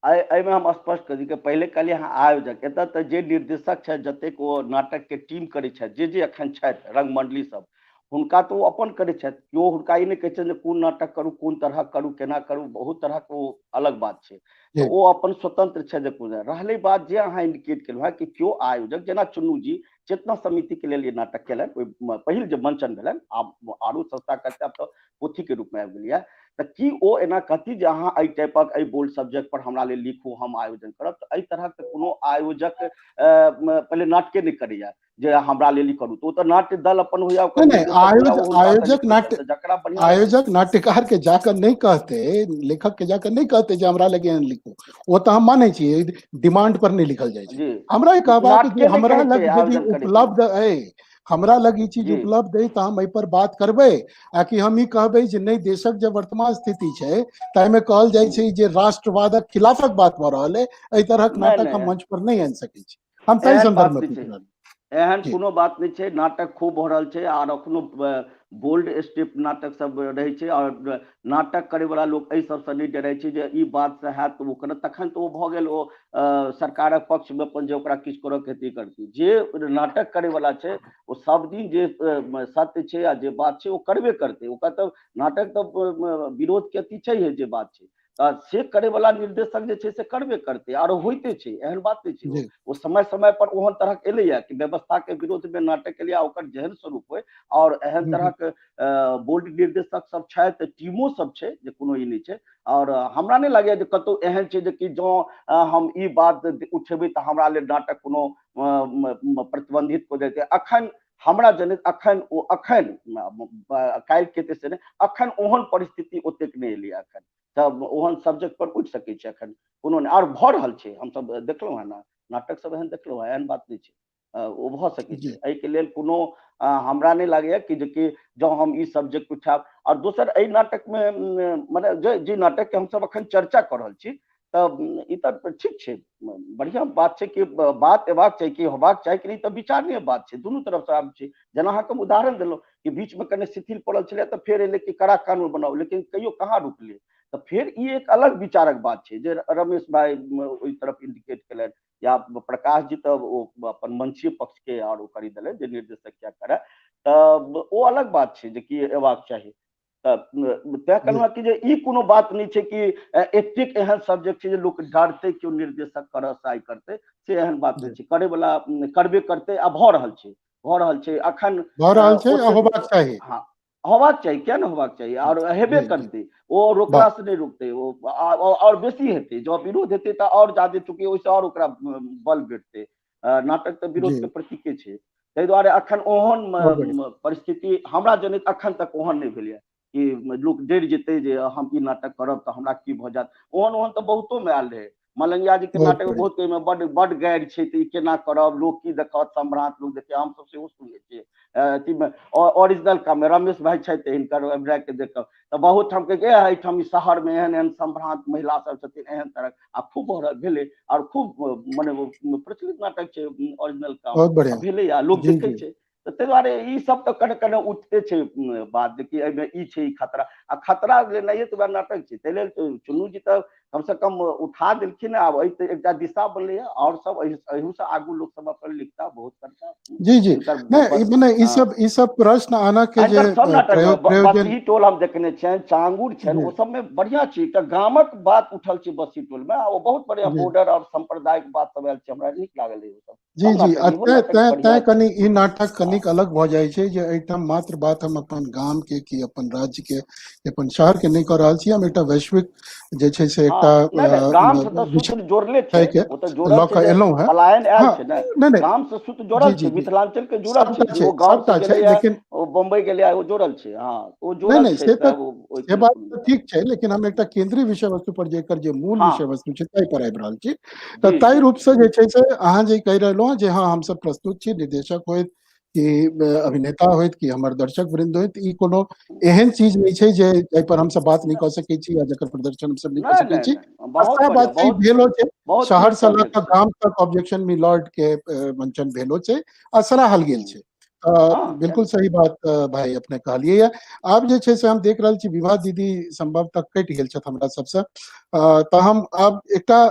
एहिमे हम स्पष्ट कऽ दी कि पहिले कहलियै अहाँ आयोजक, एतऽ तऽ जे निर्देशक छथि जतेक ओ नाटक के टीम करै छथि, जे जे एखन छथि रंगमंडली सब, हुनका तऽ ओ अपन करै छथि। केओ हुनका ई नहि कहै छनि जे कोन नाटक करू, कोन तरहक करू, केना करू, बहुत तरहक ओ अलग बात छै। तऽ ओ अपन स्वतंत्र छथि जे कोन रहलै बात जे अहाँ इंडिकेट केलहुँ हेँ कि केओ आयोजक जेना चुन्नू जी चेतना समिति के लेल ई नाटक केलनि, ओहि पहिल जे मंचन भेलनि, आब आरो संस्था करते, आब तऽ पोथी के रूप में आबि गेलियै, तऽ की ओ एना कहती जे अहाँ एहि टाइपक एहि बोल्ड सब्जेक्ट पर हमरा लेल लिखू, हम आयोजन करब? तऽ एहि तरहक कोनो आयोजक पहिले नाटके नहि करैया जे हमरा लेल ई करू, तऽ ओ तऽ नाट्य दल अपन होइया। आयोजक नाट्य जकरा बढ़िया आयोजक नाट्यकार के जाकर नहि कहते, लेखक के जाकर नहि कहते जे हमरा लग एहन लिखू, ओ तऽ हम मानै छियै डिमांड पर नहि लिखल जाइ छै। हमरा ई कहबाक जे हमरा लग यदि उपलब्ध अइ, हमरा लग ई चीज उपलब्ध अइ तऽ हम एहि पर बात करबै, आ कि हम ई कहबै जे नहि, देशक जे वर्तमान स्थिति छै ताहिमे कहल जाइ छै जे राष्ट्रवादक खिलाफक बात भऽ रहल अइ, एहि तरहक नाटक हम मंच पर नहि आनि सकै छी। हम ताहि संदर्भ में पूछि रहल। एहन कोनो बात नहि छै, नाटक खूब भऽ रहल छै आर अखनो बोल्ड स्टेप नाटक सब रहै छै, आओर नाटक करे वाला लोक एहि सबसँ नहि डरै छै जे ई बात से हैत तऽ ओ करत, तखन तऽ ओ भऽ गेल ओ सरकारक पक्षमे अपन जे ओकरा किछु करऽ के हेतै करतै। जे नाटक करे वाला छै ओ सब दिन जे सत्य छै आ जे बात छै ओ करबे करतै, ओकर तऽ नाटक तऽ विरोध के अथी छैहे जे बात छै, तऽ से करे वाला निर्देशक जे छै से करबे करतै आर होइते छै, एहन बात नहि छै। ओ समय समय पर ओहन तरहक एलैया कि व्यवस्था के विरोध मे नाटक एलैया, ओकर जेहन स्वरूप होइ, आओर एहन तरहक बोल्ड निर्देशक सब छथि, टीमो सब छै, जे कोनो ई नहि छै। आओर हमरा नहि लागैया जे कतहु एहन छै जे कि जँ हम ई बात उठेबै तऽ हमरा लेल नाटक कोनो प्रतिबंधित हो जेतै। अखन हमरा जनैत अखन ओ अखन काल्हि के से नहि, अखन ओहन परिस्थिति ओतेक नहि एलै अखन, तऽ ओहन सब्जेक्ट पर उठि सकै छै अखन कोनो नहि, आर भऽ रहल छै, हमसब देखलहुँ हेँ ने नाटक सब एहन देखलहुँ हेँ, एहन बात नहि छै, ओ भऽ सकै छै। एहिके लेल कोनो हमरा नहि लागैया कि जे जँ हम ई सब्जेक्ट उठायब। आओर दोसर एहि नाटकमे मने जे जे नाटकके हमसब अखन चर्चा कऽ रहल छी तऽ ई तऽ ठीक छै, बढ़िआँ बात छै कि बात एबाक चाही कि होबाक चाही कि नहि, तऽ विचारणीय बात छै, दुनू तरफसँ आब छै। जेना अहाँके हम उदाहरण देलहुँ कि बीचमे कने शिथिल पड़ल छलै तऽ फेर एलै कि कड़ा कानून बनाउ, लेकिन कहियो कहाँ रुकलै, तऽ फेर ई एक अलग विचारक बात छै जे रमेश भाई ओहि तरफ इंडिकेट केलनि या प्रकाश जी तऽ ओ अपन मंचीय पक्ष के आओर ओ करी देलनि जे निर्देशक क्या करय, तऽ ओ अलग बात छै जे कि एबाक चाही। तऽ तैं कहलहुँ कि जे ई कोनो बात नहि छै कि एतेक एहन सब्जेक्ट छै जे लोक डरतै केओ निर्देशक करऽ से आइ करतै, से एहन बात नहि छै। करे वाला करबे करतै आ भऽ रहल छै, भऽ रहल छै अखन भऽ रहल छै, होबाक चाही। हँ होबाक चाही, किया नहि होबाक चाही, आओर हेबे करतै, ओ रोकला से नहि रुकतै, ओ आओर बेसी हेतै, जँ विरोध हेतै तऽ आओर जादे, चूँकि ओहिसँ आओर ओकरा बल भेटतै। नाटक तऽ विरोध के प्रतीके छै, ताहि दुआरे अखन ओहन परिस्थिति हमरा जनैत अखन तक ओहन नहि भेलैए कि लोक डरि जेतै जे हम ई नाटक करब तऽ हमरा की भऽ जायत। ओहन ओहन तऽ बहुतो मे आयल रहै, मलंगिया जी के नाटक बहुत ओहिमे बड बड गारि छै तऽ ई केना करब, लोक की देखत, सम्भ्रांत लोक देखै, हमसब सेहो सुनै छियै अथीमे ओरिजिनल काम रमेश भाई छथि हिनकर अभिनय के देखब तऽ बहुत ठाम कहै एहिठाम ई शहरमे एहन एहन सम्भ्रांत महिला सब छथिन एहन तरहक, आ खूब भेलै आओर खूब मने प्रचलित नाटक छै ओरिजिनल काम भेलै आ लोक देखै छै। तऽ ताहि दुआरे ई सब तऽ कने कने उठते छै बात जे कि एहिमे ई छै ई खतरा, आ खतरा लेनाइए तऽ वएह नाटक छै, ताहि लेल चुन्नू जी तऽ कम से कम उठा देलखिन। आब एहि तऽ एकटा दिशा बनलैए, आओर सब एहू से आगू लोक सब अपन लिखता बहुत करता। जी जी, नहि मने ई सब प्रश्न आना के जे सब नाटक बसी टोल हम देखने छियनि, चांगुर छनि, ओ सबमे बढ़िया छै, एकटा गामक बात उठल छै बसी टोल मे, ओ बहुत बढ़िया बॉर्डर और सांप्रदायिक बात सब आयल छै, हमरा नीक लागल ओ सब। जी जी, तें तें कनि ई नाटक कनिक अलग भऽ जाइ छै जे एहिठाम मात्र बात हम अपन गाम के कि अपन राज्य के अपन शहर के नहि कऽ रहल छी, हम एकटा वैश्विक जे छै से एकटा गाम से तऽ सूत्र जोड़ले छै, ओ तऽ जोड़ल लऽ कऽ एलहुँ हेँ, पलायन आयल छै ने, नहि गाम से सूत्र जोड़ल छै, मिथिलांचल के जुड़ल छै, ओ गाम से छै, लेकिन ओ बम्बई गेलै ओ जोड़ल छै, हँ ओ जोड़ल छै, से तऽ से बात तऽ ठीक छै, लेकिन हम एकटा केंद्रीय विषय वस्तु पर जेकर जे मूल विषय वस्तु छै ताहि पर आबि रहल छी। तऽ ताहि रूपसँ जे छै से अहाँ जे कहि रहलहुँ जे हँ हमसब प्रस्तुत छी, निर्देशक होइत कि अभिनेता होइत कि हमर दर्शक वृंद होइत, ई कोनो एहन चीज नहि छै जे जाहि पर हमसब बात नहि कऽ सकै छी या जकर प्रदर्शन हमसब नहि कऽ सकै छी। बात छै भेलो छै, शहर से लऽ कऽ गाम तक ऑब्जेक्शन मी लॉर्ड के मंचन भेलो छै आ सराहल गेल छै। बिल्कुल सही बात भाई अपने कहलियै ये। आब जे छै से हम देख रहल छी विभा दीदी संभवतः कटि गेल छथि हमरा सबसँ। तऽ हम आब एकटा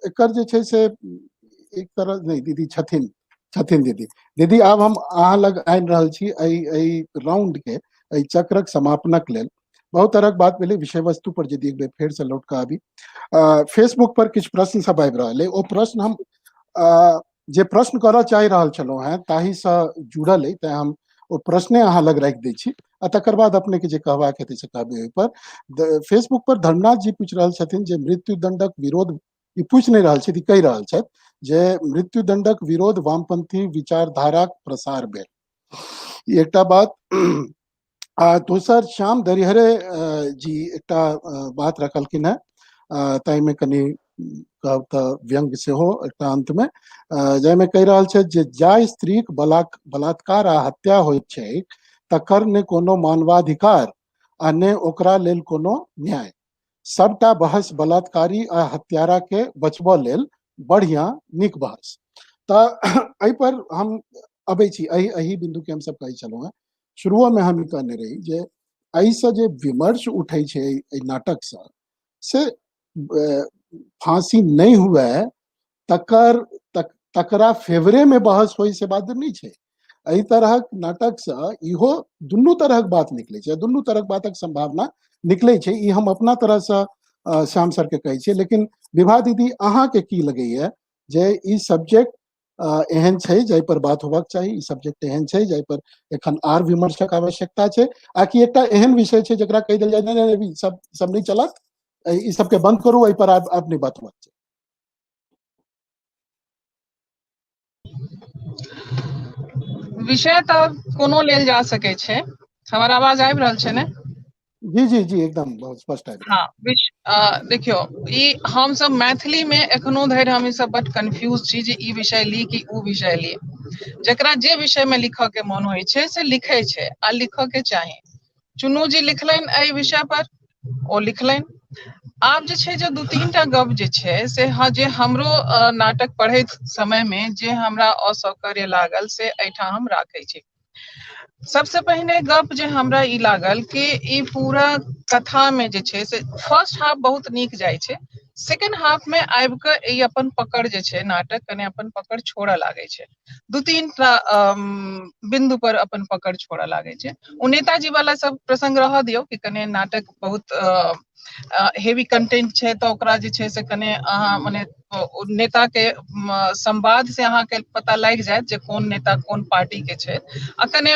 एकर जे छै से एक तरह नहि, दीदी छथिन, छथिन दीदी। दीदी आब हम अहाँ लग आनि रहल छी एहि एहि राउंड के, एहि चक्रक समापनक लेल। बहुत तरहक बात भेलै विषय वस्तु पर, यदि एक बेर फेर से लौट कऽ आबी, फेसबुक पर किछु प्रश्न सब आबि रहल अइ। ओ प्रश्न हम जे प्रश्न करऽ चाहि रहल छलहुँ हेँ ताहिसँ जुड़ल अइ, तेँ हम ओ प्रश्ने अहाँ लग राखि दै छी आ तकर बाद अपनेके जे कहबाक हेतै से कहबै ओहिपर। फेसबुक पर धर्मनाथ जी पूछि रहल छथिन जे मृत्युदंडक विरोध, ई पूछि नहि रहल छथि, कहि रहल छथि जे मृत्युदंडक विरोध वामपंथी विचारधाराक प्रसार भेल, ई एकटा बात। आ दोसर श्याम दरिहरे जी एकटा बात रखलखिन हेँ, ताहिमे कनि कहब तऽ व्यंग्य सेहो एकटा अंतमे, जाहिमे कहि रहल छथि जे जाहि स्त्रीक बलात्कार आ हत्या होइत छै तकर ने कोनो मानवाधिकार आ ने ओकरा लेल कोनो न्याय। सबटा बहस बलात्कारी आ हत्यारा के बचबऽ लेल बढ़िया नीक बहस। तऽ एहि पर हम अबै छी, एहि एहि बिंदु के हम सब कहै छलहुँ हेँ शुरुओ में, हम ई कहने रही जे एहिसँ जे विमर्श उठै छै एहि नाटकसँ, से फांसी नहि हुए तकर तकरा फेवरे में बहस होइ से बात नहि छै। एहि तरहक नाटकसँ इहो दुनू तरहक बात निकलै छै, दुनू तरहक बातक संभावना निकलै छै। ई हम अपना तरहसँ श्याम सर के कहै छियै, लेकिन विभा दीदी अहाँके की लगैया जे ई सब्जेक्ट एहन छै जाहि पर बात होबाक चाही, ई सब्जेक्ट एहन छै जाहि पर एखन आर विमर्शक आवश्यकता छै, आ कि एकटा एहन विषय छै जकरा कहि देल जाय नहि नहि सब सब नहि चलत, ई सबके बंद करू, एहि पर आब आब नहि बात होबाक चाही? विषय तऽ कोनो लेल जा सकै छै। हमर आवाज आबि रहल छै ने? जी जी जी, एकदम बहुत स्पष्ट आबि। हाँ, देखियौ, ई हमसब मैथिली में एखनो धरि हम ई सब बड कन्फ्यूज छी जे ई विषय ली कि ओ विषय ली। जकरा जे विषय में लिखऽ के मोन होइ छै से लिखै छै आ लिखऽ के चाही। चुन्नू जी लिखलनि एहि विषय पर, ओ लिखलनि। आब जे छै जे दू तीन टा गप जे छै से, हँ, जे हमरो नाटक पढ़ैत समय में जे हमरा असौकर्य लागल से एहिठाम हम राखै छी। सबसे पहिने गप जे हमरा ई लागल कि ई पूरा कथा में जे छै से फर्स्ट हाफ बहुत नीक जाइ छै, सेकेंड हाफ में आबि कऽ ई अपन पकड़ जे छै नाटक कने अपन पकड़ छोड़ऽ लागै छै, दू तीन टा बिंदु पर अपन पकड़ छोड़ऽ लागै छै। ओ नेताजी वाला सब प्रसंग रहऽ दियौ कि कने नाटक बहुत हेवी कंटेंट छै, तऽ ओकरा जे छै से कने अहाँ मने नेता के संवाद से अहाँके पता लागि जायत जे कोन नेता कोन पार्टी के छै। आ कने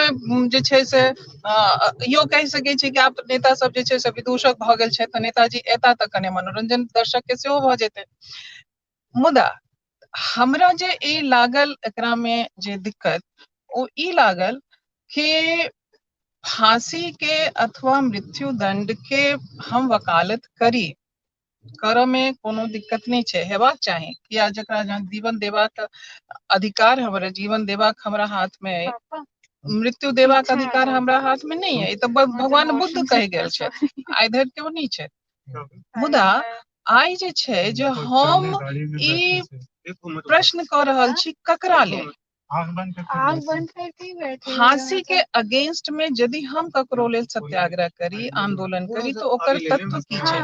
जे छै से इहो कहि सकै छी कि आब नेता सब जे छै से विदूषक भऽ गेल छै, तऽ नेताजी एता तऽ कने मनोरंजन दर्शक के सेहो भऽ जेतै। मुदा हमरा जे ई लागल एकरा में जे दिक्कत, ओ ई लागल कि फांसी के अथवा मृत्यु दंड के हम वकालत करी, करऽ में कोनो दिक्कत नहि छै, हेबाक चाही, किया जकरा जहन जीवन देबाक अधिकार हमरा, जीवन देबाक हमरा हाथ में अइ, मृत्यु देबाक अधिकार हमरा हाथ में नहि अइ, तऽ भगवान बुद्ध कहि गेल छथि, आइ धरि केओ नहि छै। मुदा आइ जे छै जे हम ई प्रश्न कऽ रहल छी ककरा लेल फांसी के अगेंस्ट में यदि हम ककरो लेल सत्याग्रह करी, आंदोलन करी, तऽ ओकर तत्व की छै?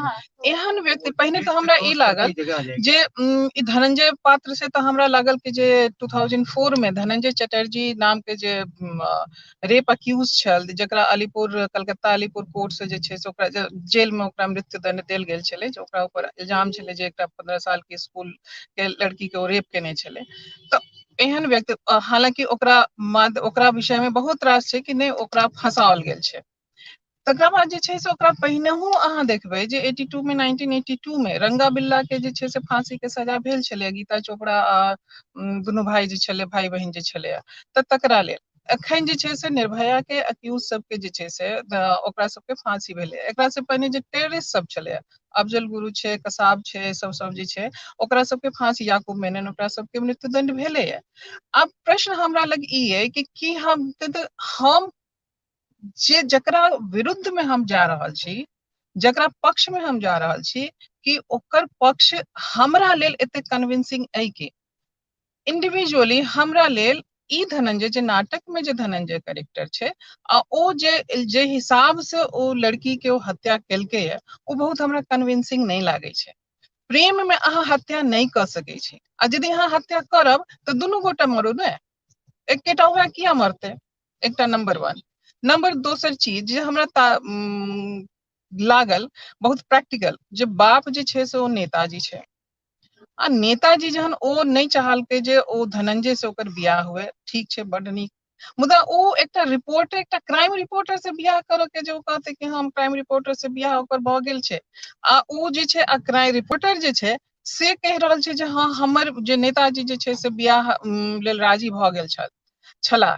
एहन व्यक्ति पहिने तऽ हमरा ई लागल जे ई धनंजय पात्र से, तऽ हमरा लागल कि जे 2004 में धनंजय चटर्जी नाम के जे रेप अक्यूज छल, जकरा अलीपुर, कलकत्ता अलीपुर कोर्ट से जे छै से ओकरा जेल में ओकरा मृत्युदंड देल गेल छलै, जे ओकरा ऊपर इल्जाम छलै जे एकटा 15 साल के स्कूल के लड़की के ओ रेप केने छलै। तऽ एहन व्यक्ति, हालांकि ओकरा ओकरा विषय में बहुत रास छै कि नहि ओकरा फंसाओल गेल छै। तकरा बाद जे छै से ओकरा पहिनहु अहाँ देखबै जे 82 में, 1982 में रंगा बिल्ला के जे छै से फांसी के सजा भेल छलै, गीता चोपड़ा आ दुनू भाई जे छलै, भाई बहिन जे छलै, तऽ तकरा लेल एखन जे छै से निर्भया के अक्यूज सबके जे छै से ओकरा सबके फांसी भेलै। एकरा से पहिने जे टेररिस्ट सब छलै, अफजल गुरु छै, कसाब छै, सब सब जे छै ओकरा सबके फांसी, याकूब मेनन, ओकरा सबके मृत्युदंड भेलैया। आब प्रश्न हमरा लग ई अइ कि की हम हम जे जकरा विरुद्ध में हम जा रहल छी, जकरा पक्ष में हम जा रहल छी, कि ओकर पक्ष हमरा लेल एते कन्विंसिंग अइ कि इंडिविजुअली हमरा लेल ई धनंजय जे नाटक में जे धनंजय करेक्टर छै आ ओ जे जे हिसाब से ओ लड़की के ओ हत्या केलकै ये, ओ बहुत हमरा कन्विंसिंग नहि लागै छै। प्रेम में अहाँ हत्या नहि कऽ सकै छी, आ यदि अहाँ हत्या करब तऽ दुनू गोटा मरू ने, एकेटा वएह किया मरतै। एकटा नंबर 1। नंबर दोसर चीज जे हमरा लागल बहुत प्रैक्टिकल, जे बाप जे छै से ओ नेताजी छै, आ नेताजी जहन ओ नहि चाहलकै जे ओ धनंजय से ओकर बियाह हुए, ठीक छै, बड नीक, मुदा ओ एकटा रिपोर्टर, एकटा क्राइम रिपोर्टर से बियाह करऽ के जे ओ कहतै कि हम क्राइम रिपोर्टर से बियाह ओकर भऽ गेल छै, आ ओ जे छै आ क्राइम रिपोर्टर जे छै से कहि रहल छै जे हँ हमर जे नेताजी जे छै से बियाह लेल राजी भऽ गेल छलाह।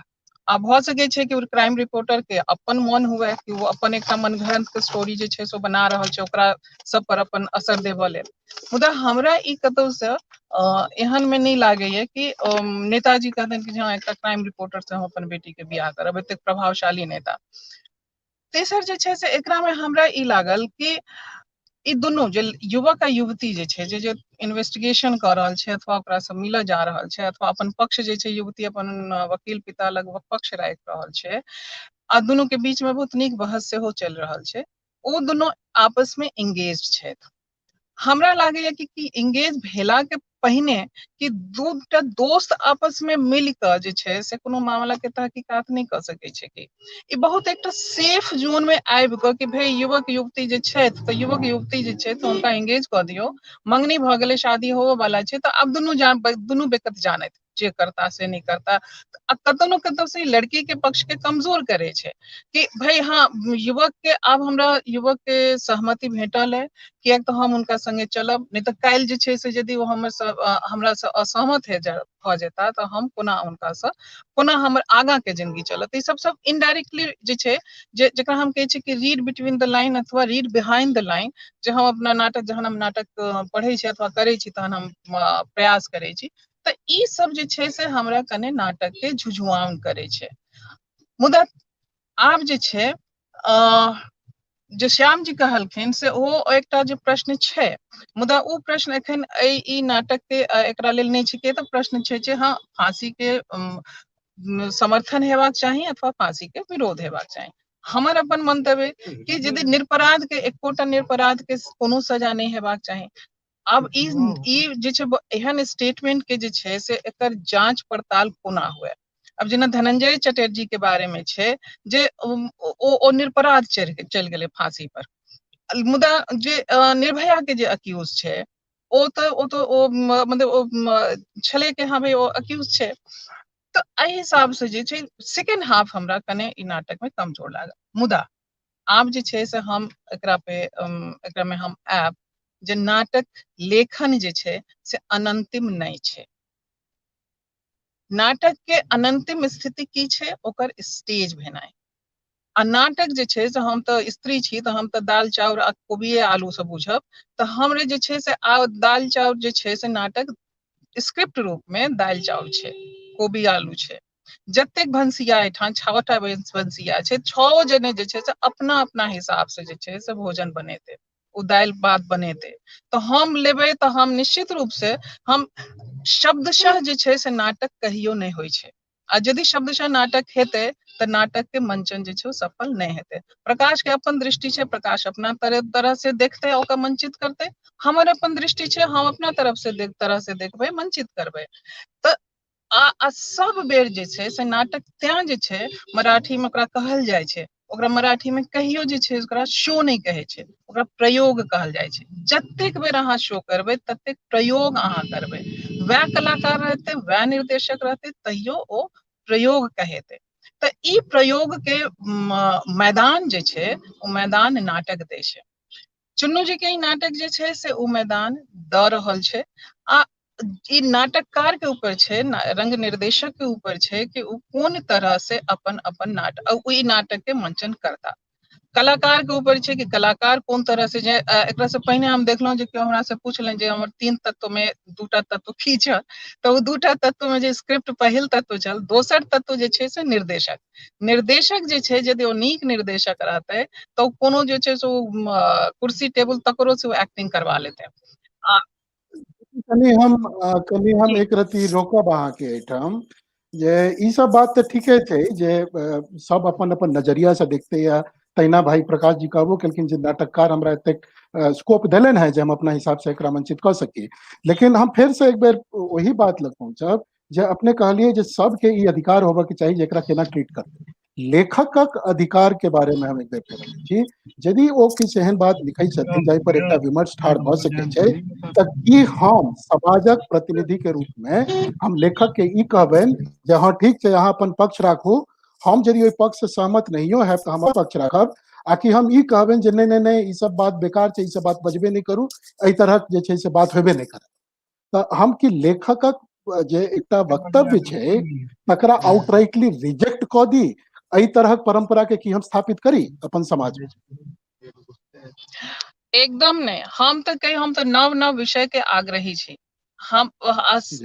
आ भऽ सकै छै कि ओ क्राइम रिपोर्टर के अपन मन हुए कि ओ अपन एकटा मनगढ़ंत के स्टोरी जे छै से बना रहल छै ओकरा सब पर अपन असर देबऽ लेल। मुदा हमरा ई कतौ से एहन मे नहि लागैया कि नेताजी कहतनि कि हँ एकटा क्राइम रिपोर्टर से हम अपन बेटी के बियाह करब, एतेक प्रभावशाली नेता। तेसर जे छै से एकरा मे हमरा ई लागल कि ई दुनू जे युवक आ युवती जे छै जे इन्वेस्टिगेशन कऽ रहल छै अथवा ओकरा से मिलऽ जा रहल छै अथवा अपन पक्ष जे छै युवती अपन वकील पिता लग पक्ष राखि रहल छै, आ दुनू के बीच मे बहुत नीक बहस सेहो चलि रहल छै, ओ दुनू आपस मे एंगेज छथि। हमरा लागैया कि एंगेज भेला के पहिने कि दूटा दोस्त आपस में मिल कऽ जे छै से कोनो मामला के तहकीकात नहि कऽ सकै छै। कि ई बहुत एकटा सेफ जोन में आबि कऽ कि भाई युवक युवती जे छथि तऽ युवक युवती जे छै हुनका एंगेज कऽ दियौ, मंगनी भऽ गेलै, शादी होबऽ वाला छै, तऽ आब दुनू बेकत जानैत जे करता से नहि करता। आ कतौ ने कतौ से लड़की के पक्ष के कमजोर करे छै कि भाई हाँ युवक के आब हमरा युवक के सहमति भेटल है, किएक तऽ हम हुनका संगे चलब, नहि तऽ काल्हि जे छै से यदि ओ हमरा से असहमत भऽ जेता तऽ हम कोना हुनका से, कोना हमर आगाँ के जिंदगी चलत। ई सब सब इनडायरेक्टली जे छै जे जकरा हम कहै छियै कि रीड बिटवीन the line अथवा रीड बिहाइंड the line, जे हम अपना नाटक जहन हम नाटक पढ़ै छी अथवा करै छी तहन हम प्रयास करै छी, तऽ ई सब जे छै से हमरा कने नाटक के झुझुआन करै छै। मुदा आब जे छै जे श्याम जी कहलखिन से ओ एकटा जे प्रश्न छै, मुदा ओ प्रश्न एखन ई नाटक के एकरा लेल नहि छै। तऽ प्रश्न छै जे हँ फांसी के समर्थन हेबाक चाही अथवा फांसी के विरोध हेबाक चाही। हमर अपन मंतव्य कि यदि निरपराध के एकोटा निरपराध के कोनो सजा नहि हेबाक चाही। आब ई जे छै एहन स्टेटमेंट के जे छै से एकर जांच पड़ताल कोना हुए। आब जेना धनंजय चटर्जी के बारे में छै जे ओ निरपराध चलि गेलै फांसी पर, मुदा जे निर्भया के जे अक्यूज छै ओ तऽ ओ मतलब ओ छलै कि हाँ भाई ओ अक्यूज छै। तऽ एहि हिसाब से जे छै सेकेंड हाफ हमरा कने ई नाटक में कमजोर लागल। मुदा आब जे छै से हम एकरा पे एकरा में हम आयब जे नाटक लेखन जे छै से अनंतिम नहि छै। नाटक के अनंतिम स्थिति की छै, ओकर स्टेज भेनाइ। आ नाटक जे छै से हम तऽ स्त्री छी तऽ हम तऽ दालि चाउर आ कोबिये आलू से बुझब, तऽ हमरे जे छै से आ दालि चाउर जे छै से नाटक स्क्रिप्ट रूप में दालि चाउर छै, कोबी आलू छै। जतेक भनसिया एहिठाम 6टा भनसिया छै, 6 जने जे छै से अपना अपना हिसाब से जे छै से भोजन बनेतै, ओ दालि भात बनेतै। तऽ हम लेबै तऽ हम निश्चित रूप से हम शब्दशः जे छै से नाटक कहियो नहि होइ छै, आ यदि शब्दशः नाटक हेतै तऽ नाटक के मंचन जे छै ओ सफल नहि हेतै। प्रकाश के अपन दृष्टि छै, प्रकाश अपना तरह से देखतै ओकरा मंचित करतै, हमर अपन दृष्टि छै, हम अपना तरफ से तरह से देखबै, मंचित करबै। तऽ आ सब बेर जे छै से नाटक तैं जे छै मराठी में ओकरा कहल जाइ छै, ओकरा मराठी में कहियो जे छै ओकरा शो नहि कहै छै, ओकरा प्रयोग कहल जाइ छै। जतेक बेर अहाँ शो करबै ततेक प्रयोग अहाँ करबै, वएह कलाकार रहतै वएह निर्देशक रहतै तैयो ओ प्रयोग कहेतै। तऽ ई प्रयोग के मैदान जे छै ओ मैदान नाटक दै छै। चुन्नू जी के ई नाटक जे छै से ओ मैदान दऽ रहल छै। आ ई नाटककार के ऊपर छै, रंग निर्देशक के ऊपर छै कि ओ कोन तरह से अपन अपन नाटक ई नाटक के मंचन करता। कलाकार के ऊपर छै कि कलाकार कोन तरह से जे एकरा से पहिने हम देखलहुं जे केओ हमरा से पूछलनि जे हमर 3 तत्व में 2टा तत्व की छल, तऽ ओ 2टा तत्व में जे स्क्रिप्ट पहिल तत्व छल, दोसर तत्व जे छै से निर्देशक। निर्देशक जे छै यदि ओ नीक निर्देशक रहतै तऽ कोनो जे छै से ओ कुर्सी टेबुल तकरो से ओ एक्टिंग करवा लेतै। कनि हम एक रति रोकब अहाँके एहिठाम। जे ई सब बात तऽ ठीके छै जे सब अपन अपन नजरिया से देखते या तहिना भाई प्रकाश जी कहबो केलखिन जे नाटककार हमरा एतेक स्कोप देलनि हेँ जे हम अपना हिसाब से एकरा मंचित कऽ सकी। लेकिन हम फेर से एक बेर ओही बात लग पहुँचब जे अपने कहलियै जे सबके ई अधिकार होबऽ के चाही जे एकरा केना ट्रीट करतै। लेखकक अधिकार के बारे में हम एक बेर फेर अबै छी। यदि ओ किछु एहन बात लिखै छथिन जाहि पर एकटा विमर्श ठाढ़ भऽ सकै छै, तऽ की हम समाजक प्रतिनिधि के रूप में हम लेखक के ई कहबनि जे हँ ठीक छै, अहाँ अपन पक्ष राखू, हम यदि ओहि पक्ष से सहमत नहियो हैब तऽ हम पक्ष राखब, आ कि हम ई कहबनि जे नहि नहि नहि ई सब बात बेकार छै, ई सब बात बजबे नहि करू, एहि तरहक जे छै से बात होबे नहि करत। तऽ हम कि लेखकक जे एकटा वक्तव्य छै तकरा आउटराइटली रिजेक्ट कऽ दी, एहि तरहक परंपरा के की हम स्थापित करी अपन समाज में? एकदम नहि। हम तऽ कही, हम तऽ नव नव विषय के आग्रही छी। हम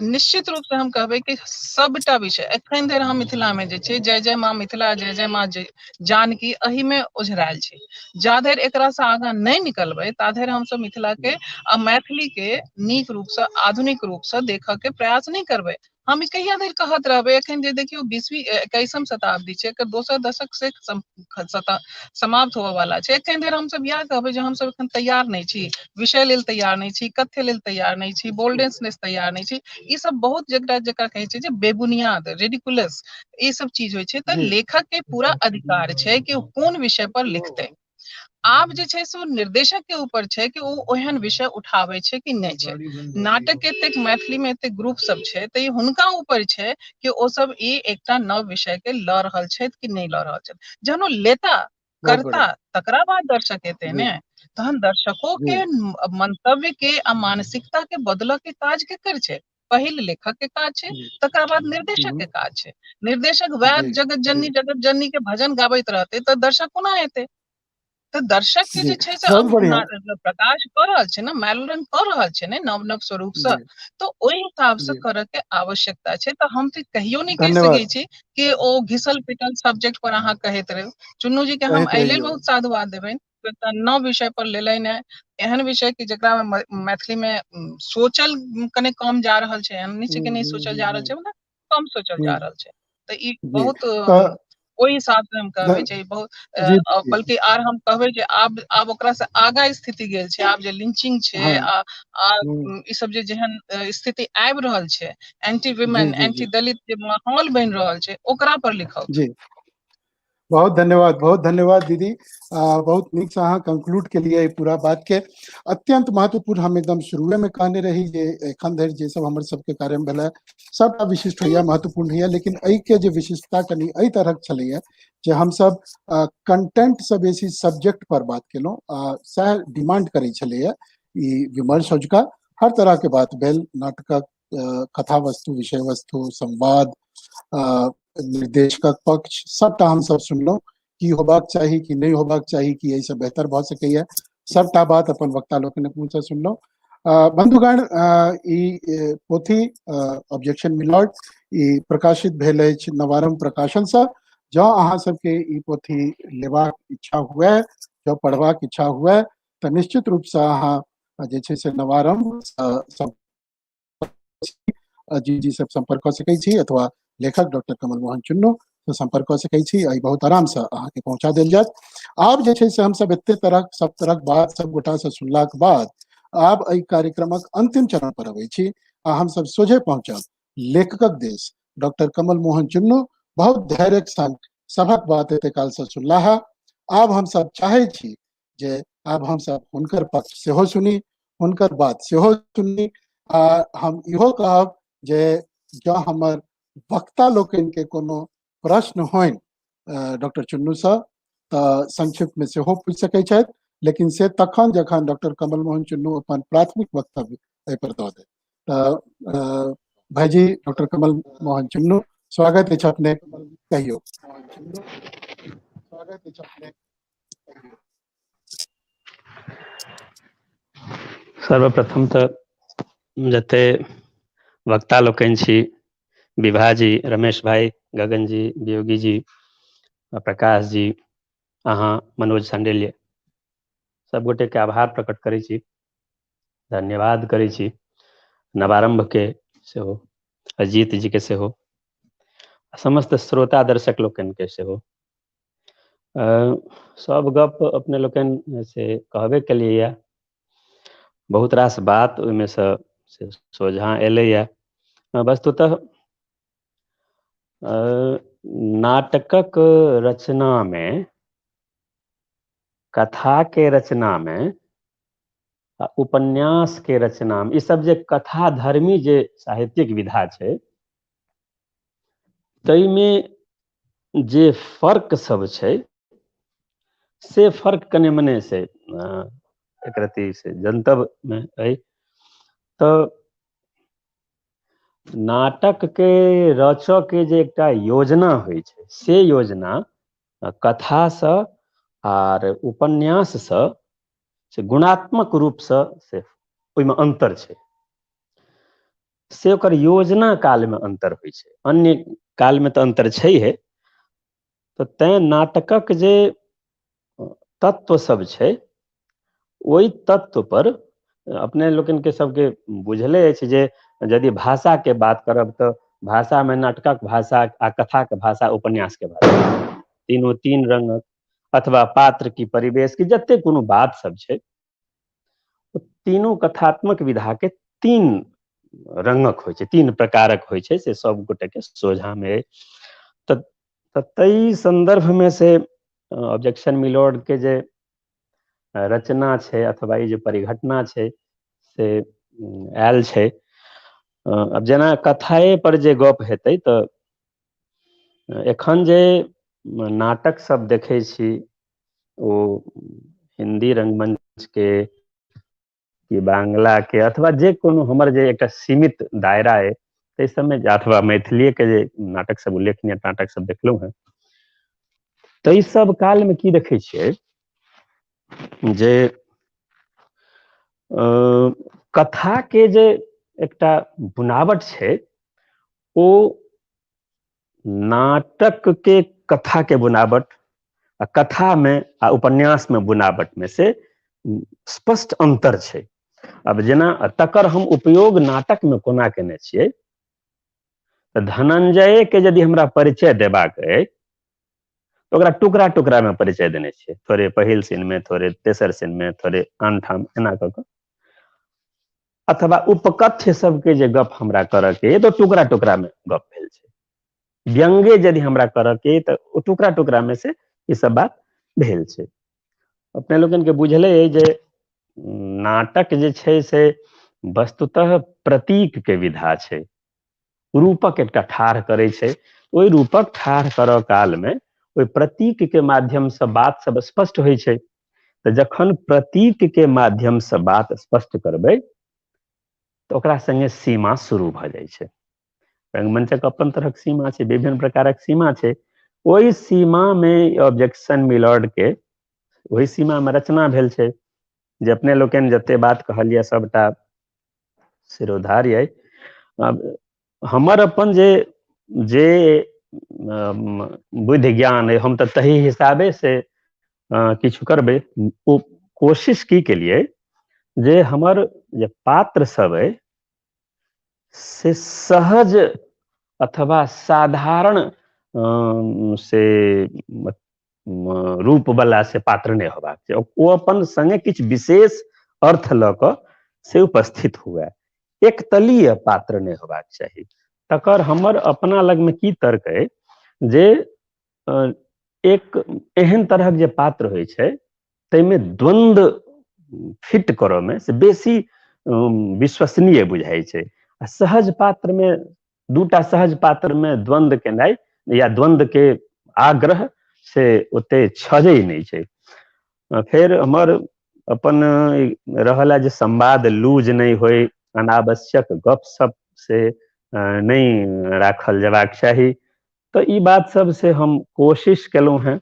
निश्चित रूप से हम कहबै कि सबटा विषय एखन धरि हम मिथिला में जे छै जय जय माँ मिथिला, जय जय माँ जानकी, एहि में ओझरायल छी। जा धरि एकरा से आगाँ नहि निकलबै ता धरि हमसब मिथिला के आ मैथिली के नीक रूप से आधुनिक रूप से देखऽ के प्रयास नहि करबै। हम ई कहिया धरि कहत रहबै? एखन जे देखियौ 20वीं 21म शताब्दी छै, एकर दोसर दशक से समाप्त होबऽ वाला छै। एखन धरि हमसब इएह कहबै जे हमसब एखन तैयार नहि छी, विषय लेल तैयार नहि छी, कथ्य लेल तैयार नहि छी, बोल्डनेस तैयार नहि छी। ई सब बहुत जेकरा जेकरा कहै छै जे बेबुनियाद, रेडिकुलस ई सब चीज होइ छै। तऽ लेखक के पूरा अधिकार छै कि ओ कोन विषय पर लिखतै। आब जे छै से ओ निर्देशक के ऊपर छै कि ओ ओहन विषय उठाबै छै कि नहि छै। नाटक के एतेक मैथिली में एतेक ग्रुप सब छै तऽ ई हुनका ऊपर छै कि ओ सब ई एकटा नव विषय के लऽ रहल छथि कि नहि लऽ रहल छथि। जहन ओ लेता करता तकरा बाद दर्शक एतै ने, तहन दर्शको के मंतव्य के आ मानसिकता के बदलऽ के काज केकर छै? पहिल लेखक के काज छै, तकरा बाद निर्देशक के काज छै। निर्देशक वएह जगत जननी जगत जननी के भजन गाबैत रहतै तऽ दर्शक कोना एतै? तऽ दर्शक के जे छै से प्रकाश कऽ रहल छै ने, मैलोरंग कऽ रहल छै ने नव नव स्वरूप से, तऽ ओहि हिसाब से करऽ के आवश्यकता छै। तऽ हम तऽ कहियो नहि कहि सकै छी कि ओ घिसल पिटल सब्जेक्ट पर अहाँ कहैत रहू। चुन्नू जी के हम एहि लेल बहुत साधुवाद देबनि, नव विषय पर लेलनि है, एहन विषय कि जेकरा मैथिली में सोचल कने कम जा रहल छै। एहन नहि छै कि नहि सोचल जा रहल छै, मतलब कम सोचल जा रहल छै। तऽ ई बहुत ओहि हिसाब से हम कहबै छै बहुत, बल्कि आर हम कहबै जे आब आब ओकरा से आगा स्थिति गेल छै। आब जे लिंचिंग छै आ ई सब जे जेहन स्थिति आबि रहल छै, एंटी वुमेन, एंटी दलित जे माहौल बनि रहल छै, ओकरा पर लिखब। जी बहुत धन्यवाद, बहुत धन्यवाद दीदी। बहुत नीक से अहाँ कंक्लूड के लिए पूरा बात के। अत्यंत महत्वपूर्ण, हम एकदम शुरुए में कहने रही जे एखन धरि जे सब हमर सबके कार्य में भेलै सबटा विशिष्ट होइया, महत्वपूर्ण होइया, लेकिन एहि के जे विशिष्टता कनि एहि तरहक छलैया जे हमसब कंटेंट से बेसी सब्जेक्ट पर बात केलहुँ, सएह डिमांड करै छलैया ई विमर्श। अजुका हर तरह के बात भेल, नाटकक कथा वस्तु, विषय वस्तु, संवाद, निर्देशकक पक्ष, सबटा हमसब सुनलहुँ की होबाक चाही कि नहि होबाक चाही, कि एहिसँ बेहतर भऽ सकैया, सबटा बात अपन वक्ता लोकनिक मुँहसँ सुनलहुँ। बंधुगण, ई पोथी ऑब्जेक्शन मिलॉर्ड ई प्रकाशित भेल अछि नवारंभ प्रकाशनसँ। जँ अहाँ सबके ई पोथी लेबाक इच्छा हुए, जँ पढ़बाक इच्छा हुए, तऽ निश्चित रूपसँ अहाँ जे छै से नवारंभ अजीत जी सब संपर्क कऽ सकै छी अथवा लेखक डॉक्टर कमल मोहन चुन्नू से संपर्क कऽ सकै छी। एहि बहुत आरामसँ अहाँके पहुँचा देल जायत। आब जे छै से हमसब एते तरहक सब तरहक बात सब गोटासँ सुनलाक बाद आब एहि कार्यक्रमक अंतिम चरण पर अबै छी आ हमसब सोझे पहुँचब लेखकक देश। डॉक्टर कमल मोहन चुन्नू बहुत धैर्यक संग सभक बात एते कालसँ सुनलाह। आब हमसब चाहै छी जे आब हमसब हुनकर पक्ष सेहो सुनी, हुनकर बात सेहो सुनी। आ हम इहो कहब जे जँ हमर वक्ता लोकनिके कोनो प्रश्न होइन डॉक्टर चुन्नूसँ तऽ संक्षिप्तमे सेहो पूछि सकै छथि, लेकिन से तखन जखन डॉक्टर कमल मोहन चुन्नू अपन प्राथमिक वक्तव्य एहि पर दऽ देत। तऽ भाईजी डॉक्टर कमल मोहन चुन्नू, स्वागत अछि अपने, कहियौ। स्वागत अछि अपने। सर्वप्रथम तऽ जते वक्ता लोकनि छी, विभा जी, रमेश भाई, गगन जी, वियोगी जी, प्रकाश जी, अहाँ, मनोज शांडिल्य, सब गोटे के आभार प्रकट करै छी, धन्यवाद करै छी, नवारंभ के सेहो, अजीत जी के सेहो। समस्त श्रोता दर्शक लोकनिके सेहो। सब गप अपने लोकनि से कहबे केलियै, बहुत रास बात ओहिमे से सोझाँ एलैया। वस्तुतः नाटकक रचनामे, कथाके रचनामे, उपन्यास के रचनामे, ई सब जे कथा धर्मी जे साहित्यिक विधा छै ताहिमे जे फर्क सब छै से फर्क कने मने से एक रति से जनतब में अइ। तऽ नाटक के रचऽ के जे एकटा योजना होइ छै से योजना कथासँ आर उपन्याससँ से गुणात्मक रूपसँ से ओहिमे अन्तर छै, से ओकर योजना कालमे अन्तर होइ छै, अन्य कालमे तऽ अन्तर छैहे। तऽ तैँ नाटकक जे तत्व सब छै ओहि तत्व पर अपने लोकनिके सबके बुझले अछि जे यदि भाषाके बात करब तऽ भाषामे नाटकक भाषा आ कथाके भाषा, उपन्यासके भाषा, तीनू तीन रंगक, अथवा पात्र की परिवेश की जते कोनो बात सब छै तीनू कथात्मक विधाके तीन रंगक होइ छै, तीन प्रकारक होइ छै, से सब गोटेके सोझामे। तऽ ताहि सन्दर्भमे से ऑब्जेक्शन मिलोड के जे रचना छै अथवा ई जे परिघटना छै से आयल छै। आब जेना कथाए पर जे गप हेतै तऽ एखन जे नाटक सब देखै छी ओ हिन्दी रंगमंच के कि बांग्ला के अथवा जे कोनो हमर जे एकटा सीमित दायरा अइ ताहि सबमे, अथवा मैथिलीए के जे नाटक सब उल्लेखनीय नाटक सब देखलहुँ हेँ ताहि सब कालमे की देखै छियै जे कथा के जे एकटा बुनावट छै ओ नाटक के कथा के बुनावट आ कथा में आ उपन्यास में बुनावट में से स्पष्ट अंतर छै। अब जेना तकर हम उपयोग नाटक में कोना केने छियै, तऽ धनंजय के यदि हमरा परिचय देबाक अइ तऽ ओकरा टुकड़ा टुकड़ा में परिचय देने छियै, थोड़े पहिल सीन में, थोड़े तेसर सीन में, थोड़े आन ठाम, एना कऽ कऽ। अथवा उपकथ्य सबके जे गप हमरा करऽ के तऽ टुकड़ा टुकड़ा में गप भेल छै। व्यंग्य यदि हमरा करऽ के तऽ ओ टुकड़ा टुकड़ा में से ई सब बात भेल छै। अपने लोकनि के बुझले अइ जे नाटक जे छै से वस्तुतः प्रतीक के विधा छै, रूपक एकटा ठाढ़ करै छै। ओहि रूपक ठाढ़ करऽ काल में ओहि प्रतीक के माध्यम से बात सब स्पष्ट होइ छै। तऽ जखन प्रतीक के माध्यम से बात स्पष्ट करबै तऽ ओकरा संगे सीमा शुरू भऽ जाइ छै। रंगमंचक अपन तरहक सीमा छै, विभिन्न प्रकारक सीमा छै। ओहि सीमा में ऑब्जेक्शन मिलर्ड के ओहि सीमा में रचना भेल छै जे अपने लोकनि जते बात कहलियै सबटा सिरोधार्य अइ। अब हमर अपन जे जे बुद्धि ज्ञान अइ हम तऽ तही हिसाबे से किछु करबै। ओ कोशिश की केलियै जे हमर जे पात्र सब अइ से सहज अथवा साधारण से रूप वाला से पात्र नहि होबाक चाही, ओ अपन संगे किछु विशेष अर्थ लऽ कऽ से उपस्थित हुए, एकतलीय पात्र नहि होबाक चाही। तकर हमर अपना लगमे की तर्क अइ जे एक एहन तरहक जे पात्र होइ छै ताहिमे द्वन्द्व फिट करऽ मे से बेसी विश्वसनीय बुझाइ छै। आ सहज पात्र मे दूटा सहज पात्र मे द्वन्द्व केनाइ या द्वन्द्व के आग्रह से ओते छजै नहि छै। फेर हमर अपन रहल है जे संवाद लूज नहि होइ, अनावश्यक गप सप से नहि राखल जयबाक चाही। तऽ ई बात सब से हम कोशिश केलहुँ हेँ।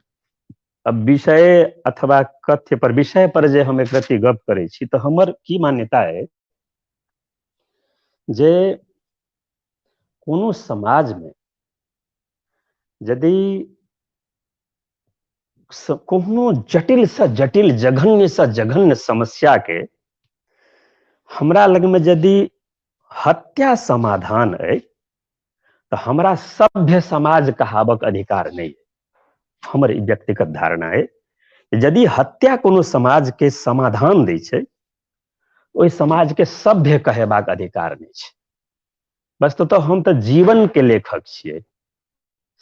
अब विषय अथवा कथ्य पर, विषय पर जे हम एक रत्ती गप करै छी तऽ हमर की मान्यता अइ जे कोनो समाजमे यदि कोनो जटिल से जटिल, जघन्य से जघन्य समस्या के हमरा लगमे यदि हत्या समाधान अइ तऽ तऽ हमरा सभ्य समाज कहाबक अधिकार नहि। हमर ई व्यक्तिगत धारणा अइ, यदि हत्या कोनो समाज के समाधान दै छै, ओहि समाज के सभ्य कहेबाक अधिकार नहि छै। वस्तुतः हम तऽ जीवन के लेखक छियै,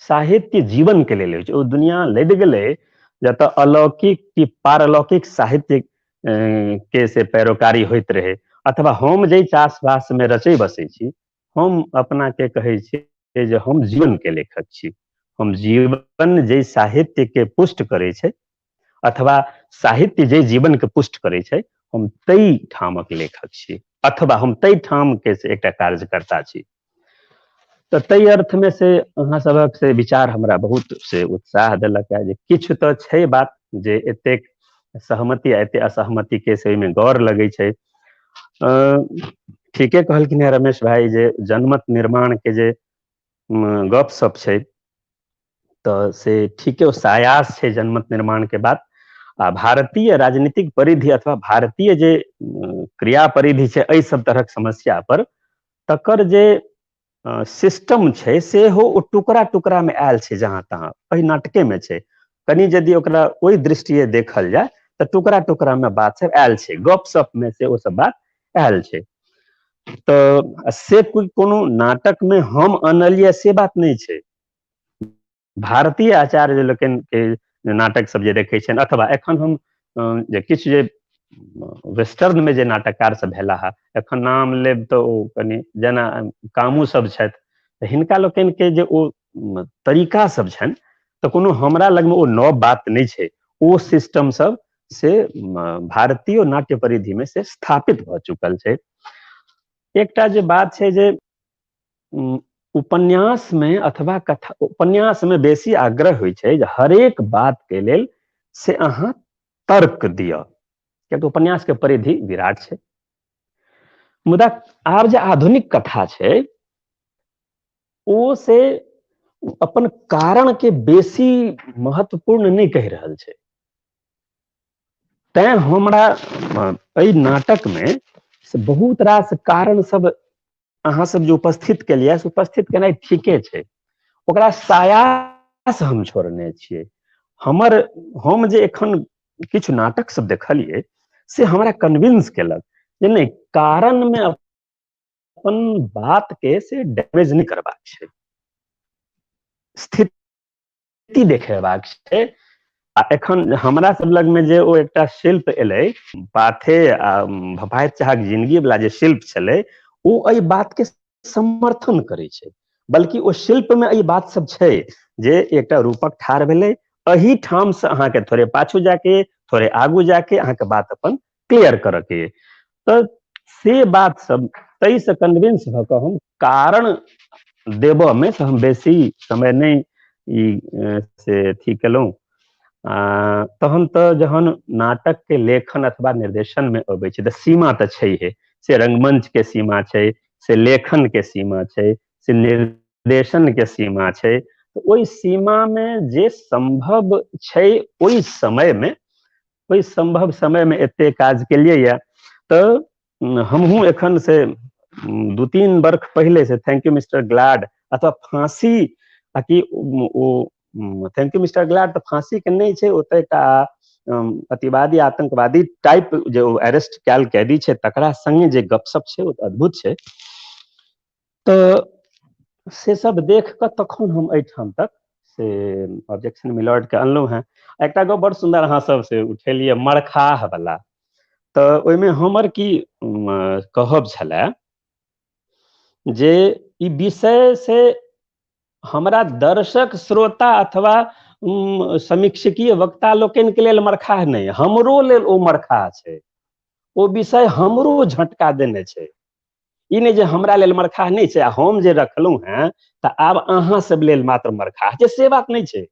साहित्य जीवन के लेल होइ छै। ओ दुनिया लदि गेलै जतऽ अलौकिक कि पारलौकिक साहित्य के से पैरोकारी होइत रहै, अथवा हम जाहि चास बास मे रचै बसै छी, हम अपना के कहै छियै जे हम जीवन के लेखक छी। हम जीवन जाहि साहित्य के पुष्ट करै छै अथवा साहित्य जाहि जीवन के पुष्ट करै छै, हम ताहि ठामक लेखक छी, अथवा हम ताहि ठाम के से एकटा कार्यकर्ता छी। तऽ ताहि अर्थ मे से अहाँ सभक से विचार हमरा बहुत से उत्साह देलक है जे किछु तऽ छै बात जे एतेक सहमति आ एते असहमति के से ओहिमे गौर लगै छै। ठीके कहलखिन हेँ रमेश भाई जे जनमत निर्माण के जे गप सप छै, तऽ से ठीके ओ सायास छै जनमत निर्माण के बात। आ भारतीय राजनीतिक परिधि अथवा भारतीय जे क्रिया परिधि छै एहि सब तरहक समस्या पर, तकर जे सिस्टम छै सेहो ओ टुकड़ा टुकड़ा मे आयल छै जहाँ तहाँ, एहि नाटके मे छै। कनि यदि ओकरा ओहि दृष्टिये देखल जाय तऽ टुकड़ा टुकड़ा मे बात सब आयल छै, गप सप मे से ओ सब बात आयल छै। तऽ से कोनो नाटक मे हम अनलियै से बात नहि छै। भारतीय आचार्य लोकनि के नाटक सब जे देखै छनि, अथवा एखन हम जे किछु जे वेस्टर्न मे जे नाटककार सब भेला हे, एखन नाम लेब तऽ ओ कनि जेना कामू सब छथि, तऽ हिनका लोकनि के जे ओ तरीका सब छनि, तऽ कोनो हमरा लगमे ओ नव बात नहि छै। ओ सिस्टम सब से भारतीय नाट्य परिधि मे से स्थापित भऽ चुकल छै। एकटा जे बात छै जे उपन्यास मे अथवा कथा उपन्यास मे बेसी आग्रह होइ छै जे हरेक बात के लेल से अहाँ तर्क दिअ, कियाकि तऽ उपन्यास के परिधि विराट छै। मुदा आब जे आधुनिक कथा छै ओ से अपन कारण के बेसी महत्वपूर्ण नहि कहि रहल छै। तैं हमरा एहि नाटक मे से बहुत रास कारण सब अहाँ सब जे उपस्थित केलियै से उपस्थित केनाइ ठीके छै, ओकरा सायास हम छोड़ने छियै। हम जे एखन किछु नाटक सब देखलियै से हमरा कन्विंस केलक जे नहि, कारण मे अपन बात के से डैमेज नहि करबाक छै, स्थिति देखेबाक छै। आ एखन हमरा सब लग मे जे ओ एकटा शिल्प एलै, पाथे आ भफाइत चाहक जिंदगी वाला जे शिल्प छलै, ओ एहि बात के समर्थन करै छै। बल्कि ओ शिल्प मे एहि बात सब छै जे एकटा रूपक ठाढ़ भेलै, एहि ठाम से अहाँके थोड़े पाछू जाके थोड़े आगू जाके अहाँके बात अपन क्लियर करऽ के, तऽ से बात सब ताहिसँ कन्विंस भऽ कऽ हम कारण देबऽ मे से हम बेसी समय नहि ई से अथी केलहुँ। तहन तऽ जहन नाटक के लेखन अथवा निर्देशन मे अबै छै तऽ सीमा तऽ छैहे, से रंगमंच के सीमा छै, से लेखन के सीमा छै, से निर्देशन के सीमा छै। तऽ ओहि सीमा मे जे सम्भव छै ओहि समय मे, ओहि सम्भव समय मे एते काज केलियै या। तऽ हमहूँ एखन से 2-3 वर्ष पहिले से thank you mister Glad अथवा फांसी, आकि ओ thank you mister Glad तऽ फांसी के नहि छै, ओ तऽ एकटा अतिवादी आतंकवादी टाइप जे ओ अरेस्ट कयल कैदी छै तकरा संगे जे गपशप छै ओ अद्भुत छै। तऽ से सब देख कऽ तखन हम एहिठाम तक से ऑब्जेक्शन मिलॉर्ड के अनलहुँ हेँ। एकटा गप बड़ सुन्दर अहाँ सब से उठेलियै मरखाह वाला, तऽ ओहिमे हमर की कहब छलए जे ई विषय से हमरा दर्शक श्रोता अथवा समीक्षकीय वक्ता लोकनि के लेल मरखाह नहि, हमरो लेल ओ मरखाह छै। ओ विषय हमरो झटका देने छै। ई नहि जे हमरा लेल मरखाह नहि छै आ हम जे रखलहुँ हेँ तऽ आब अहाँ सब लेल मात्र मरखाह छै, से बात नहि छै।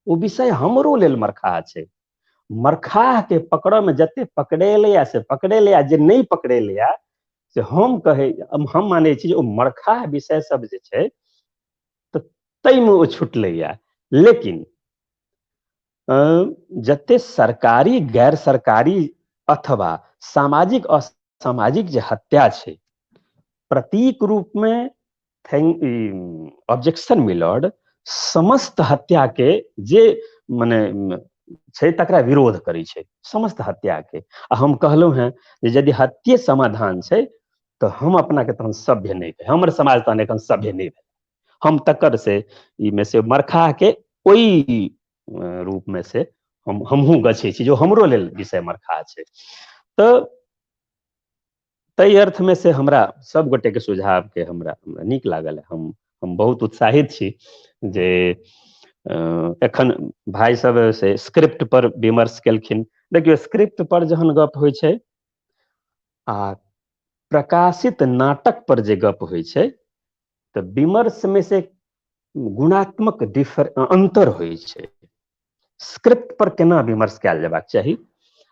ओ विषय हमरो लेल मरखाह छै। मरखाह के पकड़ऽ मे जते पकड़ेलैया से पकड़ेलैया, जे नहि पकड़ेलैया से हम कहै, हम मानै छी जे ओ मरखाह विषय सब जे छै तऽ ताहिमे ओ छुटलैया। लेकिन जते सरकारी गैर सरकारी अथवा सामाजिक असामाजिक जे हत्या छै, प्रतीक रूप में Thank objection milord समस्त हत्या के जे मने छै तकरा विरोध करै छै, समस्त हत्या के। आ हम कहलहुँ हेँ जे यदि हत्ये समाधान छै तऽ हम अपना के तहन सभ्य नहि भेल, हमर समाज तहन एखन सभ्य नहि भेल। हम तकर से ई मे से मरखाह के ओहि रूप में से हमहूँ गछै छी, जो हमरो लेल विषय मरखाह छै। तऽ ताहि अर्थ में से हमरा सब गोटे के सुझाव के हमरा नीक लागल। हम बहुत उत्साहित छी जे एखन भाई सब से स्क्रिप्ट पर विमर्श केलखिन। देखियौ, स्क्रिप्ट पर जहन गप होइ छै आ प्रकाशित नाटक पर जे गप होइ छै तऽ विमर्श में से गुणात्मक डिफर अंतर होइ छै। स्क्रिप्ट पर केना विमर्श कयल जयबाक चाही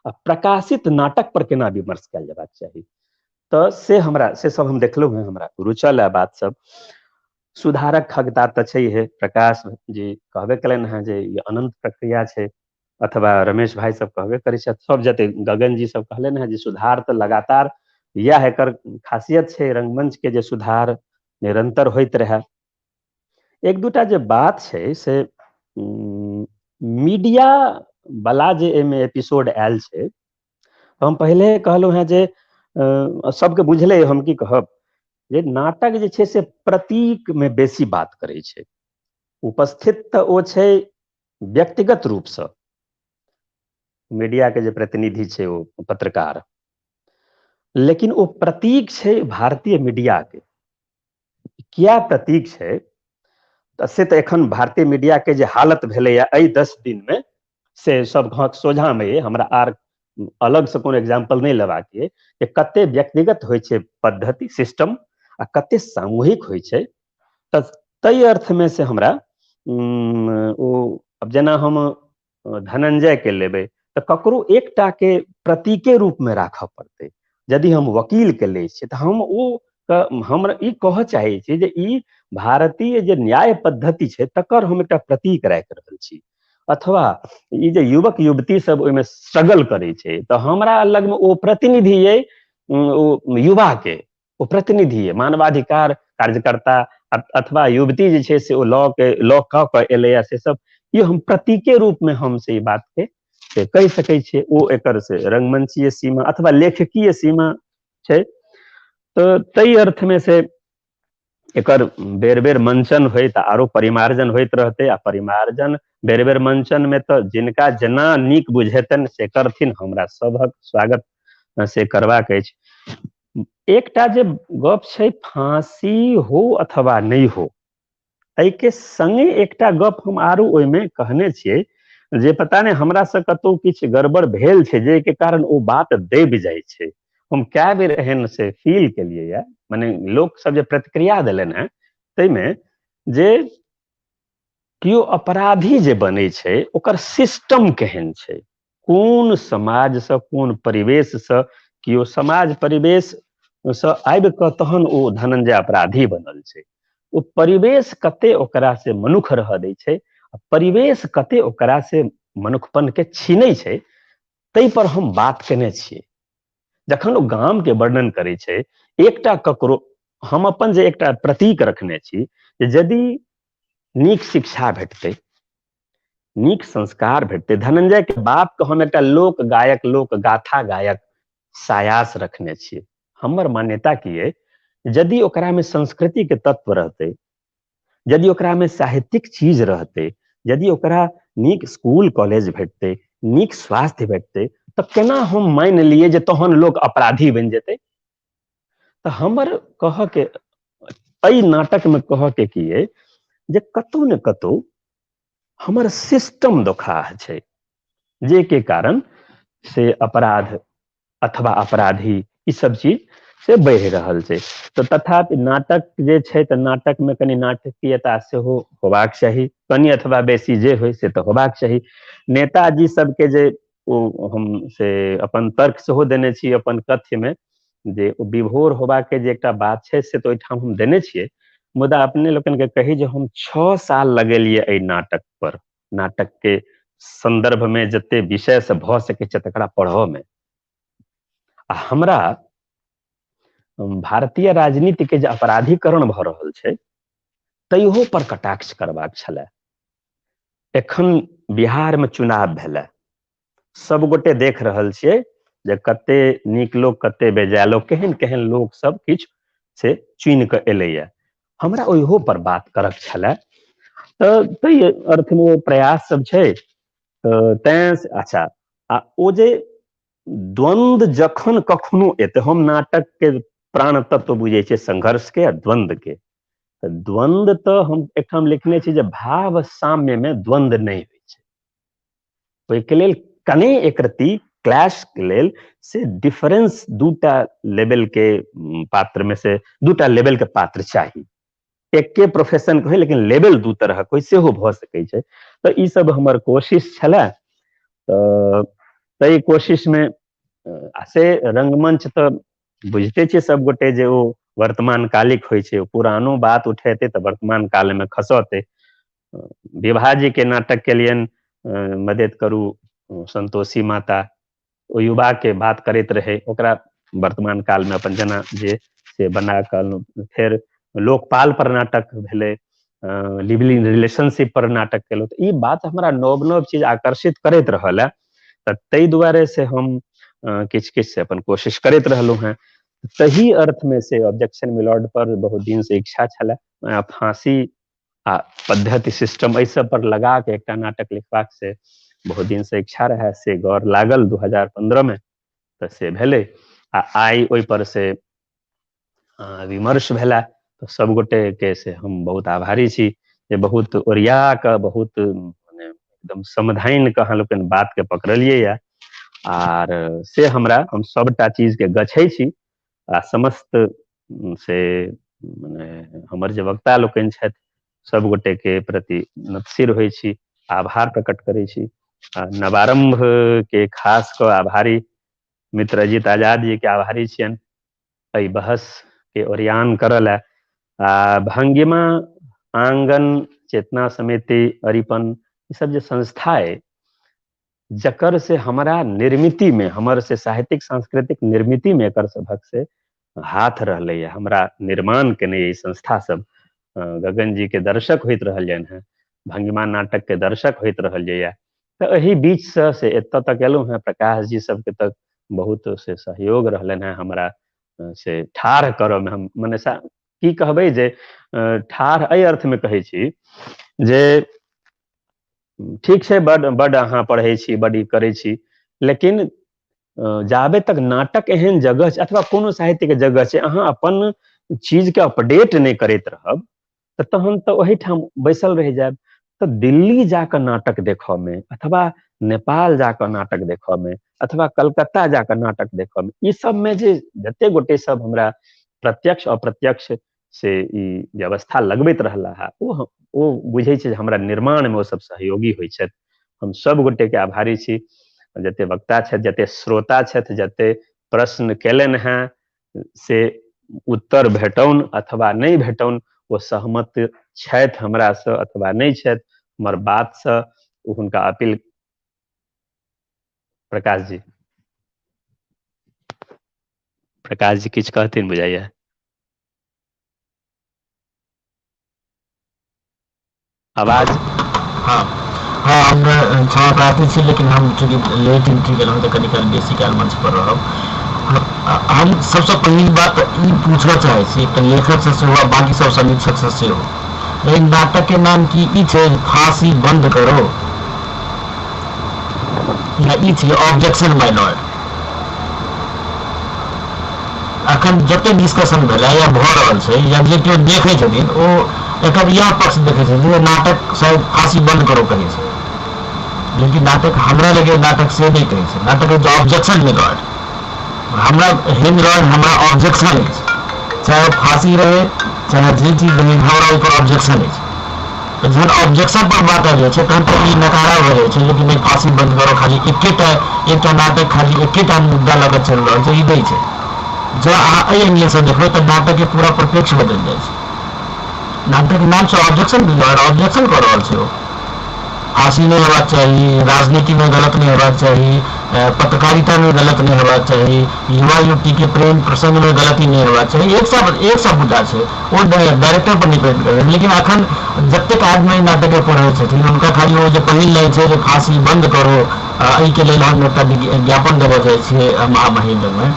आ प्रकाशित नाटक पर केना विमर्श कयल जयबाक चाही, तऽ से हमरा से सब हम देखलहुँ हेँ, हमरा रुचल है बात सब। सुधारक खगता तऽ छैहे, प्रकाश जी कहबे कयलनि हेँ जे ई अनंत प्रक्रिया छै, अथवा रमेश भाई सब कहबे करै छथि, सब जते गगन जी सब कहलनि हेँ जे सुधार तऽ लगातार इएह एकर खासियत छै रंगमंच के, जे सुधार निरंतर होइत रहए। एक दूटा जे बात छै से मीडिया वाला जे एहिमे एपिसोड आयल छै, हम पहिले कहलहुँ हेँ जे सबके बुझले हम की कहब जे नाटक जे छै से प्रतीक मे बेसी बात करै छै। उपस्थित तऽ ओ छै व्यक्तिगत रूपसँ, मीडिया के जे प्रतिनिधि छै ओ पत्रकार, लेकिन ओ प्रतीक छै भारतीय मीडिया के। किया प्रतीक छै तऽ से तऽ एखन भारतीय मीडिया के जे हालत भेलैया एहि 10 दिन में से सब घक सोझा में, हमरा आर अलग से कोनो एग्जाम्पल नहि लेबाक ये जे कते व्यक्तिगत होइ छै पद्धति सिस्टम आ कते सामूहिक होइ छै। तऽ ताहि अर्थ में से हमरा ओ अब जेना हम धनंजय के लेबै तऽ ककरो एकटा के प्रतीके रूप में राखऽ पड़तै। यदि हम वकील के लै छियै तऽ हम ओ हमरा ई कहऽ चाहै छी जे ई भारतीय जे न्याय पद्धति छै तकर हम एकटा प्रतीक राखि रहल छी। अथवा ई जे युवक युवती सब ओहिमे स्ट्रगल करै छै तऽ हमरा लगमे ओ प्रतिनिधि अइ, ओ युवा के ओ प्रतिनिधि अइ, मानवाधिकार कार्यकर्ता अथवा युवती जे छै से ओ लॉ के लॉ कऽ के एलैया, से सब ई हम प्रतीके रूप में हम से ई बात के से कहि सकै छियै। ओ एकर से रंगमंचीय सीमा अथवा लेखकीय सीमा छै। तऽ ताहि अर्थ में से एकर बेर बेर मंचन होइत आरो परिमार्जन होइत रहतै, आ परिमार्जन बेर बेर मंचन में तऽ जिनका जेना नीक बुझेतनि से करथिन, हमरा सभक स्वागत से करबाक अछि। एकटा जे गप छै फांसी हो अथवा नहि हो, एहिके संगे एकटा गप हम आरो ओहिमे कहने छियै जे पता नहि हमरा से कतहु किछु गड़बड़ भेल छै जाहिके कारण ओ बात दबि जाइ छै। हम कए बेर एहन से फील केलियै या, मने लोक सब जे प्रतिक्रिया देलनि हेँ ताहिमे जे केओ अपराधी जे बनै छै ओकर सिस्टम केहन छै, कोन समाजसँ कोन परिवेशसँ केओ समाज परिवेशसँ आबि कऽ तहन ओ धनंजय अपराधी बनल छै, ओ परिवेश कते ओकरा से मनुख रहऽ दै छै, परिवेश कते ओकरा से मनुखपन के छीनै छै, ताहि पर हम बात केने छियै। जखन ओ गाम के वर्णन करै छै एकटा ककरो, हम अपन जे एकटा प्रतीक रखने छी जे यदि नीक शिक्षा भेटतै, नीक संस्कार भेटतै, धनंजय के बाप के हम एकटा लोक गायक लोक गाथा गायक सायास रखने छियै। हमर मान्यता की अइ, यदि ओकरा में संस्कृति के तत्व रहतै, यदि ओकरा में साहित्यिक चीज रहतै, यदि ओकरा नीक स्कूल कॉलेज भेटतै, नीक स्वास्थ्य भेटतै, तऽ केना हम मानि लियै जे तहन लोक अपराधी बनि जेतै? तऽ हमर कहऽ के एहि नाटक में कहऽ के की अइ जे कतौ ने कतौ हमर सिस्टम दोखाह छै, जे के कारण से अपराध अथवा अपराधी ई सब चीज से बढ़ि रहल छै। तऽ तथापि नाटक जे छै तऽ नाटक में कनि नाटकीयता सेहो होबाक चाही, कनि अथवा बेसी जे होइ से तऽ होबाक चाही। नेताजी सबके जे ओ हम से अपन तर्क सेहो देने छी अपन कथ्य में जे ओ विभोर होबाक जे एकटा बात छै से तऽ ओहिठाम हम देने छियै, मुदा अपने लोकनि के कही जे हम 6 साल लगेलियै एहि नाटक पर, नाटक के संदर्भ में जते विषय से भऽ सकै छै तकरा पढ़ऽ में। आ हमरा भारतीय राजनीति के जे अपराधीकरण भऽ रहल छै तैहो पर कटाक्ष करबाक छलै। एखन बिहार में चुनाव भेलै, सब गोटे देख रहल छियै जे कते नीक लोक कते बेजाय लोक, केहन केहन लोक सब किछु से चुनि कऽ एलैया। हमरा ओहिहो पर बात करक छलै, तऽ ताहि अर्थमे ओ प्रयास सब छै। तऽ तैं अच्छा, आ ओ जे द्वंद्व जखन कखनो एतै, हम नाटक के प्राण तत्व बुझै छियै संघर्ष के आ द्वंद्व के। तऽ द्वंद्व तऽ हम एकठाम लिखने छी जे भाव साम्य में द्वंद्व नहि होइ छै, ओहिके लेल कने एकरति क्लैश के लेल से डिफरेंस दूटा लेवल के पात्र में से दूटा लेवल के पात्र चाही, एके प्रोफेशन के होइ लेकिन लेवल दू तरहक होइ, सेहो भऽ सकै छै। तऽ ई सब हमर कोशिश छलै। तऽ ताहि कोशिश में से रंगमंच तऽ बुझिते छियै सब गोटे जे ओ वर्तमान कालिक होइ छै, पुरानो बात उठेतै तऽ वर्तमान काल में खसौतै। विभा जी के नाटक केलियनि मदद करू संतोषी माता, ओ युवा के बात करैत रहै, ओकरा वर्तमान काल में अपन जेना जे से बना कऽ, फेर लोकपाल पर नाटक भेलै, लिविंग रिलेशनशिप पर नाटक केलहुँ। तऽ ई बात हमरा नव नव चीज आकर्षित करैत रहल है, तऽ ताहि दुआरे से हम किछु किछु से अपन कोशिश करैत रहलहुँ हेँ। तही अर्थ में से ऑब्जेक्शन मिलॉर्ड पर बहुत दिन से इच्छा छलै, फांसी आ पद्धति सिस्टम एहि सब पर लगा के एकटा नाटक लिखबाक से बहुत दिन से इच्छा रहै, से गौर लागल 2015 में, तऽ से भेलै। आ आइ ओहि पर से विमर्श भेला, तऽ सब गोटे के से हम बहुत आभारी छी जे बहुत ओरिया कऽ, बहुत मने एकदम समधानि कऽ अहाँ लोकनि बात के पकड़लियै या। आर से हमरा, हम सबटा चीज के गछै छी आ समस्त से मने हमर जे वक्ता लोकनि छथि सब गोटे के प्रति नतसिर होइ छी, आभार प्रकट करै छी। आ नवारंभ के खास कऽ आभारी मित्र अजित आजाद जी के आभारी छियनि एहि बहस के ओरियान करऽ लए। आ भंगिमा, आंगन, चेतना समिति, अरिपन, ई सब जे संस्था अइ जकर से हमरा निर्मिति में, हमर से साहित्यिक सांस्कृतिक निर्मिति में एकर सभक से हाथ रहलैया, हमरा निर्माण केने ई संस्था सब। गगन जी के दर्शक होइत रहल जानि हेँ, भंगिमा नाटक के दर्शक होइत रहल जाइया, तऽ एहि बीच से एतऽ तक एलहुँ हेँ। प्रकाश जी सबके तक बहुत से सहयोग रहलनि हेँ हमरा से ठाढ़ करऽ मे। हम मने की कहबै जे ठाढ़ एहि अर्थ में कहै छी जे ठीक छै, बड बड अहाँ पढ़ै छी, बड ई करै छी, लेकिन जाबे तक नाटक एहन जगह छै अथवा कोनो साहित्य के जगह छै, अहाँ अपन चीज के अपडेट नहि करैत रहब तऽ तहन तऽ ओहिठाम बैसल रहि जायब। तऽ दिल्ली जाकऽ नाटक देखऽ मे, अथवा नेपाल जाकऽ नाटक देखऽ मे, अथवा कलकत्ता जाकऽ नाटक देखऽ मे, ई सब मे जे जते गोटे सब हमरा प्रत्यक्ष अप्रत्यक्ष से ई व्यवस्था लगबैत रहला है, ओ बुझै छै जे हमरा निर्माण मे ओ सब सहयोगी होइ छथि। हम सब गोटे के आभारी छी, जते वक्ता छथि, जते श्रोता छथि, जते प्रश्न केलनि हेँ से उत्तर भेटौन अथवा नहि भेटौन, ओ सहमत छथि हमरासँ अथवा नहि छथि हमर बातसँ, ओ हुनका अपील। प्रकाश जी, प्रकाश जी किछु कहथिन बुझाइया? आवाज? हाँ हाँ, हम क्षमा प्रार्थी छी, लेकिन हम चूँकि लेट एंट्री केलहुँ तऽ कनी काल बेसी काल मंच पर रहब। हम सबसँ पहिल बात ई पूछऽ चाहै छी एकटा लेखकसँ सेहो आ बाँकी सब समीक्षकसँ सेहो, एहि नाटक के नाम की ई छै फांसी बंद करो, या ई छै ऑब्जेक्शन माय लॉर्ड? अखन जते डिस्कशन भेलै या भऽ रहल छै या जे केओ देखै छथिन ओ एकर इएह पक्ष देखै छथिन जे नाटक शायद फांसी बंद करो कहै छै, लेकिन नाटक हमरा लगे नाटक से नहि कहै छै। नाटक ऑब्जेक्शन माय लॉर्ड, हमरा हिंद रॉय हमरा ऑब्जेक्शन अछि, चाहे फांसी रहे चाहे जे चीज रहे, हमरा ओहिपर ऑब्जेक्शन अछि। तऽ जहन ऑब्जेक्शन पर बात आबि जाइ छै तहन तऽ ई नकारा भऽ जाइ छै लेकिन नहि, फांसी बंद करो खाली एकेटा एकटा नाटक खाली एकेटा मुद्दा लऽ कऽ चलि रहल छै, ई नहि छै। जँ अहाँ एहि एंगलसँ देखबै तऽ नाटकके पूरा परिप्रेक्ष्य बदलि जाइ छै। नाटकके नाम छै ऑब्जेक्शन, ऑब्जेक्शन कऽ रहल छै ओ। फांसी नहि हेबाक चाही, राजनीतिमे गलत नहि हेबाक चाही, पत्रकारिता में गलत नहि हेबाक चाही, युवा युवती के प्रेम प्रसंग में गलती नहि हेबाक चाही। एक सा मुद्दा छै, ओ डायरेक्टर पर डिपेंड करै। लेकिन अखन जतेक आदमी नाटक के पढ़ै छथिन, हुनका खाली ओ जे पहिल लाइन छै जे फांसी बंद करो, एहिके लेल हम एकटा ज्ञापन देबऽ जाइ छियै महामहिम मे,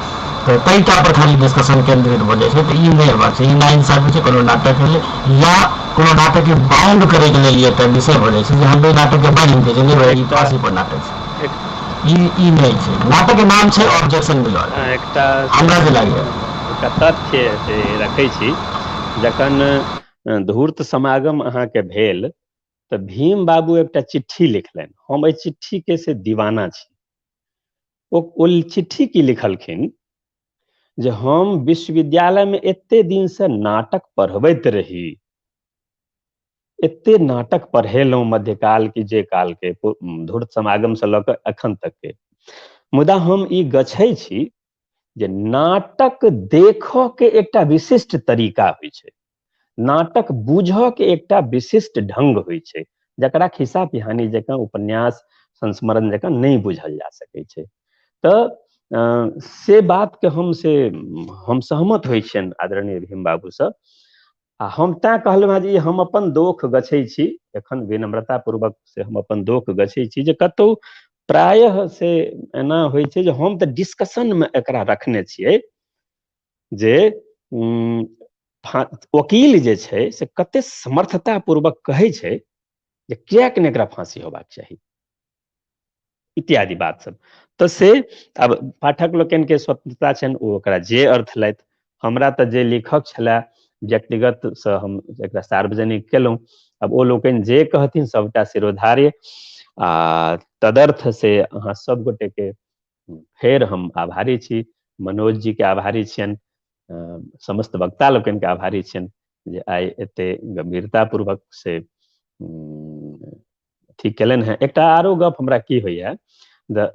तऽ ताहिटा पर खाली डिस्कशन केंद्रित भऽ जाइ छै। तऽ ई नहि हेबाक छै, ई नाइंसाफी छै कोनो नाटक के लेल, या कोनो नाटक के बाउंड करे के लेल ई एकटा विषय भऽ जाइ छै जे हम एहि नाटक के बान्हि दै छै, नहि भाई, ई एकटा फांसी पर नाटक छै। एक ई नहि छै, नाटक के नाम छै ऑब्जेक्शन मिलॉर्ड। एकटा हमरा जे लागैया एकटा तथ्य से रखै छी, जखन धूर्त समागम अहाँके भेल तऽ भीम बाबू एकटा चिट्ठी लिखलनि। हम एहि चिट्ठी के से दीवाना छी। ओ चिट्ठी की लिखलखिन जे हम विश्वविद्यालय में एते दिन से नाटक पढ़बैत रही, एते नाटक पढ़ेलहुँ मध्यकाल की जे काल के, धूर्त समागम से लऽ कऽ अखन तक के, मुदा हम ई गछै छी जे नाटक देखऽ के एकटा विशिष्ट तरीका होइ छै, नाटक बूझऽ के एकटा विशिष्ट ढंग होइ छै, जकरा खिस्सा पिहानी जकाँ, उपन्यास संस्मरण जकाँ नहि बुझल जा सकै छै। तऽ से बात के हम सहमत होइ छियनि आदरणीय भीम बाबूसँ। आ हम तैं कहलहुँ हेँ जे ई हम अपन दोख गछै छी, एखन विनम्रता पूर्वक से हम अपन दोख गछै छी जे कतहु प्रायः से एना होइ छै जे हम तऽ डिस्कशन मे एकरा रखने छियै जे वकील जे छै से कते समर्थता पूर्वक कहै छै जे किएक नहि एकरा फांसी होबाक चाही, इत्यादि बात सब। तऽ से आब पाठक लोकनि के स्वतंत्रता छनि, ओ ओकरा जे अर्थ लैत। हमरा तऽ जे लेखक छलए व्यक्तिगत से हम एकरा सार्वजनिक केलहुँ, आब ओ लोकनि जे कहथिन सबटा शिरोधार्य। आ तदर्थ से अहाँ सब गोटे के फेर हम आभारी छी, मनोज जी के आभारी छियनि, समस्त वक्ता लोकनि के आभारी छियनि जे आइ एते गंभीरता पूर्वक से ठीक केलनि हेँ। एकटा आरो गप हमरा की होइया,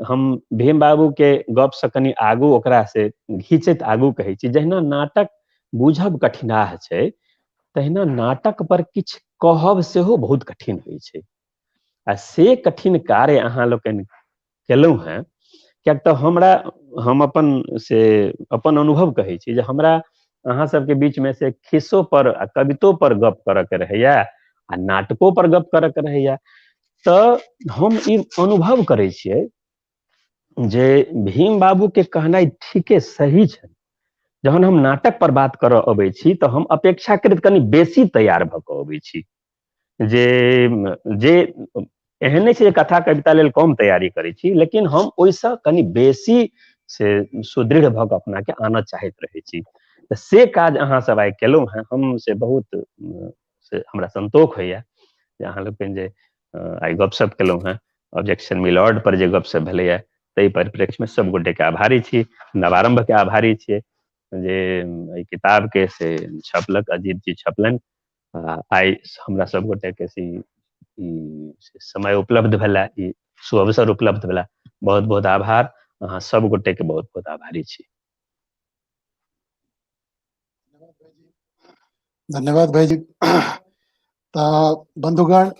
हम भीम बाबू के गप से कनि आगू ओकरा से घीचैत आगू कहै छी, जहिना नाटक बुझब कठिनाह छै तहिना नाटक पर किछु कहब सेहो बहुत कठिन होइ छै, आ से कठिन कार्य अहाँ लोकनि केलहुँ हेँ। किएक तऽ हमरा हम अपन से अपन अनुभव कहै छी जे हमरा अहाँ सबके बीचमे से खिस्सो पर आ कवितो पर गप करऽ के रहैया आ नाटको पर गप करऽ के रहैया, तऽ हम ई अनुभव करै छियै जे भीम बाबू के कहनाइ ठीके सही छै। जहन हम नाटक पर बात करऽ अबै छी तऽ हम अपेक्षाकृत कनि बेसी तैयार भऽ कऽ अबै छी, जे जे एहन नहि छै जे कथा कविता लेल कम तैयारी करै छी, लेकिन हम ओहिसँ कनि बेसी से सुदृढ़ भऽ कऽ अपनाके आनऽ चाहैत रहै छी। तऽ से काज अहाँ सब आइ केलहुँ हेँ, हम से बहुत से हमरा संतोख होइया जे अहाँ लोकनि जे आइ गपशप केलहुँ हेँ, ऑब्जेक्शन मिलॉर्ड पर जे गपशप भेलैया ताहि परिप्रेक्ष्यमे सब गोटेके आभारी छी, नवारंभ के आभारी छियै जे एहि किताब के से छपलक, अजीत जी छपलनि। आइ हमरा सब गोटे के से ई समय उपलब्ध भेला, ई सुअवसर उपलब्ध भेला। बहुत बहुत आभार, अहाँ सब गोटे के बहुत बहुत आभारी छी। धन्यवाद भाईजी। तऽ बंधुगण,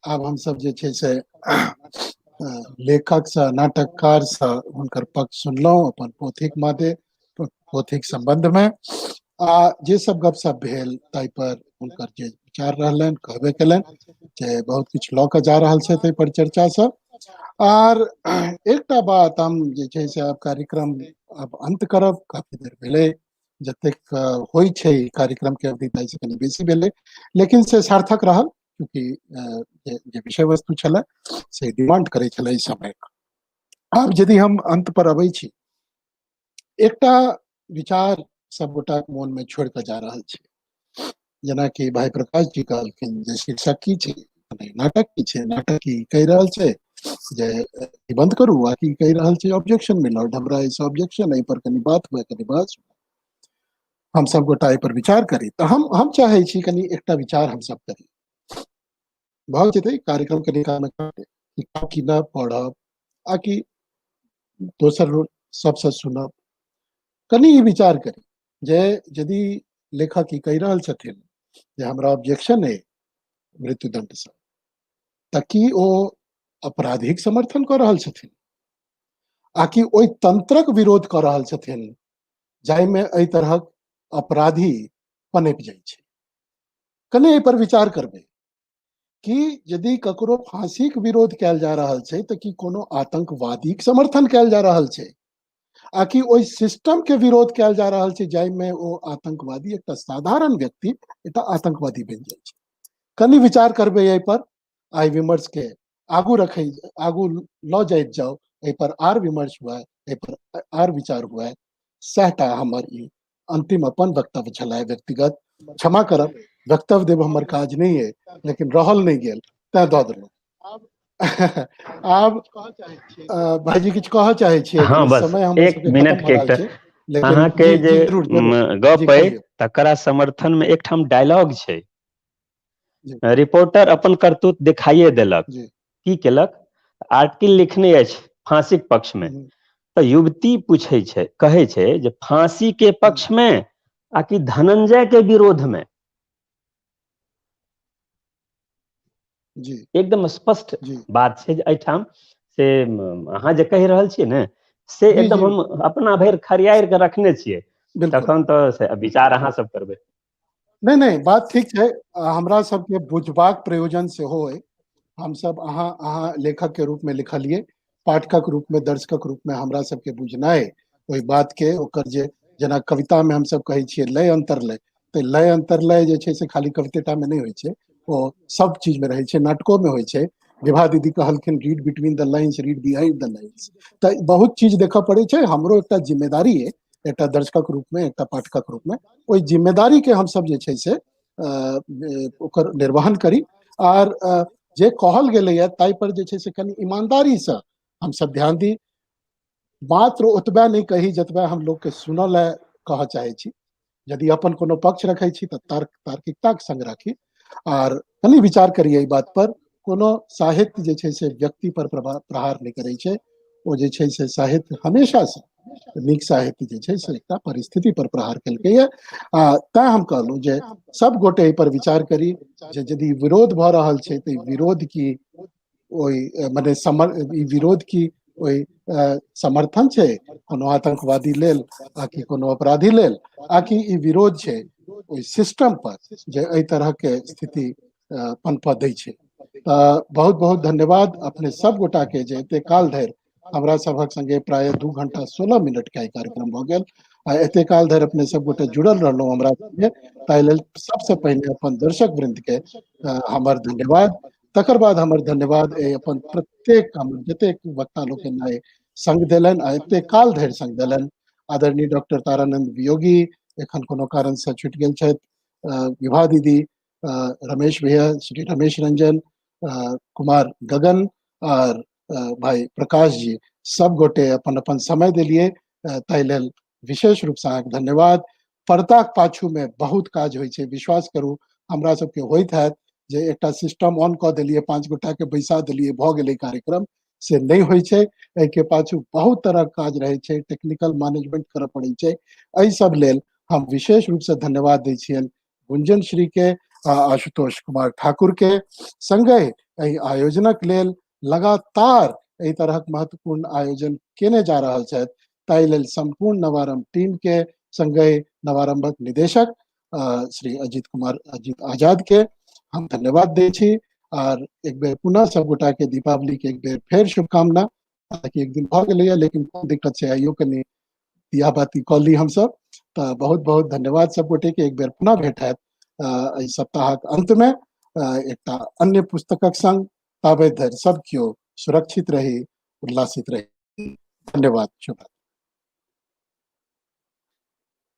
आब हम सब जे छै से लेखक से नाटककार से हुनकर पक्ष सुनलहुँ अपन पोथीक मादे, पोथीक संबंध में, आ जे सब गपशप भेल ताहि पर हुनकर जे विचार रहलनि कहबे केलनि जे बहुत किछु लऽ कऽ जा रहल छै ताहि पर चर्चा सब। आर एकटा बात हम जे छै से आब कार्यक्रम आब अंत करब, काफी देर भेलै, जतेक होइ छै कार्यक्रम के अवधि ताहिसँ कनि बेसी भेलै, लेकिन से सार्थक रहल, क्योंकि जे विषय वस्तु छलै से डिमांड करै छलै एहि समय। आब यदि हम अंत पर अबै छी, एकटा विचार सब गोटाक मोन में छोड़ कऽ जा रहल छै, जेनाकि भाई प्रकाश जी कहलखिन जे शीर्षक की छै, नाटक की छै, नाटक की कहि रहल छै जे ई बंद करू, आ की कहि रहल छै ऑब्जेक्शन मिलॉर्ड, हमरा एहिसँ ऑब्जेक्शन, एहि पर कनि बात हुए, कनि बात हम सब गोटा एहि पर विचार करी। तऽ हम चाहै छी कनि एकटा विचार हम सब करी, भऽ जेतै कार्यक्रम कनि काल की न पढ़ब आ कि दोसर सबसँ सुनब, कनि ई विचार करी जे यदि लेखक ई कहि रहल छथिन जे हमरा ऑब्जेक्शन अइ मृत्युदंडसँ, तऽ की ओ अपराधीक समर्थन कऽ रहल छथिन? आकि ओहि तंत्रक विरोध कऽ रहल छथिन जाहिमे एहि तरहक अपराधी पनपि जाइ छै। कनि एहि पर विचार करबै कि यदि ककरो फांसीक विरोध कयल जा रहल छै तऽ की कोनो आतंकवादीक समर्थन कयल जा रहल छै, आकि ओहि सिस्टम के विरोध कयल जा रहल छै जाहिमे ओ आतंकवादी एकटा साधारण व्यक्ति एकटा आतंकवादी बनि जाइ छै। कनि विचार करबै एहि पर। आइ विमर्श के आगू रखै, आगू लऽ जाइत जाउ, एहि पर आर विमर्श हुए, एहि पर आर विचार हुए, सएहटा हमर ई अंतिम अपन वक्तव्य छलै व्यक्तिगत। क्षमा करब, वक्तव्य देब हमर काज नहि अइ, लेकिन रहल नहि गेल तैं दऽ देलहुँ। आब भाईजी किछु कहऽ चाहै छियै? हँ, बस समय हमर एक सबके मिनट खतम के भऽ रहल एकटा छै, लेकिन अहाँके जी जे जी जरूर जरूर गप जी अइ कहियौ। तकरा समर्थन मे एकठाम डायलॉग छै। जी। रिपोर्टर अपन करतूत देखाइए देलक। जी। की केलक? आर्टिकल लिखने अछि फांसीक पक्ष मे। तऽ युवती पूछै छै, कहै छै जे फांसी के पक्ष मे आकि धनंजय के विरोध मे? जी। एकदम स्पष्ट जी। बात छै जे एहिठाम से अहाँ जे कहि रहल छियै ने से जी एकदम जी हम अपना भरि खरियारि के रखने छियै। बिल्कुल। तखन तऽ से विचार अहाँ सब करबै। नहि नहि, बात ठीक छै। हमरा सबके बुझबाक प्रयोजन सेहो अइ। हमसब अहाँ अहाँ लेखक के रूप में लिखलियै, पाठकक रूप में, दर्शकक रूप में हमरा सबके बुझनाइ ओहि बात के, ओकर जे जेना कविता में हमसब कहै छियै लय अंतरलय, तऽ लय अंतरलय जे छै से खाली कवितेटा में नहि होइ छै, ओ सब चीज में रहै छै, नाटको में होइ छै। विभा दीदी कहलखिन read between the lines, read behind the lines, तऽ बहुत चीज देखऽ पड़ै छै। हमरो एकटा जिम्मेदारी अइ एकटा दर्शकक रूप में, एकटा पाठकक रूप में, ओहि जिम्मेदारी के हमसब जे छै से ओकर निर्वहन करी। आर जे कहल गेलैया ताहि पर जे छै से कनि ईमानदारी से हमसब ध्यान दी। मात्र ओतबे नहि कही जतबे हम लोक के सुनऽ लए कहऽ चाहै छी। यदि अपन कोनो पक्ष रखै छी तऽ तार्किकताके संग राखी आर कनि विचार करी एहि बात पर। कोनो साहित्य जे छै से व्यक्ति पर प्रहार नहि करै छै, ओ जे छै से साहित्य हमेशा से नीक साहित्य जे छै से एकटा परिस्थिति पर प्रहार केलकैया। आ तैं हम कहलहुँ जे सब गोटे एहि पर विचार करी जे यदि विरोध भऽ रहल छै तऽ विरोध की ओहि मने ई विरोध की ओहि समर्थन छै कोनो आतंकवादी लेल आकि कोनो अपराधी लेल, आकि ई विरोध छै ओहि सिस्टम पर जे एहि तरह के स्थिति पनपऽ दै छै। तऽ बहुत बहुत धन्यवाद अपने सब गोटा के जे एते काल धरि हमरा सभक संगे प्रायः 2 घंटा 16 मिनट के कार्यक्रम भऽ गेल आ एते काल धरि अपने सब गोटे जुड़ल रहलहुँ हमरा संगे, ताहि लेल सबसँ पहिने अपन दर्शक वृंद के हमर धन्यवाद। तकर बाद हमर धन्यवाद एहि अपन प्रत्येक हमर जतेक वक्ता लोकनि आइ संग देलनि आ एते काल धरि संग देलनि। आदरणीय डॉक्टर तारानंद वियोगी एखन कोनो कारण से छुटि गेल छथि, विभा दीदी, रमेश भैया, श्री रमेश रंजन, कुमार गगन और भाई प्रकाश जी, सब गोटे अपन अपन समय देलिए ताहि लेल विशेष रूप से अहाँके धन्यवाद। पर्दाक पाछू में बहुत काज होइ छै, विश्वास करू हमरा सबके होइत हैत जे एकटा सिस्टम ऑन कऽ देलियै, 5 गोटा के बैसा देलियै, भऽ गेलै कार्यक्रम, से नहि होइ छै। एहिके पाछू बहुत तरहक काज रहै छै, टेक्निकल मैनेजमेंट करऽ पड़ै छै। एहि सब लेल हम विशेष रूप से धन्यवाद दै छियनि गुंजन श्री के आ आशुतोष कुमार ठाकुर के। संगहि एहि आयोजनक लेल लगातार एहि तरहक महत्वपूर्ण आयोजन केने जा रहल छथि, ताहि लेल संपूर्ण नवारंभ टीम के संगहि नवारंभक निदेशक श्री अजीत कुमार अजीत आजाद के हम धन्यवाद दै छी। आर एक बेर पुनः सब गोटा के दीपावली के एक बेर फेर शुभकामना। हालांकि एक दिन भऽ गेलैया, लेकिन कोन दिक्कत छै, आइयो कनि दिया बाती कऽ ली हमसब। तऽ बहुत बहुत धन्यवाद सब गोटे के। एक बेर पुनः भेंट हैत एहि सप्ताहक अंत में एकटा अन्य पुस्तकक संग। ताबे धरि सब केओ सुरक्षित रही, उल्लासित रही। धन्यवाद, शुभरात्रि।